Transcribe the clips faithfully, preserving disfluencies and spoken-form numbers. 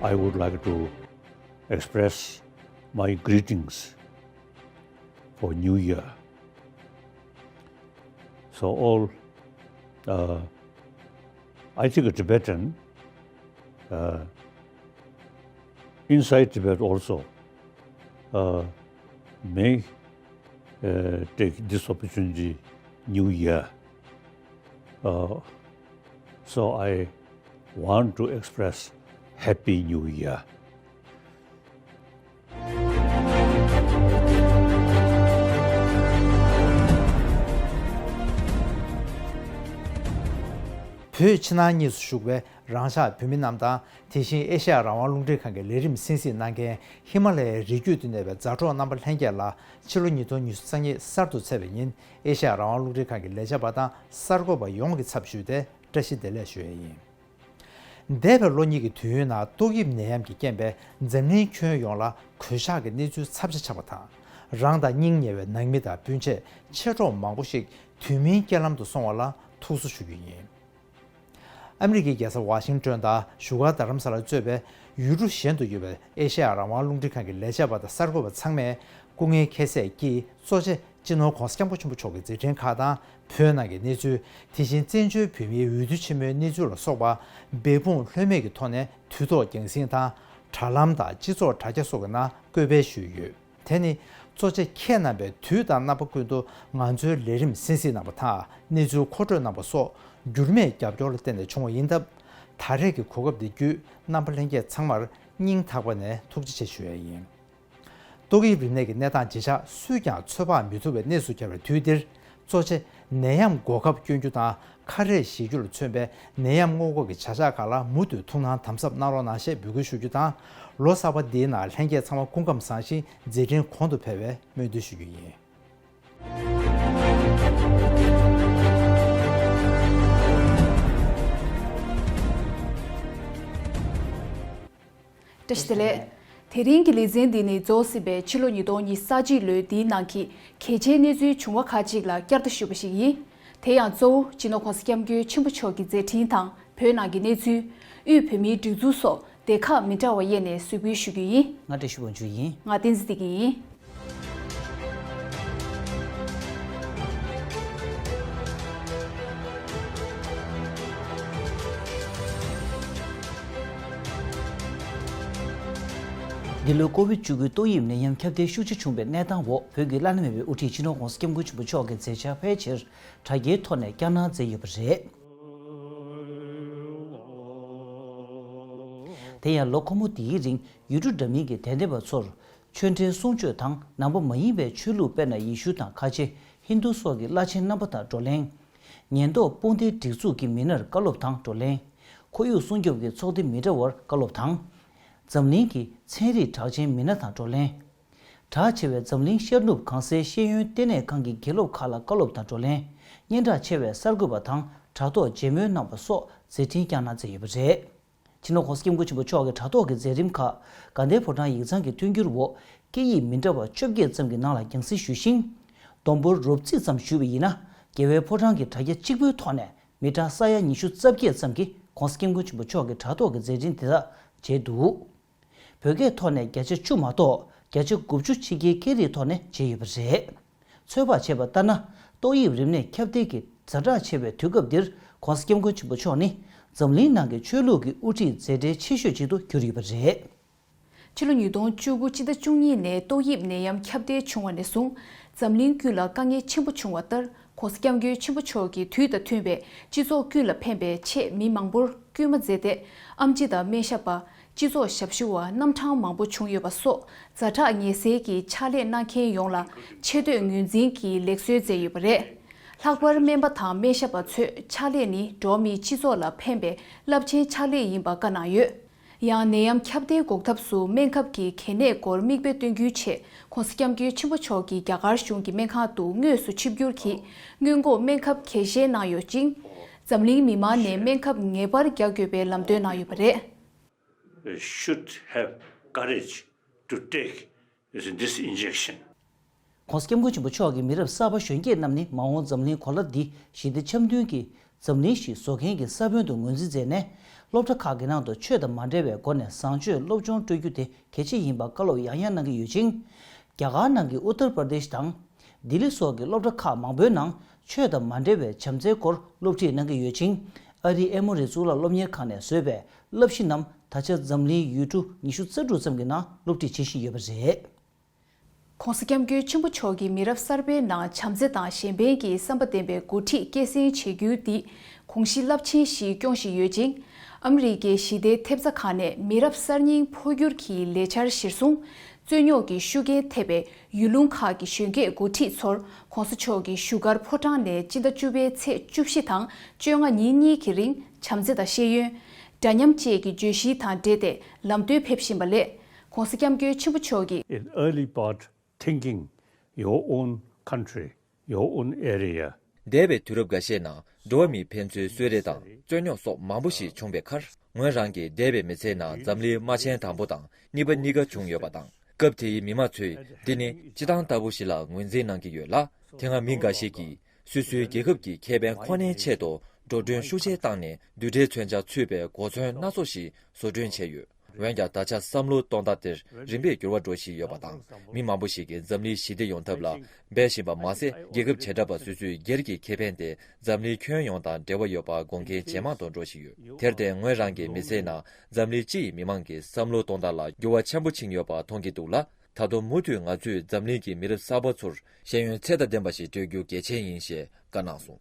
I would like to express my greetings for New Year. So all, uh, I think a Tibetan, uh, inside Tibet also, uh, may, uh, take this opportunity, New Year. Uh, so I want to express Happy New Year. བོད་ཕྱི་ནང་གཉིས་སུ་བཞུགས་པའི་རང་ཤག་བོད་མི་རྣམས་དང་། དེ་བཞིན་ཨེ་ཤ་ཡ་རང་དབང་རླུང་འཕྲིན་ཁང་གི་ལས་རིམ་གསན་གཟིགས་གནང་མཁན་ཧི་མ་ལ་ཡའི་རི་རྒྱུད་དུ་གནས་པའི་མཛའ་གྲོགས་རྣམ་པ་ལྷན་རྒྱས་ལ། ཕྱི་ལོ་ཉིས་སྟོང་ཉི་ཤུ་རྩ་གཉིས་གསར་དུ་ཚེས་པའི་ཉིན་ཨེ་ཤ་ཡ་རང་དབང་རླུང་འཕྲིན་ཁང་གི་ལས་བྱེད་པ་དང་གསར་འགོད་པ་ཡོངས་ཀྱི་ཚབ་ཞུས་ཏེ་བཀྲ་ཤིས་བདེ་ལེགས་ཞུ་ཡས་ཡིན། འདས་པའི་ལོ་གཉིས་ཀྱི་དུས་ཡུན་ནང་ཏོག་དབྱིབས་ནད་ཡམས་ཀྱི་རྐྱེན་པས་འཛམ་གླིང་ཁྱོན་ཡོངས་ལ་གོད་ཆག་གི་གནས་ཚུལ་ཚབས་ཆེ་ཆགས་པ་དང་། རང་དང་སྙིང་ཉེ་བའི་ནང་མི་དང་སྤུན་མཆེད་མཆེད་གྲོགས་མང་པོ་ཞིག་དུས་མིན་རྐྱེན་ལམ་དུ་སོང་བ་ལ་ཐུགས་གསོ་ཞུ་རྒྱུ་ཡིན། ཨ་མི་རི་ཀའི་རྒྱལ་ས་ཝ་ཤིང་ཏོན་དང་བཞུགས་སྒར་རྡ་རམ་ས་ལ་གཙོས་པའི་ཡུལ་གྲུ་གཞན་དུ་ཡོད་པའི་ཨེ་ཤ་ཡ་རང་དབང་རླུང་འཕྲིན་ཁང་གི་ལས་བྱེད་པ་དང་གསར་འགོད་པ་ཚང་མས་སྐུ་ངལ་ཁྱད་བསད་ཀྱིས་གཙོ་ཆེ་སྤྱི་ནོར་༸གོང་ས་༸སྐྱབས་མགོན་ཆེན་པོ་མཆོག་གི་མཛད་འཕྲིན་ཁག་དང་། བོད་ནང་གི་གནས་ཚུལ། དེ་བཞིན་བཙན་བྱོལ་བོད་མིའི་འོས་བསྡུ་ཆེན་མོའི་གནས་ཚུལ་ལ་སོགས་པ་འབད་འབུངས་ལྷོད་མེད་ཀྱི་ཐོག་ནས་དུས་ཐོག་རྒྱང་སྲིང་དང་། དྲ་ལམ་དང་སྤྱི་ཚོགས་དྲ་རྒྱ་སོགས་ཀྱི་ནང་བཀོད་སྤེལ་ཞུས་ཡོད། དེ་ནི་གཙོ་ཆེ་ཁྱེད་རྣམ་པས་དུས་དང་རྣམ་པ་ཀུན་ཏུ་ང་ཚོའི་ལས་རིམ་གསན་གཟིགས་གནང་བ་དང་། གནས་ཚུལ་མཁོ་སྤྲོད་གནང་བ་སོགས་འགྱུར་མེད་རྒྱབ་སྐྱོར་ལ་བརྟེན་ནས་བྱུང་བ་ཡིན་སྟབས། ད་རེས་ཀྱི་གོ་སྐབས་འདི་བརྒྱུད་རྣམ་པ་ལྷན་རྒྱས་ཚང་མར་སྙིང་ཐག་པ་ནས་ཐུགས་རྗེ་ཆེ་ཞུ་ཡས་ཡིན། ཏོག་དབྱིབས་རིམས་ནད་ཀྱི་གནས་སྟངས་ཇེ་ཆག་སུས་ཀྱང་ཚོད་དཔག་མི་ཐུབ་པའི་གནས་སུ་གྱར་བའི་དུས་འདིར། གཙོ་ཆེ་ནད་ཡམས་འགོག་ཁབ་སྐྱོན་རྒྱུ་དང་ཁ་རས་ཞི་རྒྱུ་ལ་མཚོན་པའི་ནད་ཡམས་སྔོན་འགོག་གི་བྱ་གཞག་ཁག་ལ་མུ་མཐུད་ཐུགས་སྣང་དམ་ཟབ་གནང་རོགས་གནང་ཞེས་འབོད་སྐུལ་ཞུ་རྒྱུ་དང་། ལོ་གསར་པ་འདིའི་ནང་ལྷན་རྒྱས་ཚང་མ་སྐུ་ཁམས་བཟང་ཞིང་མཛད་འཕྲིན་གོང་དུ་འཕེལ་བའི་སྨོན་འདུན་ཞུ་རྒྱུ་ཡིན། བཀྲ་ཤིས་བདེ་ལེགས། དེ་རིང་གི་ལེ་ཚན་འདི་ནི་རྫོགས་ཟིན་པའི་ཕྱི་ལོ་ཉིས་སྟོང་ཉི་ཤུ་རྩ་གཅིག་ལོའི་འདིའི་ནང་གི་གལ་ཆེའི་གནས་ཚུལ་བྱུང་བ་ཁག་ཅིག་ལ་བསྐྱར་ཟློས་ཞུས་པ་ཞིག་ཡིན། དེ་ཡང་གཙོ་བོ་སྤྱི་ནོར་༸གོང་ས་༸སྐྱབས་མགོན་ཆེན་པོ་མཆོག་གི་མཛད་འཕྲིན་དང་བོད་ནང་གི་གནས་ཚུལ། དབུས་བོད་མིའི་སྒྲིག་འཛུགས་སོགས་སྡེ་ཁག་མི་འདྲ་བ་དབྱེ་ནས་གཟིགས་འབུལ་ཞུ་རྒྱུ་ཡིན། ང་བཀྲ་ཤིས་དབང་ཕྱུག་ཡིན། ང་བསྟན་འཛིན་བདེ་སྐྱིད་ཡིན། འདི་ལོའི་ཀོ་བིད་བཅུ་དགུ་ཏོག་དབྱིབས་ནད་ཡམས་ཁྱབ་གདལ་ཤུགས་ཆེ་བྱུང་བའི་གནས་སྟངས་འོག་བོད་ཀྱི་བླ་ན་མེད་པའི་དབུ་ཁྲིད་སྤྱི་ནོར་༸གོང་ས་༸སྐྱབས་མགོན་ཆེན་པོ་མཆོག་གིས་མཛད་འཆར་ཕལ་ཆེར་དྲ་རྒྱའི་ཐོག་ནས་བསྐྱར་གནང་མཛད་ཡོད་པ་རེད། དེ་ཡང་ལོ་འཁོར་མོ་འདིའི་རིང་ཡུལ་གྲུ་འདྲ་མིན་གྱི་དད་ལྡན་པ་ཚོར་ཆོས་འབྲེལ་གསུང་ཆོས་དང་ནང་པ་མ་ཡིན་པའི་ཆོས་ལུགས་དཔེར་ན་ཡེ་ཤུ་དང་ཁ་ཆེ་ཧིན་རྡུ་སོགས་ཀྱི་བླ་ཆེན་རྣམ་པ་དང་བགྲོ་གླེང་། ཉེན་རྟོག་དཔུང་སྡེའི་སྒྲིག་འཛུགས་ཀྱི་མི་སྣར་བཀའ་སློབ་དང་བགྲོ་གླེང་། ཁོར་ཡུག་སྲུང་སྐྱོབ་ཀྱི་ཚོགས་སྡེ་མི་འདྲ་བར་བཀའ་སློབ་དང་། འཛམ་གླིང་གི་ཚན་རིག་གྲགས་ཅན་མི་སྣ་དང་བགྲོ་གླེང་། གྲགས་ཆེ་བའི་འཛམ་གླིང་ཤར་ནུབ་གང་སའི་ཤེས་ཡོན་ལྟེ་གནས་ཁང་གི་དགེ་སློབ་ཁག་ལ་བཀའ་སློབ་དང་བགྲོ་གླེང་། སྙན་གྲགས་ཆེ་བའི་གསར་འགོད་པ་དང་དྲ་ཐོག་མཇལ་མོལ་གནང་བ་སོགས་མཛད་འཕྲིན་བསྐྱངས་གནང་མཛད་ཡོད་པ་རེད། སྤྱི་ནོར་༸གོང་ས་༸སྐྱབས་མགོན་ཆེན་པོ་མཆོག་གི་དྲ་ཐོག་གི་མཛད་རིམ་ཁག་དགའ་ལྡན་ཕོ་བྲང་ཡིག་ཚང་གི་མཐུན་འགྱུར་འོག་སྐད་ཡིག་མི་འདྲ་བ་བཅོ་བརྒྱད་ཙམ་གྱི་ནང་ལ་རྒྱང་སྲིང་ཞུས་ཤིང་། བསྡོམས་འབོར་རོབ་རྩིས་ཙམ་ཞུས་པ་ཡིན་ན། རྒྱལ་བའི་ཕོ་བྲང་གི་དྲ་རྒྱ་གཅིག་པུའི་ཐོག་ནས་མི་གྲངས་ས་ཡ་ཉི་ཤུ་རྩ་བརྒྱད་ཙམ་གྱིས་༸གོང་ས་༸སྐྱབས་མགོན་ཆེན་པོ་མཆོག་གི་དྲ་ཐོག་གི་མཛད་འཕྲིན་དེ་དག་མཇལ་འདུག་བོད་སྐད་ཐོག་ནས་བརྒྱ་ཆ་བཅུ་མ་གཏོགས་བརྒྱ་ཆ་དགུ་བཅུ་ཕྱི་རྒྱལ་སྐད་རིགས་ཐོག་ནས་མཇལ་ཡོད་པ་རེད། ཚོད་དཔག་བྱས་པ་ལྟར་ན། ཏོག་དབྱིབས་རིམས་ནད་ཁྱབ་གདལ་གྱི་ཛ་དྲག་ཆེ་བའི་དུས་སྐབས་འདིར་༸གོང་ས་༸སྐྱབས་མགོན་ཆེན་པོ་མཆོག་ནི་འཛམ་གླིང་ནང་གི་ཆོས་ལུགས་ཀྱི་དབུ་ཁྲིད་མཛད་གྲལ་ཆེ་ཤོས་ཅིག་ཏུ་གྱུར་ཡོད་པ་རེད། ཕྱི་ལོ་ཉིས་སྟོང་བཅུ་དགུ་སྤྱི་ཟླ་བཅུ་གཉིས་ནས་ཏོག་དབྱིབས་ནད་ཡམས་ཁྱབ་གདལ་བྱུང་བ་ནས་བཟུང་། འཛམ་གླིང་ཀུན་ལ་དཀའ་ངལ་ཆེན་པོ་བྱུང་བ་ལྟར། ༸གོང་ས་༸སྐྱབས་མགོན་ཆེན་པོ་མཆོག་གིས་དུས་དང་མཐུན་པའི་སྤྱི་ཚོགས་ཀུན་ལ་ཕན་པའི་ཆེད་མི་མང་པོར་སྐུལ་མ་མཛད་དེ། ཨེམ་ཆི་དང་སྨན་ཞབས་པ། སྤྱི་ཚོགས་ཞབས་ཞུ་བ་རྣམ་གྲངས་མང་པོ་བྱུང་ཡོད་པ་སོགས། ཛ་དྲག་ངལ་སེལ་གྱི་ཕྱག་ལས་གནང་མཁན་ཡོངས་ལ་ཆེ་བསྟོད་ངོས་འཛིན་གྱི་ལེགས་གསོལ་སྩལ་ཡོད་པ་རེད། ལྷག་པར་སྨན་པ་དང་སྨན་ཞབས་པ་ཚོའི་ཕྱག་ལས་ནི་འགྲོ་བ་མིའི་སྤྱི་ཚོགས་ལ་ཕན་པའི་རླབས་ཆེན་ཕྱག་ལས་ཡིན་པ་བཀའ་གནང་ཡོད། ཡང་ནད་ཡམས་ཁྱབ་གདལ་འགོག་ཐབས་སུ་སྨན་ཁབ་ཀྱི་གལ་གནད་སྐོར་མིག་དཔེ་སྟོན་རྒྱུའི་ཆེད། ༸གོང་ས་༸སྐྱབས་མགོན་ཆེན་པོ་མཆོག་གིས་རྒྱ་གར་གཞུང་གི་སྨན་ཁང་དུ་དངོས་སུ་ཆིབས་བསྒྱུར་གྱིས་སྔོན་འགོག་སྨན་ཁབ་རྒྱས་བཤད་གནང་ཡོད་ཅིང་། འཛམ་གླིང་མི་མང་ནས་སྨན་ཁབ་ངེས་པར་རྒྱག་དགོས་པའི་ལམ་སྟོན་གནང་ཡོད་པ་རེད། Should have courage to take this injection. ༸གོང་ས་༸སྐྱབས་མགོན་ཆེན་པོ་མཆོག་གིས་མི་རབས་གསར་པ་གཞོན་སྐྱེས་རྣམས་ནི་མ་འོངས་འཛམ་གླིང་གོ་ལ་འདི་ཞི་བདེ་འཆམ་མཐུན་གྱི་ འཛམ་གླིང་ཞིག་བཟོ་མཁན་གྱི་ས་བོན་དུ་ངོས་འཛིན་མཛད་ནས། སློབ་གྲྭ་ཁག་གི་ནང་དུ་ཆོས་དང་མ་འབྲེལ་བའི་སྒོ་ནས་བཟང་སྤྱོད་སློབ་སྦྱོང་སྤྲོད་རྒྱུ་དེ་གལ་ཆེ་ཡིན་པ་བཀའ་སློབ་ཡང་ཡང་གནང་གི་ཡོད་ཅིང་། རྒྱ་གར་ནང་གི་ཨུ་ཏར་པར་དེཤ་དང་། ལྡི་ལི་སོགས་ཀྱི་སློབ་གྲྭ་ཁག་མང་པོའི་ནང་ཆོས་དང་མ་འབྲེལ་བའི་བྱམས་བརྩེའི་སྐོར་སློབ་ཁྲིད་གནང་གི་ཡོད་ཅིང་། ཨ་རིའི་ཨེ་མོ་རི་གཙུག་ལག་སློབ་གཉེར་ཁང་ནས་བཟོས་པའི་བསླབ་གཞི་རྣམས་ད་ཆ་འཛམ་གླིང་ཡུལ་གྲུ་ཉི་ཤུ་རྩ་དྲུག་ཙམ་གྱི་ནང་སློབ་ཁྲིད་བྱེད་བཞིན་ཡོད་པ་རེད། ྋགོང་ས་ྋསྐྱབས་མགོན་ཆེན་པོ་མཆོག་གིས་མི་རབས་གསར་པའི་ནང་བྱམས་བརྩེ་དང་གཞན་ཕན་གྱི་བསམ་པ་ལྡན་པའི་འགོ་ཁྲིད་སྐྱེད་སྲིང་བྱེད་རྒྱུ་འདི་དགོངས་གཞི་རླབས་ཆེན་ཞིག་སྐྱོང་བཞིན་ཡོད་ཅིང་། ཨ་མི་རི་ཀའི་ཞི་བདེའི་ཐེབས་རྩ་ཁག་ནས་མི་རབས་གསར་རྙིང་འཕོ་འགྱུར་གྱི་ལས་འཆར་གཞིར་བཟུང་། རྩོད་རྙོག་གི་ཤུགས་རྐྱེན་ཐེབས་པའི་ཡུལ་ལུང་ཁག་གི་གཞོན་སྐྱེས་འགོ་ཁྲིད་ཚོར་ྋགོང་ས་མཆོག་གིས་བཞུགས་སྒར་ཕོ་བྲང་ནས་སྤྱི་ཟླ་བཅུ་པའི་ཚེས་བཅུ་བཞི་དང་བཅོ་ལྔ་ཉིན་གཉིས་ཀྱི་རིང་བྱམས་བརྩེ་དང་ཤེས་ཡོན། འདྲ་མཉམ་བཅས་ཀྱི་བརྗོད་གཞིའི་དང་འབྲེལ་ཏེ་ལམ་སྟོན་ཕེབས་བཞིན་པ་ལས། ྋགོང་ས་ྋསྐྱབས་མགོན་ཆེན་པོ་མཆོག་གིས། In early part, thinking your own country, your own area. འདས་པའི་དུས་རབས་འགའ་ཤས་ནང་འགྲོ་བ་མིའི་ཕན་ཚུན་གསོད་རེས་དང་རྩོད་རྙོག་སོགས་མང་པོ་ཞིག་བྱུང་བའི་ཁར། ངོས་རང་གིས་འདས་པའི་མི་ཚེའི་ནང་འཛམ་གླིང་དམག་ཆེན་དང་པོ་དང་གཉིས་པ་གཉིས་ཀ་བྱུང་ཡོད་པ་དང་། སྐབས་དེའི་མི་མང་ཚོས་འདི་ནི་སྤྱིར་བཏང་ལྟ་བུ་ཞིག་ལ་ངོས་འཛིན་གནང་གི་ཡོད་ལ། དེ་སྔ་མི་འགའ་ཞིག་གིས་སོ་སོའི་རྒྱལ་ཁབ་ཀྱི་ཁེ་ཕན་ཁོ་ནའི་ཆེད་དུ་འགྲོ་གྲོན་ཤུགས་ཆེ་བཏང་ནས་རྡུལ་ཕྲན་མཚོན་ཆ་ཚུད་པའི་གོ་མཚོན་སྣ་ཚོགས་ཤིག་བཟོ་སྐྲུན་བྱས་ཡོད། འོན་ཀྱང་ད་ཆ་བསམ་བློ་གཏོང་སྟངས་དེར་རིམ་པས་འགྱུར་བ་འགྲོ་བཞིན་ཡོད་པ་དང་། མི་མང་པོ་ཞིག་གིས་འཛམ་གླིང་ཞི་བདེ་ཡོང་ཐབས་ལ་འབད་བཞིན་པ་མ་ཟད། རྒྱལ་ཁབ་བྱེ་བྲག་པ་སོ་སོའི་སྒེར་གྱི་ཁེ་ཕན་དེ་འཛམ་གླིང་ཁྱོན་ཡོངས་དང་འབྲེལ་བ་ཡོད་པ་དགོངས་མཁན་ཇེ་མང་དུ་འགྲོ་བཞིན་ཡོད། དེར་བརྟེན་ངོས་རང་གིས་མི་ཚེའི་ནང་འཛམ་གླིང་སྤྱི་ཡི་མི་མང་གི་བསམ་བློ་གཏོང་སྟངས་ལ་འགྱུར་བ་ཆེན་པོ་ཕྱིན་ཡོད་པ་མཐོང་གི་འདུག་ལ། ད་དུང་མུ་མཐུད་ང་ཚོས་འཛམ་གླིང་གི་མི་རབས་གསར་པ་ཚོར་ཤེས་ཡོན་ཚད་དང་ལྡན་པ་ཞིག་སྤྲོད་རྒྱུ་གལ་ཆེན་ཡིན་ཞེས་བཀའ་གནང་སོང་།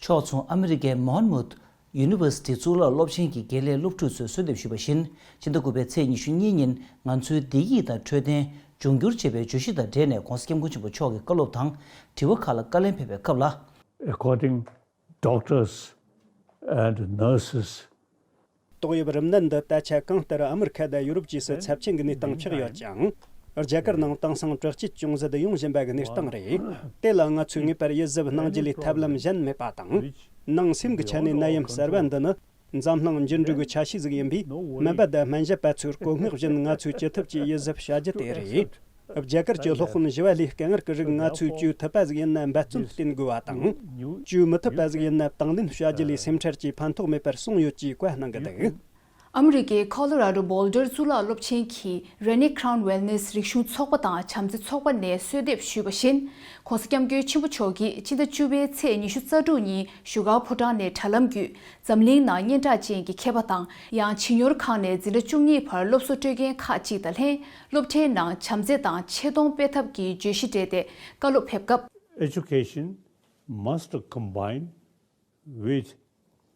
ཕྱོགས་མཚུངས་ཨ་མི་རི་ཀའི་མོན་མུཐ་ཡུ་ནི་ཝར་སི་ཊི་གཙུག་ལག་སློབ་ཆེན་གྱི་དགེ་ལས་སློབ་ཕྲུག་ཚོས་གསོལ་འདེབས་ཞུས་པ་བཞིན། ཕྱི་ཟླ་དགུ་པའི་ཚེས་ཉི་ཤུ་གཉིས་ཉིན་ང་ཚོའི་བདེ་སྐྱིད་དང་འཕྲོད་བསྟེན་འབྱུང་འགྱུར་ཅེས་པའི་བརྗོད་གཞི་དང་འབྲེལ་ནས་ྋགོང་ས་ྋསྐྱབས་མགོན་ཆེན་པོ་མཆོག་གི་བཀའ་སློབ་དང་དྲི་བ་ཁག་ལ་བཀའ་ལན་ཕེབས་པའི་སྐབས་ལ། According doctors and nurses, ཏོག་དབྱིབས་རིམས་ནད་འདི་ད་ཆ་གང་ལྟར་ཨ་མི་རི་ཁ་དང་ཡུ་རོབ་བཅས་སུ་ཚབས་ཆེན་གྱི་གནས་སྟངས་ཆགས་ཡོད་ཅིང་། རྒྱ་གར་ནང་དེང་སང་དྲག་སྐྱེད་ཅུང་ཟད་ཡོང་བཞིན་པ་གི་གནས་སྟངས་རེད། དེ་ལ་ང་ཚོས་ངེས་པར་ཡིད་གཟབ་གནང་རྒྱུ་ལས་ཐབས་ལམ་གཞན་མེད་པ་དང་། ནང་སེམས་ཀྱི་ཆ་ནས་ནད་ཡམས་གསར་བ་འདི་ནི་འཛམ་གླིང་འགྱུར་འགྲོས་ཀྱི་ཆ་ཤས་ཟིག་ཡིན་པས། སྨན་པ་དང་སྨན་ཞབས་པ་ཚོས་བཀོད་མངགས་བཞིན་ང་ཚོས་ཅི་ཐུབ་ཀྱིས་ཡིད་གཟབ་བྱ་རྒྱུ་དེ་རེད། རྒྱ་གར་གྱི་སློབ་དཔོན་ཞི་བ་ལྷའི་སྐད་ངར་གྱི་རིགས་ང་ཚོས་བཅོས་ཐུབ་པ་ཟིག་ཡིན་ན་འབད་བརྩོན་བསྟེན་དགོས་པ་དང་། བཅོས་མི་ཐུབ་པ་ཟིག་ཡིན་ན་དང་ལེན་བྱ་རྒྱུ་ལས་སེམས་ཁྲལ་གྱིས་ཕན་ཐོགས་མེད་པར་གསུངས་ཡོད་ཅེས་བཀའ་གནང་གི་འདུག། ཨ་མི་རི་ཀའི་ཁོ་ལོ་ར་ཌོ་བོལ་ཌར་གཙུག་ལག་སློབ་ཆེན་གྱི་Rennie Crown Wellness རིག་གཞུང་ཚོགས་པ་དང་བྱམས་བརྩེ་ཚོགས་པ་ནས་གསོལ་འདེབས་ཞུས་པ་བཞིན། ྋགོང་ས་ྋསྐྱབས་མགོན་ཆེན་པོ་མཆོག་གིས་སྤྱི་ཟླ་བཅུ་པའི་ཚེས་ཉི་ཤུ་རྩ་དྲུག་ཉིན་བཞུགས་སྒར་ཕོ་བྲང་ནས་དྲ་ལམ་བརྒྱུད། འཛམ་གླིང་ནང་སྙན་གྲགས་ཅན་གྱི་མཁས་པ་དང་ཡང་བྱིས་གཉོར་ཁང་ནས་འཛིན་གྲྭ་བཅུ་གཉིས་བར་སློབ་གསོ་སྤྲོད་མཁན་ཁག་ཅིག་དང་ལྷན། སློབ་གྲྭའི་ནང་བྱམས་བརྩེ་དང་ཆེ་མཐོང་སྤེལ་ཐབས་ཀྱི་བརྗོད་གཞི་སྤྲད་དེ་བཀའ་སློབ་ཕེབས་སྐབས། Education must combine with,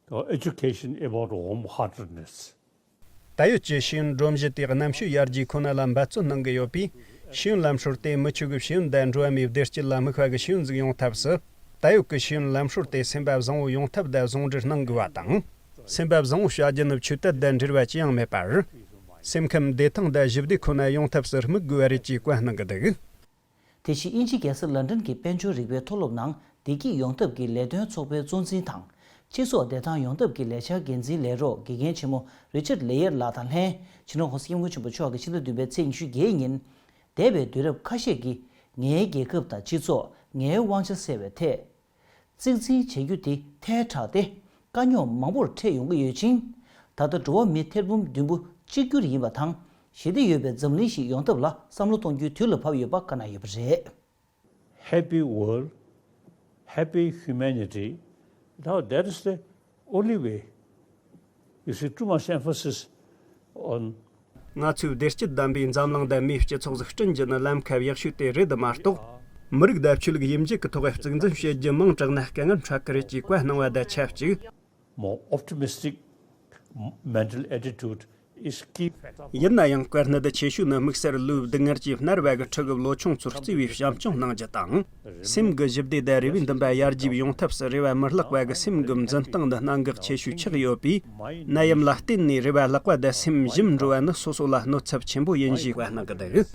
uh, education about warm-heartedness. ད་ཡོད་ཀྱི་ཤེས་ཡོན་སྒྲོམ་གཞི་དེ་རྣམ་དཔྱོད་ཡར་རྒྱས་ཁོ་ན་ལ་འབད་བརྩོན་གནང་གི་ཡོད་པས། ཤེས་ཡོན་ལམ་སྲོལ་དེ་མི་ཆོས་ཀྱི་ཤེས་ཡོན་དང་འགྲོ་བ་མིའི་བདེ་སྐྱིད་ལ་དམིགས་པ་གི་ཤེས་ཡོན་ཟིག་ཡོང་ཐབས་སུ། ད་ཡོད་ཀྱི་ཤེས་ཡོན་ལམ་སྲོལ་དེ་སེམས་པ་བཟང་བོ་ཡོང་ཐབས་དང་ཟུང་འབྲེལ་གནང་དགོས་པ་དང་། སེམས་པ་བཟང་བོ་བྱ་རྒྱུ་ནི་ཆོས་དད་དང་འབྲེལ་བ་ཅི་ཡང་མེད་པར། སེམས་ཁམས་བདེ་ཐང་དང་ཞི་བདེ་ཁོ་ན་ཡོང་ཐབས་སུ་དམིགས་དགོས་པ་རེད་ཅེས་བཀའ་གནང་གི་འདུག། དེ་བཞིན་དབྱིན་ཇིའི་རྒྱལ་ས་ལན་ཀྲན་གྱི་དཔལ་འབྱོར་རིག་པའི་མཐོ་སློབ་ནང་བདེ་སྐྱིད་ཡོང་ཐབས་ཀྱི་ལས་དོན་ཚོགས་པའི་གཙོ་འཛིན་དང་། སྤྱི་ཚོགས་བདེ་ཐང་ཡོང་ཐབས་ཀྱི་ལས་འཆར་འགན་འཛིན་ལས་རོགས་དགེ་རྒན་ཆེན་མོ་རི་ཅར་ལེ་ཡར་ལགས་དང་ལྷན། སྤྱི་ནོར་༧གོང་ས་༧སྐྱབས་མགོན་ཆེན་པོ་མཆོག་གིས་ཕྱི་ཟླ་བདུན་པའི་ཚེས་ཉི་ཤུ་བརྒྱད་ཉིན། འདས་པའི་དུས་རབས་ཁ་ཤས་ཀྱིས་ངའི་རྒྱལ་ཁབ་དང་སྤྱི་ཚོགས། ངའི་དབང་ཆ་སེལ་བའི་ཐད། གཙིགས་འཛིན་བྱེད་རྒྱུ་དེ་ཐལ་དྲགས་ཏེ། དཀའ་རྙོག་མང་པོར་འཕྲད་ཡོང་གི་ཡོད་ཅིང་། ད་ལྟ་འགྲོ་བ་མི་ཐེར་འབུམ་བདུན་པོ་གཅིག་གྱུར་ཡིན་པ་དང་། ཞི་བདེ་ཡོད་པའི་འཛམ་གླིང་ཞིག་ཡོང་ཐབས་ལ་བསམ་བློ་གཏོང་རྒྱུའི་དུས་ལ་བབ་ཡོད་པ་བཀའ་གནང་ཡོད་པ་རེད། Happy world, happy humanity. Now that is the only way. You see, too much emphasis on ང་ཚོས་བདེ་སྐྱིད་ལྡན་པའི་འཛམ་གླིང་དང་མིའི་སྤྱི་ཚོགས་ཟིག་བསྐྲུན་རྒྱུ་ནི་ལམ་ཁ་ཡག་ཤོས་དེ་རེད་མ་གཏོགས། མི་རིགས་དང་ཆོས་ལུགས་དབྱེ་འབྱེད་ཀྱི་ཐོག་གཙིགས་འཛིན་བྱེད་རྒྱུ་མང་དྲགས་ན་དཀའ་ངལ་འཕྲད་ཀྱི་རེད་ཅེས་བཀའ་གནང་བ་དང་ཆབས་ཅིག། More optimistic mental attitude is key factor. ཡིན་ན་ཡང་། བཀའ་གནད་ཆེ་ཤོས་ནི་དམིགས་བསལ་ལོའི་སྡུག་བསྔལ་གྱིས་མནར་བ་གི་ཕྲུ་གུ་ལོ་ཆུང་ཚོར་བརྩེ་བའི་བྱམས་སྐྱོང་གནང་རྒྱུ་དང་། སེམས་ཀྱི་ཞི་བདེ་དང་རེ་བའི་འདུན་པ་ཡར་རྒྱས་ཡོང་ཐབས་སུ་རེ་བ་མི་བརླག་པ་གི་སེམས་ཀྱི་འཛིན་སྟངས་འདི་གནད་འགག་ཆེ་ཤོས་ཆགས་ཡོད་པས། ནད་ཡམས་ལ་བརྟེན་ནས་རེ་བ་བརླག་པ་དང་སེམས་ཞུམ་འགྲོ་བ་ནི་སོ་སོ་ལ་གནོད་ཚབས་ཆེན་པོ་ཡིན་ཞེས་བཀའ་གནང་གི་འདུག།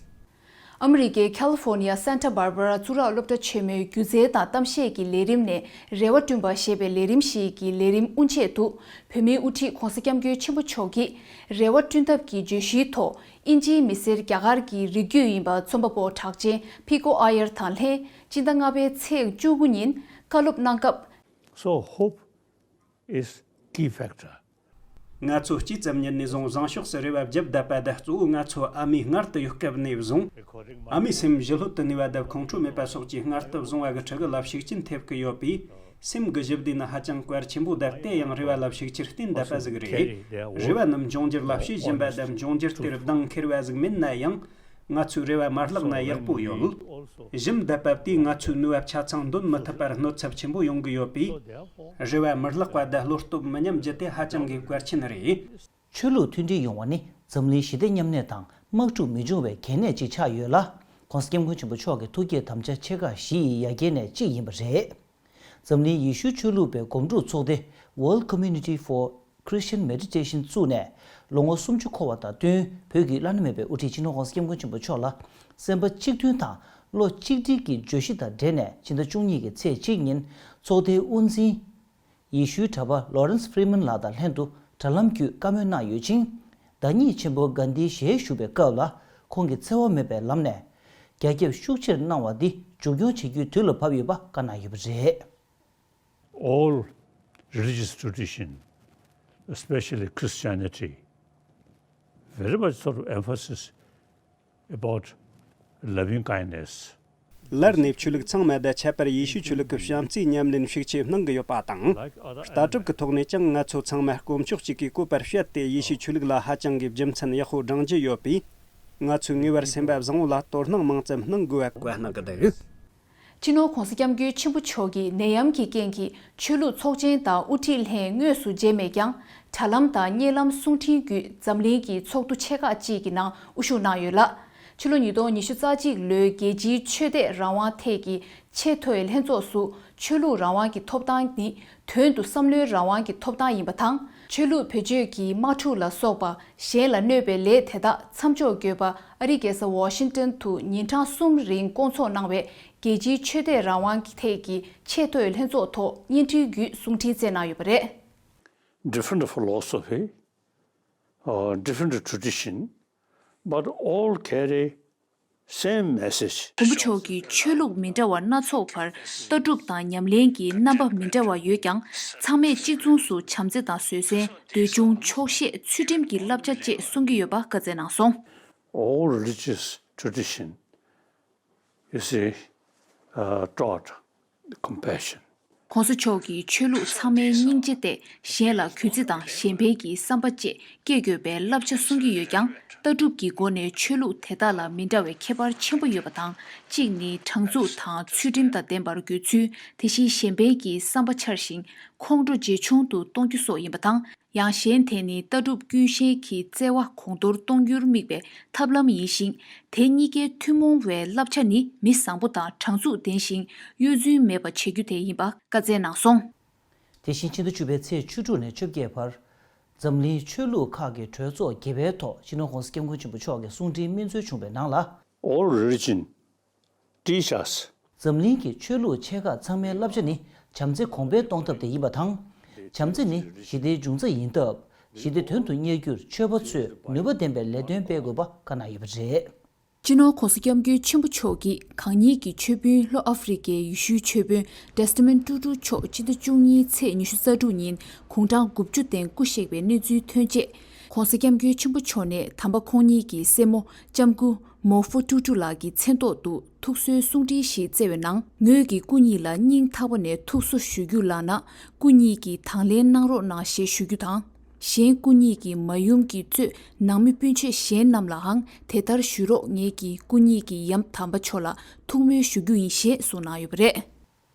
ཨ་མི་རི་ཀའི་ཁ་ལི་ཧྥོར་ནི་ཡ་སན་ཊ་བྷར་བྷ་ར་གཙུག་ལག་སློབ་གྲྭ་ཆེན་མོའི་སྒྱུ་རྩལ་དང་གཏམ་བཤད་ཀྱི་ལས་རིམ་ནས་རེ་བ་བསྐྲུན་པ་ཞེས་པའི་ལས་རིམ་ཞིག་གི་ལས་རིམ་དབུ་འབྱེད་དུ། བོད་མིའི་དབུ་ཁྲིད་ྋགོང་ས་ྋསྐྱབས་མགོན་ཆེན་པོ་མཆོག་གིས་རེ་བ་བསྐྲུན་ཐབས་ཀྱི་བརྗོད་གཞིའི་ཐོག་དབྱིན་ཇིའི་མི་སེར་རྒྱ་གར་གྱི་རིགས་རྒྱུད་ཡིན་པ་རྩོམ་པ་པོ་གྲགས་ཅན་ཕི་ཀོ་ཨ་ཡར་དང་ལྷན་སྤྱི་ཟླ་ལྔ་པའི་ཚེས་བཅུ་དགུ་ཉིན་བཀའ་སློབ་གནང་སྐབས། So hope is key factor. ང་ཚོ་སྐྱེས་ཙམ་ཉིད་ནས་བཟུང་བཟང་ཕྱོགས་སུ་རེ་བ་བརྒྱབ་བསྡད་པ་དང་། གཙོ་བོ་ང་ཚོ་ཨ་མའི་མངལ་དུ་ཡོད་སྐབས་ནས་བཟུང་ཨ་མའི་སེམས་ཞི་ལྷོད་དུ་གནས་པ་དང་། ཁོང་ཁྲོ་མེད་པ་སོགས་ཀྱི་མངལ་དུ་བཟུང་བ་གི་ཕྲུ་གུ་ལ་ཤུགས་རྐྱེན་ཐེབས་ཀྱི་ཡོད་པས། སེམས་ཀྱི་ཞི་བདེ་ནི་ཧ་ཅང་གལ་ཆེན་པོ་དང་། དེ་ཡང་རེ་བ་ལ་ཤུགས་ཆེར་བརྟེན་བསྡད་པ་ཟིག་རེད། རེ་བ་རྣམས་འབྱུང་འགྱུར་ལ་བྱེད་བཞིན་པ་དང་། འབྱུང་འགྱུར་དེར་གདེང་འཁེལ་བ་ཟིག་མིན་ན་ཡང་། ང་ཚོས་རེ་བ་མ་བརླག་ན་ཡག་པོ་ཡོད། ཞུམ་བསྡད་པ་དེས་ང་ཚོའི་ནུས་པ་ཆ་ཚང་འདོན་མི་ཐུབ་པར་གནོད་ཚབས་ཆེན་པོ་ཡོང་གི་ཡོད་པས། རེ་བ་མི་བརླག་པ་དང་བློ་སྟོབས་མི་ཉམས་རྒྱུ་དེ་ཧ་ཅང་གི་གལ་ཆེན་རེད། ཆོས་ལུགས་མཐུན་སྒྲིལ་ཡོང་བ་ནི་འཛམ་གླིང་ཞི་བདེ་མཉམ་གནས་དང་དམག་འཁྲུག་མི་འབྱུང་བའི་གལ་གནད་ཅིག་ཆགས་ཡོད་ལ། ༸གོང་ས་༸སྐྱབས་མགོན་ཆེན་པོ་མཆོག་གི་ཐུགས་བསྐྱེད་དམ་བཅའ་ཆེ་ཁག་བཞི་ཡི་ཡ་གྱལ་ནས་གཅིག་ཡིན་པ་རེད། འཛམ་གླིང་ཡེ་ཤུའི་ཆོས་ལུགས་པའི་གོམ་བགྲོད་ཚོགས་སྡེ་World Community for Christian Meditation བཙུགས་ནས་ལོ་ངོ་སུམ་ཅུ་འཁོར་བ་དང་བསྟུན། བོད་ཀྱི་བླ་ན་མེད་པའི་དབུ་ཁྲིད་སྤྱི་ནོར་༸གོང་ས་༸སྐྱབས་མགོན་ཆེན་པོ་མཆོག་ལ་སེམས་པ་གཅིག་མཐུན་དང་བློ་གཅིག་སྒྲིལ་གྱི་བརྗོད་གཞི་དང་འབྲེལ་ནས་ཕྱི་ཟླ་བཅུ་གཉིས་ཀྱི་ཚེས་གཅིག་ཉིན་ཚོགས་སྡེའི་དབུ་འཛིན་ཡེ་ཤུའི་གྲྭ་པ་Lawrence Freeman ལགས་དང་ལྷན་དུ་དྲ་ལམ་བརྒྱུད་བཀའ་མོལ་གནང་ཡོད་ཅིང་། བདག་ཉིད་ཆེན་པོ་གྷན་དྷིའི་ཞལ་བཞུགས་པའི་སྐབས་ལ་ཁོང་གིས་འཚེ་བ་མེད་པའི་ལམ་ནས་རྒྱ་ཁྱབ་ཤུགས་ཆེར་གནང་བ་འདི་མཇུག་སྐྱོང་བྱེད་རྒྱུའི་དུས་ལ་བབ་ཡོད་པ་བཀའ་གནང་ཡོད་པ་རེད། All religious tradition, especially Christianity, very much sort of emphasis about loving kindness. སླར་ནས་ཆོས་ལུགས་ཚང་མ་དང་ཁྱད་པར་ཡེ་ཤུའི་ཆོས་ལུགས་ཀྱི་བྱམས་བརྩེའི་ཉམས་ལེན་ཤུགས་ཆེ་གནང་གི་ཡོད་པ་དང་། ལྟ་གྲུབ་ཀྱི་ཐོག་ནས་ཀྱང་ང་ཚོ་ཚང་མ་དཀོན་མཆོག་གཅིག་གི་བཀོད་པར་བཤད་དེ། ཡེ་ཤུའི་ཆོས་ལུགས་ལ་ཧ་ཅང་གི་རྒྱུ་མཚན་ཡག་པོ་བགྲང་རྒྱུ་ཡོད་པས། ང་ཚོས་ངེས་པར་སེམས་པ་བཟང་བོ་ལ་དོ་སྣང་མང་ཙམ་གནང་དགོས་པ་བཀའ་གནང་གི་འདུག། སྤྱི་ནོར་༸གོང་ས་༸སྐྱབས་མགོན་ཆེན་པོ་མཆོག་གིས་ནད་ཡམས་ཀྱི་རྐྱེན་གྱིས་ཆོས་ལུགས་ཚོགས་ཆེན་དང་དབུ་ཁྲིད་ལྷན་དངོས་སུ་མཇལ་མེད་ཀྱང་། དྲ་ལམ་དང་བརྙན་ལམ་གསུང་འཕྲིན་བརྒྱུད་འཛམ་གླིང་གི་ཚོགས་འདུ་ཆེ་ཁག་ཅིག་གི་ནང་དབུ་བཞུགས་གནང་ཡོད་ལ། ཕྱི་ལོ་ཉིས་སྟོང་ཉི་ཤུ་རྩ་གཅིག་ལོའི་རྒྱལ་སྤྱིའི་ཆོས་དད་རང་དབང་ཐད་ཀྱི་ཆེས་མཐོའི་ལྷན་ཚོགས་སུ། ཆོས་ལུགས་རང་དབང་གི་ཐོབ་ཐང་ནི་དོན་དུ་བསམ་བློའི་རང་དབང་གི་ཐོབ་ཐང་ཡིན་པ་དང་། ཆོས་ལུགས་བེད་སྤྱོད་ཀྱི་དམག་འཁྲུག་ལ་སོགས་པ་གཞན་ལ་གནོད་པའི་ལས་དེ་དག་མཚམས་འཇོག་དགོས་པ། ཨ་རིའི་རྒྱལ་ས་ཝ་ཤིང་ཏོན་དུ་ཉིན་གྲངས་གསུམ་རིང་བསྐོང་ཚོགས་གནང་བའི་རྒྱལ་སྤྱིའི་ཆོས་དད་རང་དབང་གི་ཐད་ཀྱི་ཆེས་མཐོའི་ལྷན་ཚོགས་ཐོག་བརྙན་འཕྲིན་བརྒྱུད་གསུང་འཕྲིན་བསྩལ་གནང་ཡོད་པ་རེད། Different philosophy, uh, different tradition, but all carry same message. མགོན་པོ་མཆོག་གིས་ཆོས་ལུགས་མི་འདྲ་བ་སྣ་ཚོགས་བར་ལྟ་གྲུབ་དང་ཉམས་ལེན་གྱི་རྣམ་པ་མི་འདྲ་བ་ཡོད་ཀྱང་། ཚང་མས་གཅིག་མཚུངས་སུ་བྱམས་བརྩེ་དང་བཟོད་བསྲན། འདོད་ཆུང་། ཆོག་ཤེས། ཚུལ་ཁྲིམས་ཀྱི་བསླབ་བྱ་བཅས་གསུང་གི་ཡོད་པ་བཀའ་སྩལ་གནང་སོང་། All religious tradition, you see, uh, taught compassion. ༸གོང་ས་མཆོག་གིས་ཆོས་ལུགས་ཚང་མའི་སྙིང་རྗེ་སྟེ། གཞན་ལ་གུས་བརྩི་དང་གཞན་ཕན་གྱི་བསམ་པ་བཅས་སྐྱེ་དགོས་པའི་བསླབ་བྱ་གསུང་གི་ཡོད་ཀྱང་། ལྟ་གྲུབ་ཀྱི་སྒོ་ནས་ཆོས་ལུགས་དེ་དག་ལ་མི་འདྲ་བའི་ཁྱད་པར་ཆེན་པོ་ཡོད་པ་དང་། གཅིག་ནི་དྲང་ཚུགས་དང་ཚུལ་ཁྲིམས་དང་ལྡན་པར་དགོས་ཚུལ། དེ་བཞིན་གཞན་ཕན་གྱི་བསམ་པ་འཆར་ཞིང་ཁོང་ཁྲོ་ཇེ་ཆུང་དུ་གཏོང་རྒྱུ་སོགས་ཡིན་པ་དང་། ཡང་གཞན་དེ་ནི་ལྟ་གྲུབ་ཀུན་ཤེས་ཀྱི་བརྩེ་བ་གོང་མཐོར་གཏོང་རྒྱུར་དམིགས་པའི་ཐབས་ལམ་ཡིན་ཞིང་། དེ་གཉིས་ཀའི་ཐུན་མོང་བའི་བསླབ་བྱ་ནི་མི་བཟང་པོ་དང་དྲང་ཚུགས་ལྡན་ཞིང་གཡོ་རྫུན་མེད་པ་བྱེད་རྒྱུ་དེ་ཡིན་པ་བཀའ་སྩལ་གནང་སོང་། དེ་བཞིན་ཕྱི་ཟླ་བཅུ་པའི་ཚེས་བཅུ་དྲུག་ནས་བཅོ་བརྒྱད་བར་འཛམ་གླིང་ཆོས་ལུགས་ཁག་གི་གྲོས་ཚོགས་བརྒྱད་པའི་ཐོག་སྤྱི་ནོར་༸གོང་ས་༸སྐྱབས་མགོན་ཆེན་པོ་མཆོག་གི་གསུང་འཕྲིན་སྨིན་སྩོལ་བྱུང་བའི་ནང་ལ། All religion teach us འཛམ་གླིང་གི་ཆོས་ལུགས་ཆེ་ཁག་ཚང་མའི་བསླབ་བྱ་ནི་བྱམས་བརྩེ་གོང་འཕེལ་གཏོང་ཐབས་དེ་ཡིན་པ་དང་། བྱམས་བརྩེ་ནི་ཞི་བདེའི་འབྱུང་རྩ་ཡིན་སྟབས། ཞི་བདེ་དོན་དུ་གཉེར་རྒྱུར་ཆོས་པ་ཚོས་ནུས་པ་ལྡན་པའི་ལས་དོན་སྤེལ་དགོས་པ་བཀའ་གནང་ཡོད་པ་རེད། སྤྱི་ནོར་༸གོང་ས་༸སྐྱབས་མགོན་ཆེན་པོ་མཆོག་གིས་གང་ཉིད་ཀྱི་མཆོད་དཔོན་ལྷོ་ཨ་ཧྥེ་རི་ཀའི་ཡེ་ཤུའི་མཆོད་དཔོན་Desmond Tutu མཆོག་སྤྱི་ཟླ་བཅུ་གཉིས་ཚེས་ཉི་ཤུ་རྩ་དྲུག་ཉིན་དགུང་གྲངས་དགུ་བཅུ་སྟེང་སྐུ་གཤེགས་པའི་གནས་ཚུལ་ཐོན་རྗེས། ༸གོང་ས་༸སྐྱབས་མགོན་ཆེན་པོ་མཆོག་ནས་དམ་པ་ཁོང་ཉིད་ཀྱི་སྲས་མོ་ལྕམ་སྐུ་མོ་ཧྥུ་ཀྲུ་ཀྲུ་ལགས་ཀྱི་མཚན་ཐོག་ཏུ་ཐུགས་གསོའི་གསུང་འཕྲིན་ཞིག་བསྩལ་བའི་ནང་། ངོས་ཀྱིས་སྐུ་ཉིད་ལ་སྙིང་ཐག་པ་ནས་ཐུགས་གསོ་ཞུ་རྒྱུ་ལགས་ན། སྐུ་ཉིད་ཀྱིས་དང་ལེན་གནང་རོགས་གནང་ཞེས་ཞུ་རྒྱུ་དང་། གཞན་སྐུ་ཉིད་ཀྱི་མ་ཡུམ་གྱིས་གཙོས་ནང་མི་སྤུན་མཆེད་གཞན་རྣམས་ལའང་དེ་ལྟར་ཞུ་རོགས། ངེད་ཀྱིས་སྐུ་ཉིད་ཀྱི་ཡབ་དམ་པ་མཆོག་ལ་ཐུགས་སྨོན་ཞུ་རྒྱུ་ཡིན་ཞེས་གསུངས་གནང་ཡོད་པ་རེད།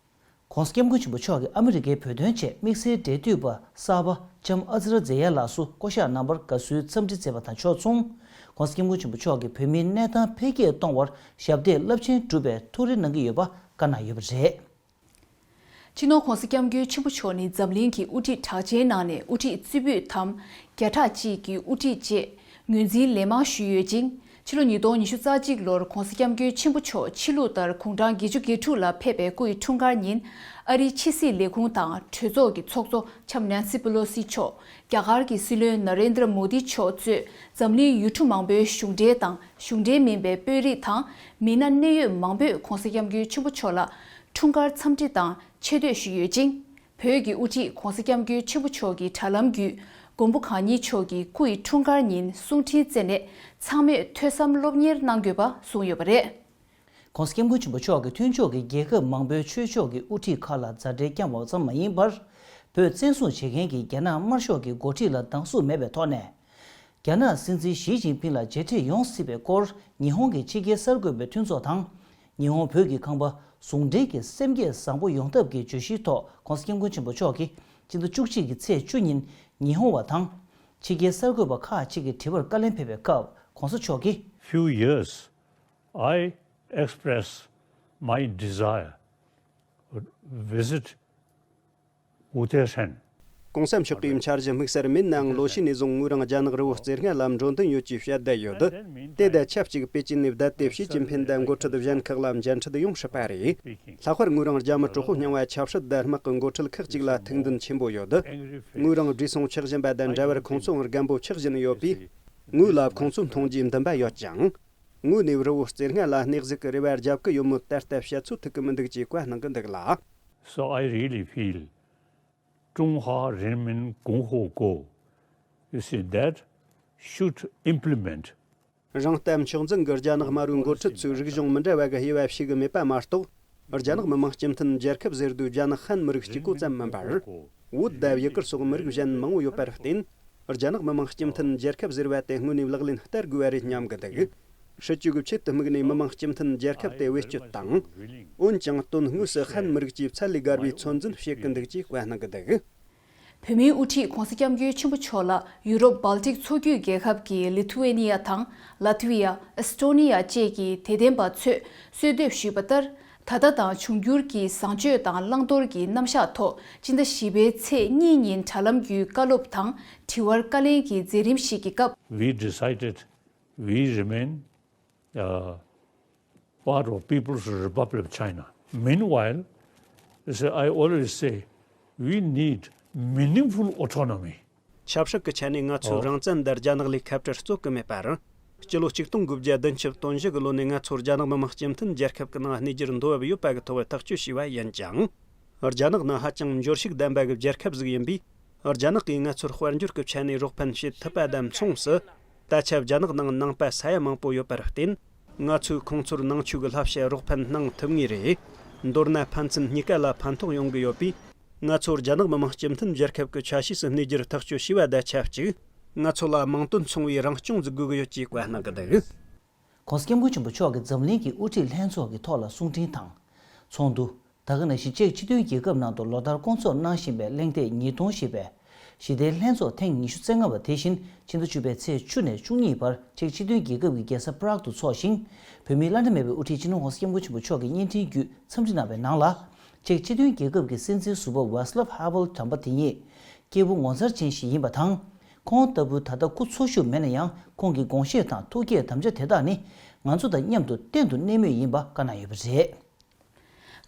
༸གོང་ས་༸སྐྱབས་མགོན་ཆེན་པོ་མཆོག་གིས་ཨ་མི་རི་ཀའི་བོད་དོན་ཆེད་དམིགས་བསལ་འབྲེལ་མཐུད་པ་གསར་པ་ལྕམ་ཨ་ཛི་ར་ཛེ་ཡ་ལགས་སུ་བསྐོ་གཞག་གནང་བར་དགའ་བསུའི་འཚམས་འདྲི་མཛད་པ་དང་ཕྱོགས་མཚུངས། ༸གོང་ས་༸སྐྱབས་མགོན་ཆེན་པོ་མཆོག་གིས་བོད་མིའི་གནས་སྟངས་འཕེལ་རྒྱས་གཏོང་བར་ཞབས་འདེགས་རླབས་ཆེན་བསྒྲུབས་པའི་ཐུགས་རེ་གནང་གི་ཡོད་པ་བཀའ་གནང་ཡོད་པ་རེད། སྤྱི་ནོར་༸གོང་ས་༸སྐྱབས་མགོན་ཆེན་པོ་མཆོག་ནི་འཛམ་གླིང་གི་དབུ་ཁྲིད་གྲགས་ཅན་ནང་ནས་དབུ་ཁྲིད་རྩེ་ཕུད་དམ་བརྒྱ་ཕྲག་གཅིག་གི་དབུ་ཁྲིད་ཅེས་ངོས་འཛིན་ལན་མང་ཞུས་ཡོད་ཅིང་། ཕྱི་ལོ་ཉིས་སྟོང་ཉི་ཤུ་རྩ་གཅིག་ལོར་༸གོང་ས་༸སྐྱབས་མགོན་ཆེན་པོ་མཆོག་ཕྱི་ལུགས་ལྟར་དགུང་གྲངས་བརྒྱད་ཅུ་གྱ་དྲུག་ལ་ཕེབས་པའི་སྐུ་ཡི་འཁྲུངས་སྐར་ཉིན། ཨ་རིའི་ཕྱི་སྲིད་ལས་ཁུངས་དང་གྲོས་ཚོགས་ཀྱི་ཚོགས་གཙོ་ལྕམ་ནན་སི་པེ་ལོ་སི་མཆོག་རྒྱ་གར་གྱི་སྲིད་བློན་ན་རེན་དྲ་མོ་དི་མཆོག་གཙོས་འཛམ་གླིང་ཡུལ་གྲུ་མང་པོའི་གཞུང་འབྲེལ་དང་གཞུང་འབྲེལ་མིན་པའི་དཔོན་རིགས་དང་མི་སྣ་གནད་ཡོད་མང་པོས་༸གོང་ས་༸སྐྱབས་མགོན་ཆེན་པོ་མཆོག་ལ་འཁྲུངས་སྐར་འཚམས་འདྲི་དང་ཆེ་བསྟོད་ཞུས་ཡོད་ཅིང་། བོད་ཀྱི་དབུ་ཁྲིད་༸གོང་ས་༸སྐྱབས་མགོན་ཆེན་པོ་མཆོག་གི་དྲ་ལམ་བརྒྱུད་མགོན་པོ་གང་ཉིད་མཆོག་གི་སྐུ་ཡི་འཁྲུངས་སྐར་ཉིན་གསུང་འཕྲིན་བསྩལ་ནས་ཚང་མས་ཐོས་བསམ་སློབ་གཉེར་གནང་དགོས་པ་གསུངས་ཡོད་པ་རེད། ༸གོང་ས་༸སྐྱབས་མགོན་ཆེན་པོ་མཆོག་གིས་མཐུན་ཕྱོགས་ཀྱི་རྒྱལ་ཁབ་མང་པོའི་ཆོས་ཕྱོགས་ཀྱི་དབུ་ཁྲིད་ཁག་ལ་མཛའ་འབྲེལ་བསྐྱངས་པ་ཙམ་མ་ཡིན་པར། བོད་བཙན་བཟུང་བྱེད་མཁན་གྱི་རྒྱ་ནག་དམར་ཤོག་གི་འགོ་ཁྲིད་ལ་སྡང་ཟུག་མེད་པའི་ཐོག་ནས། རྒྱ་ནག་སྲིད་འཛིན་ཞི་ཅིན་ཕིང་ལ་མཇལ་འཕྲད་ཡོང་སྲིད་པའི་སྐོར་ཉི་ཧོང་གི་ཕྱི་རྒྱལ་གསར་འགོད་པའི་མཐུན་ཚོགས་དང་། ཉི་ཧོང་བོད་ཀྱི་ཁང་པ་ཟུང་འབྲེལ་གྱི་སེམས་བསྐྱེད་བཟང་པོ་ཡོང་ཐབས་ཀྱི་བརྗོད་གཞིའི་ཐོག་༸གོང་ས་༸སྐྱབས་མགོན་ཆེན་པོ་མཆོག་གིས་ཕྱི་ཟླ་བཅུ་གཅིག་གི་ཚེས་བཅུ་ཉིན་ཉི་ཧོང་བ་དང་། ཕྱི་རྒྱལ་གསར་འགོད་པ་ཁག་ཅིག་གི་དྲི་བར་བཀའ་ལན་ཕེབས་པའི་སྐབས་༸གོང་ས་མཆོག་གིས། Few years, I express my desire to visit Wu Tei Shan. ༸གོང་ས་མཆོག་གིས་འཆར་གཞི་དམིགས་བསལ་མིན་ནའང་ལོ་ཤས་ནས་བཟུང་ངོས་རང་རྒྱ་ནག་རི་བོ་རྩེ་ལྔ་ལ་འགྲོ་འདུན་ཡོད་ཅེས་བཤད་བསྡད་ཡོད། དེ་དང་ཆབས་ཅིག་པེ་ཅིན་ནས་བསྡད་དེ་ཞི་ཅིན་ཕིན་དང་འགོ་ཁྲིད་གཞན་ཁག་ལ་མཇལ་འཕྲད་ཡོང་སྲིད་པ་རེད། ལྷག་པར་ངོས་རང་རྒྱ་མི་གྲོགས་པོ་རྙིང་བ་ཆབ་སྲིད་དང་དམག་གི་འགོ་ཁྲིད་ཁག་ཅིག་ལ་ཐུགས་འདུན་ཆེན་པོ་ཡོད། ངོས་རང་བགྲེས་སོང་ཆགས་བཞིན་པ་དང་འདྲ་བར་ཁོང་ཚོའང་རྒན་པོ་ཆགས་བཞིན་ཡོད་པས། ངོས་ལ་ཁོང་ཚོ་མཐོང་རྒྱུའི་འདུན་པ་ཡོད་ཅིང་། ངོས་ནས་རི་བོ་རྩེ་ལྔ་ལ་གནས་གཟིགས་ཀྱི་རེ་བ་རྒྱབ་ཀྱི་ཡོད་མོད། ད་ལྟ་བཤད་ཚོད་ཐིག་གི་མི་འདུག་ཅེས་བཀའ་གནང་གི་འདུག་ལ། So I really feel 中华人民共和国, you see, that should implement རང་ལྟ་མཆོག་འཛིན་གྱི་རྒྱ་ནག་དམར་པོའི་འགོ་ཁྲིད་ཚོས་རིག་གཞུང་མི་འདྲ་བ་གི་དབྱེ་བ་ཕྱེ་གི་མེད་པ་མ་གཏོགས། རྒྱ་ནག་མི་དམངས་སྤྱི་མཐུན་རྒྱལ་ཁབ་ཟེར་དུས་རྒྱ་ནག་ཧན་མི་རིགས་གཅིག་པོ་ཙམ་མིན་པར། བོད་དང་ཡུ་གུར་སོགས་མི་རིགས་གཞན་མང་བོ་ཡོད་པར་བརྟེན། རྒྱ་ནག་མི་དམངས་སྤྱི་མཐུན་རྒྱལ་ཁབ་ཟེར་བ་དེ་དངོས་གནས་ལག་ལེན་བསྟར་དགོས་པ་རེད་སྙམ་གི་འདུག་སྲིད་ཇུས་ཀྱི་ཆེད་དུ་དམིགས་ནས་མི་དམངས་སྤྱི་མཐུན་རྒྱལ་ཁབ་དེ་བེད་སྤྱོད་བཏང་། འོན་ཀྱང་དོན་དངོས་སུ་ཧན་མི་རིགས་ཀྱིས་ཚད་ལས་བརྒལ་བའི་ཚོད་འཛིན་བྱེད་ཀྱི་འདུག་ཅེས་བཀའ་གནང་གི་འདུག་བོད་མིའི་དབུ་ཁྲིད་༸གོང་ས་༸སྐྱབས་མགོན་ཆེན་པོ་མཆོག་ལ་ཡུ་རོབ་སྦལ་ཏིག་མཚོ་རྒྱུད་རྒྱལ་ཁབ་ཀྱི་ལི་ཐུ་ཝེ་ནི་ཡ་དང་ལ་ཐི་ཝི་ཡ། ཨེས་ཏོ་ནི་ཡ་བཅས་ཀྱི་དད་ལྡན་པ་ཚོས་གསོལ་འདེབས་ཞུས་པ་ལྟར། ད་ལྟ་དང་འབྱུང་འགྱུར་གྱི་བཟང་སྤྱོད་དང་བླང་དོར་གྱི་རྣམ་གཞག་ཐོག་སྤྱི་ཟླ་བཞི་པའི་ཚེས་གཉིས་ཉིན་དྲ་ལམ་བརྒྱུད་བཀའ་སློབ་དང་དྲི་བར་བཀའ་ལན་གྱི་མཛད་རིམ་ཞིག་གི་སྐབས། We decided we remain, uh, part of People's Republic of China. Meanwhile, you see, I always say we need meaningful autonomy. ཆབ་སྲིད་ཀྱི་ཆ་ནས་ང་ཚོས་རང་བཙན་དང་རྒྱ་ནག་ལས་ཁ་བྲལ་རྩོད་ཀྱི་མེད་པར། སྤྱི་ལོ་ཆིག་སྟོང་དགུ་བརྒྱ་བདུན་ཅུ་དོན་བཞི་གི་ལོ་ནས་ང་ཚོ་རྒྱ་ནག་མི་དམངས་སྤྱི་མཐུན་རྒྱལ་ཁབ་ཀྱི་ནང་གནས་རྒྱུར་འདོད་པ་ཡོད་པ་གི་ཐོག་ཐག་གཅོད་བྱས་པ་ཡིན་ཀྱང་། རྒྱ་ནག་ནང་ཧ་ཅང་འབྱོར་ཕྱུག་ལྡན་པ་གི་རྒྱལ་ཁབ་ཟིག་ཡིན་པས། རྒྱ་ནག་གིས་ང་ཚོར་དཔལ་འབྱོར་གྱི་ཆ་ནས་རོགས་ཕན་བྱེད་ཐུབ་པ་དང་མཚུངས་སུ། ད་ཆ་རྒྱ་ནག་ནང་ནང་པ་ས་ཡ་མང་པོ་ཡོད་པར་བརྟེན། ང་ཚོས་ཁོང་ཚོར་ནང་ཆོས་ཀྱི་བསླབ་བྱ་རོགས་ཕན་གནང་ཐུབ་ངེས་རེད། མདོར་ན་ཕན་ཚུན་གཉིས་ཀ་ལ་ཕན་ཐོགས་ཡོང་གི་ཡོད་པས། ང་ཚོར་རྒྱ་ནག་མི་དམངས་སྤྱི་མཐུན་རྒྱལ་ཁབ་ཀྱི་ཆ་ཤས་སུ་གནས་རྒྱུར་ཐག་གཅོད་བྱས་པ་དང་ཆབས་ཅིག་ང་ཚོ་ལ་མིང་དོན་མཚུངས་པའི་རང་སྐྱོང་འཛུགས་དགོས་ཀྱི་ཡོད་ཅེས་བཀའ་གནང་གི་འདུག ༸གོང་ས་༸སྐྱབས་མགོན་ཆེན་པོ་མཆོག་གིས་འཛམ་གླིང་གི་དབུ་ཁྲིད་ལྷན་ཚོགས་ཀྱི་ཐོག་ལ་གསུང་འཕྲིན་དང་། ཚོགས་འདུ། ད་ག་ནང་བཞིན་ཅེཀ་སྤྱི་མཐུན་རྒྱལ་ཁབ་ནང་དུ་ལོ་ལྟར་སྐོང་ཚོགས་གནང་བཞིན་པའི་གླེང་སྟེགས་ཉིས་སྟོང་ཞེས་པའི་ཞི་བདེའི་ལྷན་ཚོགས་ཐེངས་ཉི་ཤུ་རྩ་ལྔ་པ་དེ་བཞིན་ཕྱི་ཟླ་བཅུ་པའི་ཚེས་བཅུ་ནས་བཅུ་གཉིས་བར་ཅེཀ་སྤྱི་མཐུན་རྒྱལ་ཁབ་ཀྱི་རྒྱལ་ས་པ་རག་ཏུ་འཚོགས་ཤིང་། བོད་མིའི་བླ་ན་མེད་པའི་དབུ་ཁྲིད་སྤྱི་ནོར་༸གོང་ས་༸སྐྱབས་མགོན་ཆེན་པོ་མཆོག་གིས་བརྙན་འཕྲིན་བརྒྱུད་འཚམས་འདྲི་གནང་བའི་ནང་ལ། ཅེཀ་སྤྱི་མཐུན་རྒྱལ་ཁབ་ཀྱི་སྲིད་འཛིན་ཟུར་པ་ཝཱ་སི་ལབ་ཧ་ཝེལ་དམ་པ་དེ་ཉིད་སྐྱེས་བུ་ངོ་མཚར་ཅན་ཞིག་ཡིན་པ་དང་། ཁོང་ལྟ་བུའི་ད་ལྟ་སྐུ་འཚོ་བཞུགས་མེད་ན་ཡང་ཁོང་གི་དགོངས་བཞེད་དང་ཐུགས་བསྐྱེད་དམ་བཅའ་དེ་དག་ནི་ང་ཚོ་དང་མཉམ་དུ་གཏན་དུ་གནས་མུས་ཡིན་པ་བཀའ་གནང་ཡོད་པ་རེད།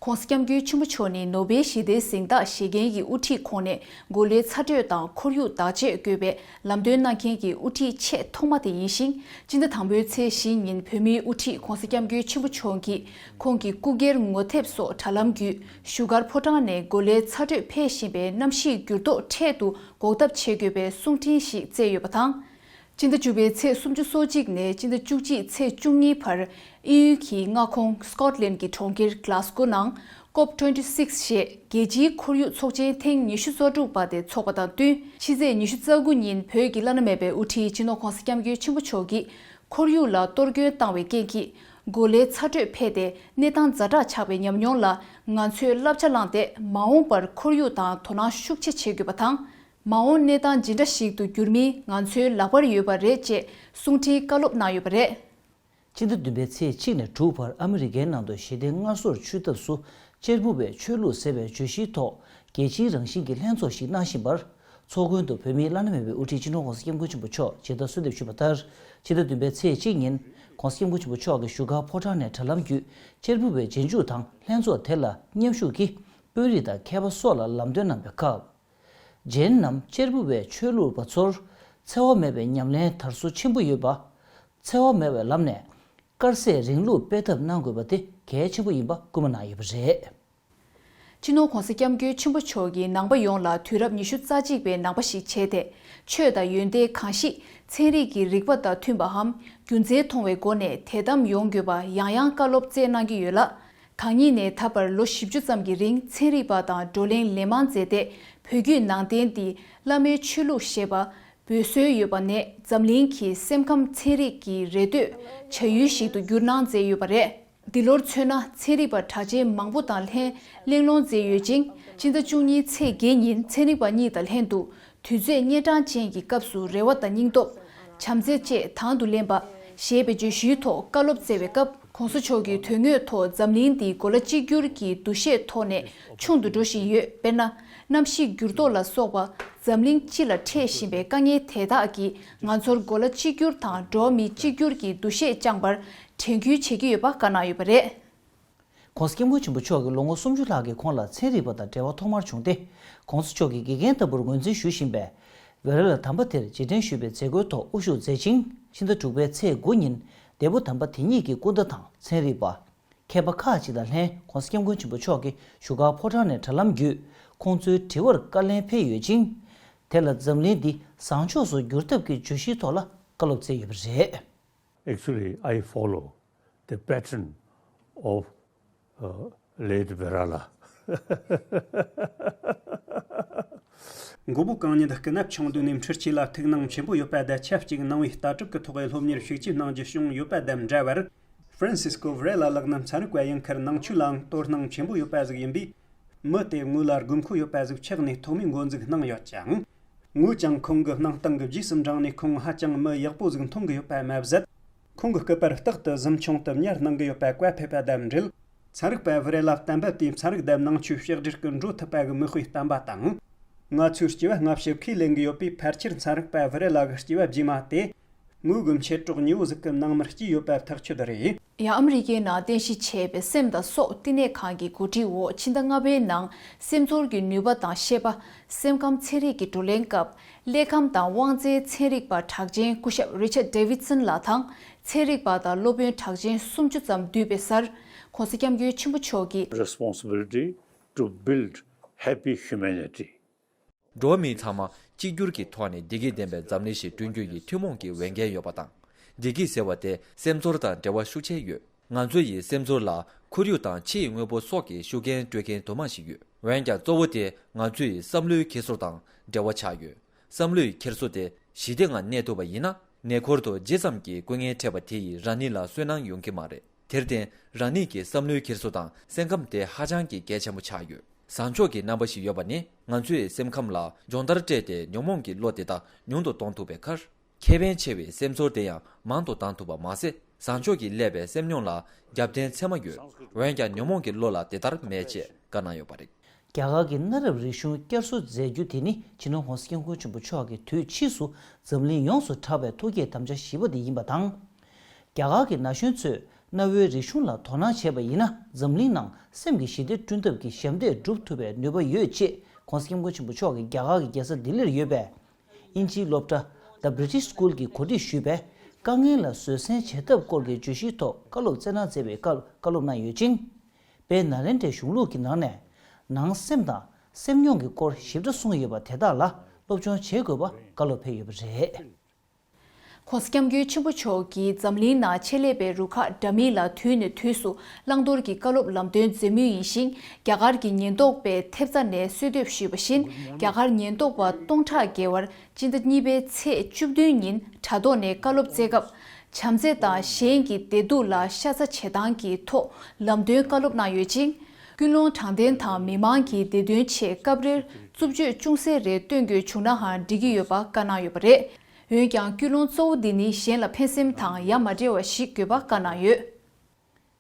༸གོང་ས་༸སྐྱབས་མགོན་ཆེན་པོ་མཆོག་ནི་ནོ་བེལ་ཞི་བདེའི་གཟེངས་རྟགས་བཞེས་མཁན་གྱི་དབུ་ཁྲིད་ཁོངས་ནས་གོ་ལའི་ཚ་དྲོད་དང་ཁོར་ཡུག་བདག་གཅེས་དགོས་པའི་ལམ་སྟོན་གནང་མཁན་གྱི་དབུ་ཁྲིད་ཆེས་ཐོག་མ་དེ་ཡིན་ཞིང་། སྤྱི་ཟླ་དང་པོའི་ཚེས་བཞི་ཉིན་བོད་མིའི་དབུ་ཁྲིད་༸གོང་ས་༸སྐྱབས་མགོན་ཆེན་པོ་མཆོག་གིས་ཁོང་གི་སྐུ་སྒེར་ངོ་དེབ་སོགས་དྲ་ལམ་བརྒྱུད་བཞུགས་སྒར་ཕོ་བྲང་ནས་གོ་ལའི་ཚ་དྲོད་འཕེལ་བཞིན་པའི་གནམ་གཤིས་འགྱུར་ལྡོག་འཕྲལ་དུ་འགོག་ཐབས་བྱེད་དགོས་པའི་གསུང་འཕྲིན་ཞིག་བསྩལ་ཡོད་པ་དང་། སྤྱི་ཟླ་བཅུ་པའི་ཚེས་སུམ་ཅུ་སོ་གཅིག་ནས་སྤྱི་ཟླ་བཅུ་གཅིག་ཚེས་བཅུ་གཉིས་བར་དབྱིན་ཡུལ་གྱི་མངའ་ཁོངས་སྐོཊ་ལན་གྱི་གྲོང་ཁྱེར་གྷ་ལ་སྒོ་ནང་ཀོབ་ཊུ་ཝེན་ཊི་སིགས་ཞེས་རྒྱལ་སྤྱིའི་ཁོར་ཡུག་ཚོགས་ཆེན་ཐེངས་ཉི་ཤུ་རྩ་དྲུག་པ་དེ་འཚོགས་པ་དང་བསྟུན། ཕྱི་ཚེས་ཉི་ཤུ་རྩ་དགུ་ཉིན་བོད་ཀྱི་བླ་ན་མེད་པའི་དབུ་ཁྲིད་སྤྱི་ནོར་༸གོང་ས་༸སྐྱབས་མགོན་ཆེན་པོ་མཆོག་གིས་ཁོར་ཡུག་ལ་གཏོར་སྐྱོན་བཏང་བའི་རྐྱེན་གྱིས་གོ་ལའི་ཚ་དྲོད་འཕེལ་ཏེ་གནས་སྟངས་ཛ་དྲག་ཆགས་པའི་ཉམས་མྱོང་ལ་ང་ཚོས་བསླབ་བྱ་བླངས་ཏེ་མ་འོངས་པར་ཁོར་ཡུག་དང་དོ་སྣང་ཤུགས་ཆེ་བྱེད་དགོས་པ་དང་། མ་འོངས་གནས་སྟངས་ཇི་འདྲ་ཞིག་ཏུ་འགྱུར་མིན་ང་ཚོའི་ལག་པར་ཡོད་པ་རེད་ཅེས་གསུང་འཕྲིན་བཀའ་སློབ་གནང་ཡོད་པ་རེད། སྤྱི་ཟླ་བདུན་པའི་ཚེས་གཅིག་ནས་དྲུག་བར་ཨ་མི་རི་ཀའི་ནང་དུ་ཞི་བདེ་སྔར་སྲོལ་བཅོས་ཐབས་སུ་གཅེར་བུ་པའི་ཆོས་ལུགས་ཟེར་བའི་བརྗོད་གཞིའི་ཐོག་རྒྱལ་སྤྱིའི་རང་བཞིན་གྱི་ལྷན་ཚོགས་ཤིག་གནང་བཞིན་པར། ཚོགས་མགོན་དུ་བོད་མིའི་བླ་ན་མེད་པའི་དབུ་ཁྲིད་སྤྱི་ནོར་༸གོང་ས་༸སྐྱབས་མགོན་ཆེན་པོ་མཆོག་མཇལ་དར་གསོལ་འདེབས་ཞུས་པ་ལྟར། ཕྱི་ཟླ་བདུན་པའི་ཚེས་གཅིག་ཉིན་༸གོང་ས་༸སྐྱབས་མགོན་ཆེན་པོ་མཆོག་གིས་བཞུགས་སྒར་ཕོ་བྲང་ནས་དྲ་ལམ་བརྒྱུད་གཅེར་བུ་པའི་རྗེས་འཇུག་དང་ལྷན་ཚོགས་དེ་ལ་མཉམ་ཞུགས་ཀྱིས་དཔོན་རིགས་དང་མཁས་པ་སོགས་ལ་ལམ་སྟོན་གནང་བའི་སྐབས། རྗེན་ནམ་གཅེར་བུ་པའི་ཆོས་ལུགས་པ་ཚོར་འཚེ་བ་མེད་པའི་ཉམས་ལེན་དར་སོ་ཆེན་པོ་ཡོད་པ། འཚེ་བ་མེད་པའི་ལམ་ནས་དཀར་ཟས་རིང་ལུགས་སྤེལ་ཐབས་གནང་དགོས་པ་དེ་གལ་ཆེན་པོ་ཡིན་པ་སྐུལ་མ་གནང་ཡོད་པ་རེད། སྤྱི་ནོར་༸གོང་ས་༸སྐྱབས་མགོན་ཆེན་པོ་མཆོག་གིས་ནང་པ་ཡོངས་ལ་དུས་རབས་ཉི་ཤུ་རྩ་གཅིག་པའི་ནང་པ་ཞིག་བྱས་ཏེ། ཆོས་དང་ཡོན་ཏན་གང་ཞིག་ཚན་རིག་གི་རིག་པ་དང་མཐུན་པའམ་རྒྱུ་མཚན་མཐོང་བའི་སྒོ་ནས་དད་དམ་ཡོང་དགོས་པ་ཡང་ཡང་བཀའ་སློབ་སྩལ་གནང་གི་ཡོད་ལ། གང་ཉིད་ནས་ད་བར་ལོ་བཞི་བཅུ་ཙམ་གྱི་རིང་ཚན་རིག་པ་དང་བགྲོ་གླེང་ལན་མང་མཛད་དེ། བོད་བརྒྱུད་ནང་བསྟན་འདི་བླ་མའི་ཆོས་ལུགས་ཞེས་པ་འབོད་སྲོལ་ཡོད་པ་ནས། འཛམ་གླིང་གི་སེམས་ཁམས་ཚན་རིག་གི་རེ་ལྟོས་བྱ་ཡུལ་ཞིག་ཏུ་བསྒྱུར་གནང་མཛད་ཡོད་པ་རེད། འདི་ལོར་མཚོན་ན། ཚན་རིག་པ་གྲགས་ཅན་མང་པོ་དང་ལྷན་གླེང་སློང་མཛད་ཡོད་ཅིང་། སྤྱི་ཟླ་བཅུ་གཉིས་ཚེས་བརྒྱད་ཉིན་ཚན་རིག་པ་གཉིས་དང་ལྷན་དུ། དུས་ཚོད་གཉན་འཕྲང་ཅན་གྱི་སྐབས་སུ་རེ་བ་དང་སྙིང་སྟོབས། བྱམས་བརྩེ་བཅས་དང་དུ་ལེན་པ། ཞེས་པའི་བརྗོད་གཞིའི་ཐོག་བཀའ་སློབ་སྩལ་བའི་སྐབས། ༸གོང་ས་མཆོག་གིས་དོན་དངོས་ཐོག་འཛམ་གླིང་འདི་གོ་ལ་གཅིག་གྱུར་གྱི་འདུ་ཤེས་ཐོག་ནས་ཆུང་དུ་འགྲོ་བཞིན་ཡོད། དཔེར་ན། གནམ་གཤིས་འགྱུར་ལྡོག་ལ་སོགས་པ་འཛམ་གླིང་སྤྱི་ལ་འཕྲད་བཞིན་པའི་དཀའ་ངལ་དེ་དག་གིས་ང་ཚོར་གོ་ལ་གཅིག་གྱུར་དང་འགྲོ་བ་མི་གཅིག་གྱུར་གྱི་འདུ་ཤེས་བཅངས་པར་དྲན་སྐུལ་བྱེད་ཀྱི་ཡོད་པ་བཀའ་གནང་ཡོད་པ་རེད། ༸གོང་ས་༸སྐྱབས་མགོན་ཆེན་པོ་མཆོག་གིས་ལོ་ངོ་སུམ་ཅུ་ལྷག་གི་གོང་ལ་ཚན་རིག་པ་དང་འབྲེལ་བ་ཐོག་མར་བྱུང་སྟེ། ༸གོང་ས་མཆོག་གིས་དགེ་རྒན་ལྟ་བུར་ངོས་འཛིན་ཞུ་བཞིན་པའི་ཝེ་ར་ལ་དམ་པ་དེར་རྗེས་དྲན་ཞུས་པའི་མཛད་སྒོའི་ཐོག་དབུ་བཞུགས་མཛད་ཅིང་། ཕྱི་ཟླ་དྲུག་པའི་ཚེས་དགུ་ཉིན་འདས་པོ་དམ་པ་དེ་ཉིད་ཀྱི་སྐུ་ཟླ་དང་ཚན་རིག་པ། མཁས་པ་ཁག་ཅིག་དང་ལྷན་༸གོང་ས་༸སྐྱབས་མགོན་ཆེན་པོ་མཆོག་གིས་བཞུགས་སྒར་ཕོ་བྲང་ནས་དྲ་ལམ་བརྒྱུད་ཁོང་ཚོའི་དྲི་བར་བཀའ་ལན་ཕེབས་ཡོད་ཅིང་། དེ་ལ་འཛམ་གླིང་འདི་བཟང་ཕྱོགས་སུ་བསྒྱུར་ཐབས་ཀྱི་བརྗོད་གཞིའི་ཐོག་ལ་བཀའ་སློབ་སྩལ་ཡོད་པ་རེད། Actually, I follow the pattern of, uh, late Verala. མགོན་པོ་གང་ཉིད་སྐུ་ན་ཆུང་དུས་ནས་འཕྲུལ་ཆས་ལ་ཐུགས་སྣང་ཆེན་པོ་ཡོད་པ་དང་། ཆབས་ཅིག་ནང་པའི་ལྟ་གྲུབ་ཀྱི་ཐོག་སློབ་གཉེར་ཤུགས་ཆེ་གནང་རྒྱུ་བྱུང་ཡོད་པ་དང་འདྲ་བར། Francisco Varela ལགས་ནི་ཚན་རིག་པ་ཡིན་ཁར་ནང་ཆོས་ལའང་དོ་སྣང་ཆེན་པོ་ཡོད་པ་ཟིག་ཡིན་པས། མི་དེ་དངོས་ལ་དགོས་མཁོ་ཡོད་པ་ཟིག་ཆགས་ནས་ཐོག་མའི་འགོ་འཛུགས་གནང་ཡོད་ཅིང་། ངོས་ཀྱང་ཁོང་གི་གནང་སྟངས་ཀྱི་རྗེས་སུ་འབྲངས་ནས། ཁོང་ཧ་ཅང་མི་ཡག་པོ་ཟིག་མཐོང་གི་ཡོད་པ་མ་ཟད། ཁོང་གི་སྐུ་པར་རྟག་ཏུ་གཟིམ་ཆུང་དུ་ཉར་གནང་གི་ཡོད་པ་བཀའ་ཕེབས་པ་དང་འབྲེལ། ཚན་རིག་པ་ཝི་རེ་ལ་བསྟན་པ་དེས་ཚན་རིག་དང་ནང་ཆོས་ཕྱག་སྦྲེལ་གྱིས་འགྲོ་ཐུབ་པ་གི་མིག་དཔེ་བསྟན་པ་དང་། ང་ཚོའི་སྐྱེ་བ་སྔ་ཕྱི་ཁས་ལེན་གྱི་ཡོད་པས། ཕལ་ཆེར་ཚན་རིག་པ་ཝི་རེ་ལ་གི་སྐྱེ་བ་རྗེས་མ་དེ། ངོས་ཀྱི་མཆེད་གྲོགས་ཉེ་བོ་ཟིག་གི་ནང་མར་སྐྱེས་ཡོད་པ་ཐག་ཆོད་རེད། ཡང་ཨ་མི་རི་ཀའི་ནང་རྟེན་གཞི་བྱས་པའི་སེམས་དང་སྲོག་བསྟི་གནས་ཁང་གི་གོ་སྒྲིག་འོག་ཕྱི་ཟླ་ལྔ་པའི་ནང་སེམས་ཚོར་གྱི་ནུས་པ་དང་ཤེས་པ། སེམས་ཁམས་ཚན་རིག་གི་བགྲོ་གླེང་སྐབས། ཀླད་ཁམས་དང་དབང་རྩའི་ཚན་རིག་པ་གྲགས་ཅན་སྐུ་ཞབས་Richard Davidson ལགས་དང་། ཚན་རིག་པ་དང་སློབ་དཔོན་གྲགས་ཅན་སུམ་ཅུ་ཙམ་འདུས་པའི་སར། ༸གོང་ས་༸སྐྱབས་མགོན་ཆེན་པོ་མཆོག་གིས། Responsibility to build happy humanity. འགྲོ་བ་མི་ཚང་མ་གཅིག་གྱུར་གྱི་ཐོག་ནས་བདེ་སྐྱིད་ལྡན་པའི་འཛམ་གླིང་ཞིག་བསྐྲུན་རྒྱུ་ཡི་ཐུན་མོང་གི་འོས་འགན་ཡོད་པ་དང་། བདེ་སྐྱིད་ཟེར་བ་དེ་སེམས་ཚོར་དང་འབྲེལ་བ་ཤུགས་ཆེ་ཡོད། ང་ཚོ་ཡི་སེམས་ཚོར་ལ་ཁོར་ཡུག་དང་ཕྱི་ཡི་དངོས་པོ་སོགས་ཀྱི་ཤུགས་རྐྱེན་སྤྲོད་མཁན་དུ་མ་ཞིག་ཡོད། འོན་ཀྱང་གཙོ་བོ་དེ་ང་ཚོ་ཡི་བསམ་བློའི་འཁྱེར་སོ་དང་འབྲེལ་བ་ཆགས་ཡོད། བསམ་བློའི་འཁྱེར་སོ་དེ་ཞི་བདེ་ངང་གནས་ཐུབ་པ་ཡིན་ན། གནས་སྐོར་དུ་ཇི་ཙམ་གྱི་སྐུ་ངལ་འཕྲད་པ་དེ་ཡིས་རང་ཉིད་ལ་སུན་སྣང་ཡོང་གི་མ་རེད། དེར་བརྟེན། རང་ཉིད་ཀྱི་བསམ་བློའི་འཁྱེར་སོ་དང་སེམས་ཁམས་དེ་ཧ་ཅང་གི་གལ་ཆེན་པོ་ཆགས་ཡོད། བཟང་ཕྱོགས་ཀྱི་རྣམ་པ་ཞིག་ཡོད་པ་ནི། ང་ཚོའི་སེམས་ཁམས་ལ་སྦྱོང་བརྡར་སྤྲད་དེ་ཉོན་མོངས་ཀྱི་བློ་དེ་དག་ཉུང་དུ་གཏོང་ཐུབ་པའི་ཁར། ཁེ་ཕན་ཆེ་བའི་སེམས་ཚོར་དེ་ཡང་མང་དུ་བཏང་ཐུབ་པ་མ་ཟད། བཟང་ཕྱོགས་ཀྱིས་བསླད་པའི་སེམས་མྱོང་ལ་རྒྱབ་རྟེན་ཚད་མ་ཡོད། འོན་ཀྱང་ཉོན་མོངས་ཀྱི་བློ་ལ་དེ་ལྟར་མེད་ཅེས་བཀའ་གནང་ཡོད་པ་རེད། རྒྱ་གར་གྱི་གནའ་རབས་རིག་གཞུང་བསྐྱར་གསོ་མཛད་རྒྱུ་དེ་ནི་སྤྱི་ནོར་༸གོང་ས་༸སྐྱབས་མགོན་ཆེན་པོ་མཆོག་གིས་དུས་ཕྱིས་སུ་འཛམ་གླིང་ཡོངས་སུ་གྲགས་པའི་ཐུགས་བསྐྱེད་དམ་བཅའ་བཞི་པ་དེ་ཡིན་པ་དང་། རྒྱ་གར་གྱི་ན་གཞོན་ཚོས་གནའ་བོའི་རིག་གཞུང་ལ་དོ་སྣང་བྱས་པ་ཡིན་ན། འཛམ་གླིང་ནང་སེམས་ཀྱི་ཞི་བདེ་བསྐྲུན་ཐབས་ཀྱི་ཞབས་འདེགས་སྒྲུབ་ཐུབ་པའི་ནུས་པ་ཡོད་ཅེས་༸གོང་ས་༸སྐྱབས་མགོན་ཆེན་པོ་མཆོག་གིས་རྒྱ་གར་གྱི་རྒྱལ་ས་ལྡི་ལིར་ཡོད་པའི་དབྱིན་ཇིའི་སློབ་གྲྭ་The British School གྱིས་གོ་སྒྲིག་ཞུས་པའི་དཀའ་ངལ་ལ་བཟོད་བསྲན་བྱེད་ཐབས་སྐོར་གྱི་བརྗོད་གཞིའི་ཐོག་བཀའ་སློབ་སྩལ་གནང་མཛད་པའི་སྐབས་བཀའ་སློབ་གནང་ཡོད་ཅིང་། དཔལ་ནཱ་ལེནྡྲའི་གཞུང་ལུགས་ཀྱི་ནང་ནས་ནང་སེམས་དང་སེམས་མྱོང་གི་སྐོར་ཞིབ་ཕྲ་གསུངས་ཡོད་པ་དེ་དག་ལ་སློབ་སྦྱོང་བྱེད་དགོས་པ་བཀའ་སློབ་ཕེབས་ཡོད་པ་རེད། ༸གོང་ས་༸སྐྱབས་མགོན་ཆེན་པོ་མཆོག་གིས་འཛམ་གླིང་ནང་ཆེད་ལས་པའི་རུ་ཁག་འདྲ་མིན་ལ་དུས་ནས་དུས་སུ་བླང་དོར་གྱི་བཀའ་སློབ་ལམ་སྟོན་མཛད་མུས་ཡིན་ཞིང་། རྒྱ་གར་གྱི་ཉེན་རྟོག་པས་ཐེབས་རྩ་ནས་གསོལ་འདེབས་ཞུས་པ་བཞིན། རྒྱ་གར་ཉེན་རྟོག་པ་སྟོང་ཕྲག་བརྒལ་བར་སྤྱི་ཟླ་གཉིས་པའི་ཚེས་བཅུ་བདུན་ཉིན་དྲ་ཐོག་ནས་བཀའ་སློབ་སྩལ་སྐབས། བྱམས་བརྩེ་དང་གཞན་གྱི་བདེ་སྡུག་ལ་ཤ་ཚ་བྱེད་སྟངས་ཀྱི་ཐོག་ལམ་སྟོན་བཀའ་སློབ་གནང་ཡོད་ཅིང་། ཀུན་སློང་དྲང་བདེན་དང་མི་མང་གི་བདེ་དོན་ཆེད་སྐབས་རེར་རྩུབ་སྤྱོད་ཅུང་ཟད་རེ་སྟོན་དགོས་བྱུང་ནའང་འགྲིག་གི་ཡོད་པ་བཀའ་གནང་ཡོད་པ་རེད། འོན་ཀྱང་ཀུན་སློང་གཙོ་བོ་འདི་ནི་གཞན་ལ་ཕན་སེམས་དང་ཡ་མ་བྲལ་བ་ཞིག་དགོས་པ་བཀའ་གནང་ཡོད།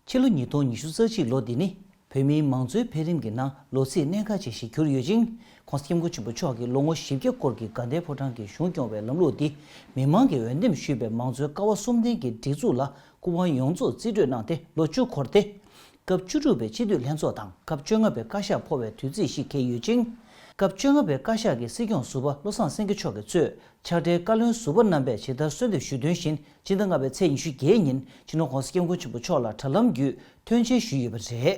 ཕྱི་ལོ་ཉིས་སྟོང་ཉི་ཤུ་རྩ་གཅིག་ལོ་འདི་ནི་བོད་མིའི་མང་གཙོའི་འཕེལ་རིམ་གྱི་ནང་ལོ་ཚིགས་གནད་འགག་ཅིག་ཞིག་གྱུར་ཡོད་ཅིང་། ༸གོང་ས་༸སྐྱབས་མགོན་ཆེན་པོ་མཆོག་གིས་ལོ་ངོ་བཞི་བརྒྱ་སྐོར་གྱི་དགའ་ལྡན་ཕོ་བྲང་གི་གཞུང་སྐྱོང་བའི་ལམ་ལུགས་འདི་མི་མང་གིས་འོས་འདེམས་ཞུས་པའི་མང་གཙོའི་ཀ་བ་གསུམ་ལྡན་གྱི་སྒྲིག་འཛུགས་ལ་སྐུ་དབང་ཡོངས་རྫོགས་རྩིས་སྤྲོད་གནང་སྟེ་ལོ་བཅུ་འཁོར་ཏེ། སྐབས་བཅུ་དྲུག་པའི་སྤྱི་འཐུས་ལྷན་ཚོགས་དང་སྐབས་བཅོ་ལྔ་པའི་བཀའ་ཤག་འཕོ་བའི་དུས་ཚིགས་ཤིག་འཁེལ་ཡོད་ཅིང་། སྐབས་བཅོ་ལྔ་པའི་བཀའ་ཤག་གི་སྲིད་སྐྱོང་ཟུར་པ་བློ་བཟང་སེང་གེ་མཆོག་གིས་གཙོས་ཕྱག་སྦྲེལ་བཀའ་བློན་ཟུར་པ་རྣམ་པས་ཇི་ལྟར་གསོལ་འདེབས་ཞུས་དོན་བཞིན། སྤྱི་ཟླ་ལྔ་པའི་ཚེས་ཉི་ཤུ་བརྒྱད་ཉིན་སྤྱི་ནོར་༸གོང་ས་༸སྐྱབས་མགོན་ཆེན་པོ་མཆོག་ལ་དྲ་ལམ་བརྒྱུད་ཐོན་སྐྱེལ་ཞུས་ཡོད་པ་རེད།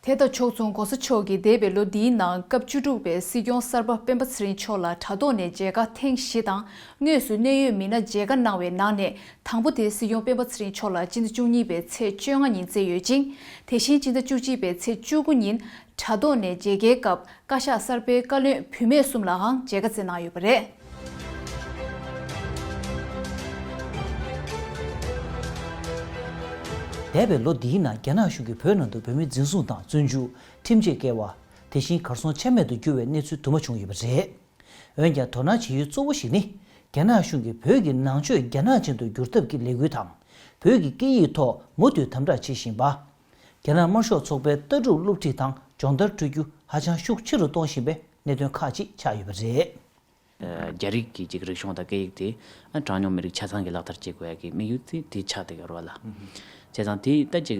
དེ་དང་ཕྱོགས་མཚུངས་༸གོང་ས་མཆོག་གིས་འདས་པའི་ལོ་འདིའི་ནང་སྐབས་བཅུ་དྲུག་པའི་སྲིད་སྐྱོང་གསར་པ་སྤེན་པ་ཚེ་རིང་མཆོག་ལ་དྲ་ཐོག་ནས་མཇལ་ཁ་ཐེངས་བཞི་དང་དངོས་སུ་གནད་ཡོད་མི་སྣ་མཇལ་ཁ་གནང་བའི་ནང་ནས་དང་པོ་དེ་སྲིད་སྐྱོང་སྤེན་པ་ཚེ་རིང་མཆོག་ལ་སྤྱི་ཟླ་བཅུ་གཉིས་པའི་ཚེས་བཅོ་ལྔ་ཉིན་བསྩལ་ཡོད་ཅིང་། དེ་བཞིན་སྤྱི་ཟླ་བཅུ་གཅིག་པའི་ཚེས་བཅུ་དགུ་ཉིན་དྲ་ཐོག་ནས་མཇལ་ཁའི་སྐབས་བཀའ་ཤག་གསར་པའི་བཀའ་བློན་བུད་མེད་གསུམ་ལའང་མཇལ་ཁ་བསྩལ་གནང་ཡོད་པ་རེད། འདས་པའི་ལོ་འདིའི་ནང་རྒྱ་ནག་གཞུང་གིས་བོད་ནང་དུ་བོད་མི་འཛིན་བཟུང་དང་བཙོན་འཇུག་ཁྲིམས་ཆད་བཀལ་བ། དེ་བཞིན་གར་སོང་ཆ་མེད་དུ་གྱུར་བའི་གནས་ཚུལ་དུ་མ་བྱུང་ཡོད་པ་རེད། འོན་ཀྱང་དོ་སྣང་བྱེད་ཡུལ་གཙོ་བོ་ཞིག་ནི། རྒྱ་ནག་གཞུང་གིས་བོད་ཀྱི་ནང་ཆོས་རྒྱ་ནག་ཅན་དུ་བསྒྱུར་ཐབས་ཀྱི་ལས་འགུལ་དང་། བོད་ཀྱི་སྐད་ཡིག་ཐོག་མུ་མཐུད་དམ་དྲག་བྱེད་བཞིན་པ། རྒྱ་ནག་དམར་ཤོག་ཚོགས་པའི་ལྟ་གྲུབ་སློབ་ཁྲིད་དང་སྦྱོང་བརྡར་སྤྲོད་རྒྱུ་ཧ་ཅང་ཤུགས་ཆེ་རུ་གཏོང་བཞིན་པའི་གནད་དོན་ཁག་ཅིག་ཆགས་ཡོད་པ་རེད། རྒྱ་རིགས་ཀྱི་ཅིག་རིག་གཞུང་དང་སྐད་ཡིག་དེ་གྲངས་ཉུང་མི་རིགས་ཆ་ཚང་གིས་ལག་བསྟར་བྱེད་དགོས་ཡ་གི་དམིགས་ཡུལ་དེ་དེ་ཆགས་བསྡད་ཡོད་རེད་བ་ལ། བྱས་ཙང་དེ་ལྟ་ཅིག་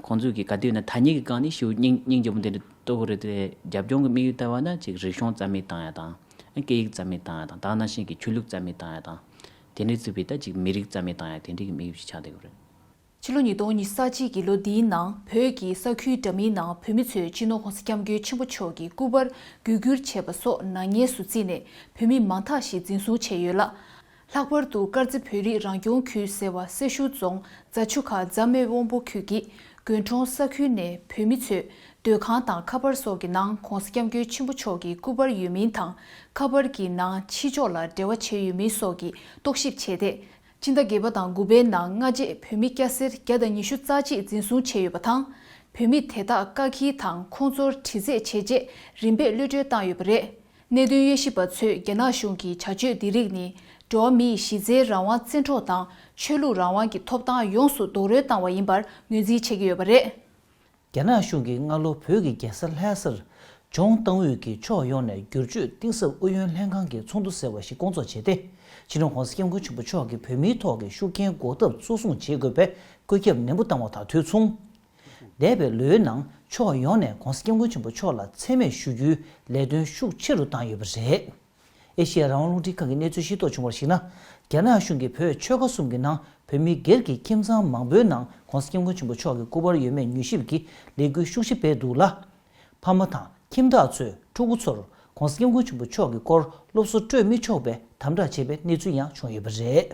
ཁོང་ཚོས་ཀྱི་ག་དུས་ན་ཐ་སྙད་ཀྱི་སྒང་ནས་ཞེ་པོ་སྙིང་སྙིང་རྗེ་པོ་དེ་འདྲ་གཏོང་གི་རེད་དེ། རྒྱབ་ལྗོངས་ཀྱི་དམིགས་ཡུལ་ལྟ་བ་ན་ཅིག་རིག་གཞུང་རྩ་མེད་བཏང་ཡ་དང་། སྐད་ཡིག་རྩ་མེད་བཏང་ཡ་དང་། ད་ག་ནང་བཞིན་གྱི་ཆོས་ལུགས་རྩ་མེད་བཏང་ཡ་དང་། དེ་འདྲའི་བརྩིས་པའི་ད་ཅིག་མི་རིགས་རྩ་མེད་བཏང་ཡ་དེ་འདྲའི་གི་དམིགས་ཡུལ་ཞིག་ཆགས་བསྡད་ཡོད་རེད། ཕྱི་ལོ་ཉིས་སྟོང་ཉི་ཤུ་རྩ་གཅིག་གི་ལོ་འདིའི་ནང་བོད་ཀྱི་ས་ཁུལ་འདྲ་མིན་ནང་བོད་མི་ཚོས་སྤྱི་ནོར་༸གོང་ས་༸སྐྱབས་མགོན་ཆེན་པོ་མཆོག་གི་སྐུ་པར་གུས་བཀུར་བྱས་པ་སོགས་ནག་ཉེས་སུ་བརྩིས་ནས་བོད་མི་མང་དག་ཞིག་འཛིན་བཟུང་བྱས་ཡོད་ལ། ལྷག་པར་དུ་དཀར་མཛེས་བོད་རིགས་རང་སྐྱོང་ཁུལ་ཟེར་བ་སེར་ཤུལ་རྫོང་རྫ་ཆུ་ཁ་རྫ་སྨད་དབོན་པོ་ཁུལ་གྱི་དགོན་གྲོང་ས་ཁུལ་ནས་བོད་མི་ཚོས་སྡོད་ཁང་དང་ཁ་པར་སོགས་ཀྱི་ནང་༸གོང་ས་༸སྐྱབས་མགོན་ཆེན་པོ་མཆོག་གི་སྐུ་པར་ཡོད་མིན་དང་། ཁ་པར་གྱི་ནང་ཕྱི་ཕྱོགས་ལ་འབྲེལ་བ་བྱས་ཡོད་མིན་སོགས་ཀྱི་རྟོག་ཞིབ་བྱས་ཏེ། སྤྱི་ཟླ་བརྒྱད་པ་དང་དགུ་པའི་ནང་སྔ་རྗེས་བོད་མི་སྐྱ་སེར་བརྒྱ་དང་ཉི་ཤུ་རྩ་གཅིག་འཛིན་བཟུང་བྱས་ཡོད་པ་དང་། བོད་མི་དེ་དག་བཀག་སྐྱིལ་དང་ཁོང་ཚོར་དྲི་རྩད་བྱས་རྗེས་རིམ་པས་གློད་གྲོལ་བཏང་ཡོད་པ་རེད། གནད་དོན་དབྱེ་ཞིབ་པ་ཚོས་རྒྱ་ནག་གཞུང་གི་བྱ་སྤྱོད་འདི་རིགས་ནི་འགྲོ་བ་མིའི་གཞི་རྩའི་རང་དབང་བཙན་འཕྲོག་དང་ཆོས་ལུགས་རང་དབང་གི་ཐོབ་ཐང་ཡོངས་སུ་རྡོག་རོལ་བཏང་བ་ཡིན་པར་ངོས་འཛིན་བྱེད་ཀྱི་ཡོད་པ་རེད། རྒྱ་ནག་གཞུང་གིས་སྔ་ལོ་བོད་ཀྱི་རྒྱལ་ས་ལྷ་སར་ལྗོངས་ཏང་ཨུད་ཀྱི་ཕྱོགས་ཡོངས་ནས་བསྒྱུར་བཅོས་གཏིང་ཟབ་ཨུ་ཡོན་ལྷན་ཁང་གི་ཚོགས་འདུ་ཟེར་བ་ཞིག་བསྐོང་ཚོགས་བྱས་ཏེ། སྤྱི་ནོར་༸གོང་ས་༸སྐྱབས་མགོན་ཆེན་པོ་མཆོག་གིས་བོད་མིའི་ཐོག་གི་ཤུགས་རྐྱེན་འགོག་ཐབས་གཙོ་བཟུང་བྱེད་དགོས་པའི་བཀོད་ཁྱབ་ནན་པོ་བཏང་བ་དང་དུས་མཚུངས། འདས་པའི་ལོའི་ནང་ཕྱོགས་ཡོངས་ནས་༸གོང་ས་༸སྐྱབས་མགོན་ཆེན་པོ་མཆོག་ལ་མཚན་སྨད་ཞུ་རྒྱུའི་ལས་དོན་ཤུགས་ཆེ་རུ་བཏང་ཡོད་པ་རེད། ཨེ་ཤེ་ཡ་རང་དབང་རླུང་འཕྲིན་ཁང་གིས་གནས་ཚུལ་ཤེས་རྟོགས་བྱུང་བར་གཞིགས་ན། རྒྱ་ནག་གཞུང་གིས་བོད་ཆོལ་ཁ་གསུམ་གྱི་ནང་བོད་མི་སྒེར་གྱི་ཁྱིམ་ཚང་མང་པོའི་ནང་༸གོང་ས་༸སྐྱབས་མགོན་ཆེན་པོ་མཆོག་གི་སྐུ་པར་ཡོད་མེད་མྱུལ་ཞིབ་ཀྱི་ལས་འགུལ་ཤུགས་ཆེ་སྤེལ་འདུག་ལ། ཕ་མ་དང་ཁྱིམ་བདག་ཚོས་ཕྲུ་གུ་ཚོར་༸གོང་ས་༸སྐྱབས་མགོན་ཆེན་པོ་མཆོག་གི་སྐོར་སློབ་གསོ་སྤྲོད་མི་ཆོག་པའི་དམ་དྲག་བྱས་པའི་གནས་ཚུལ་ཡང་བྱུང་ཡོད་པ་རེད།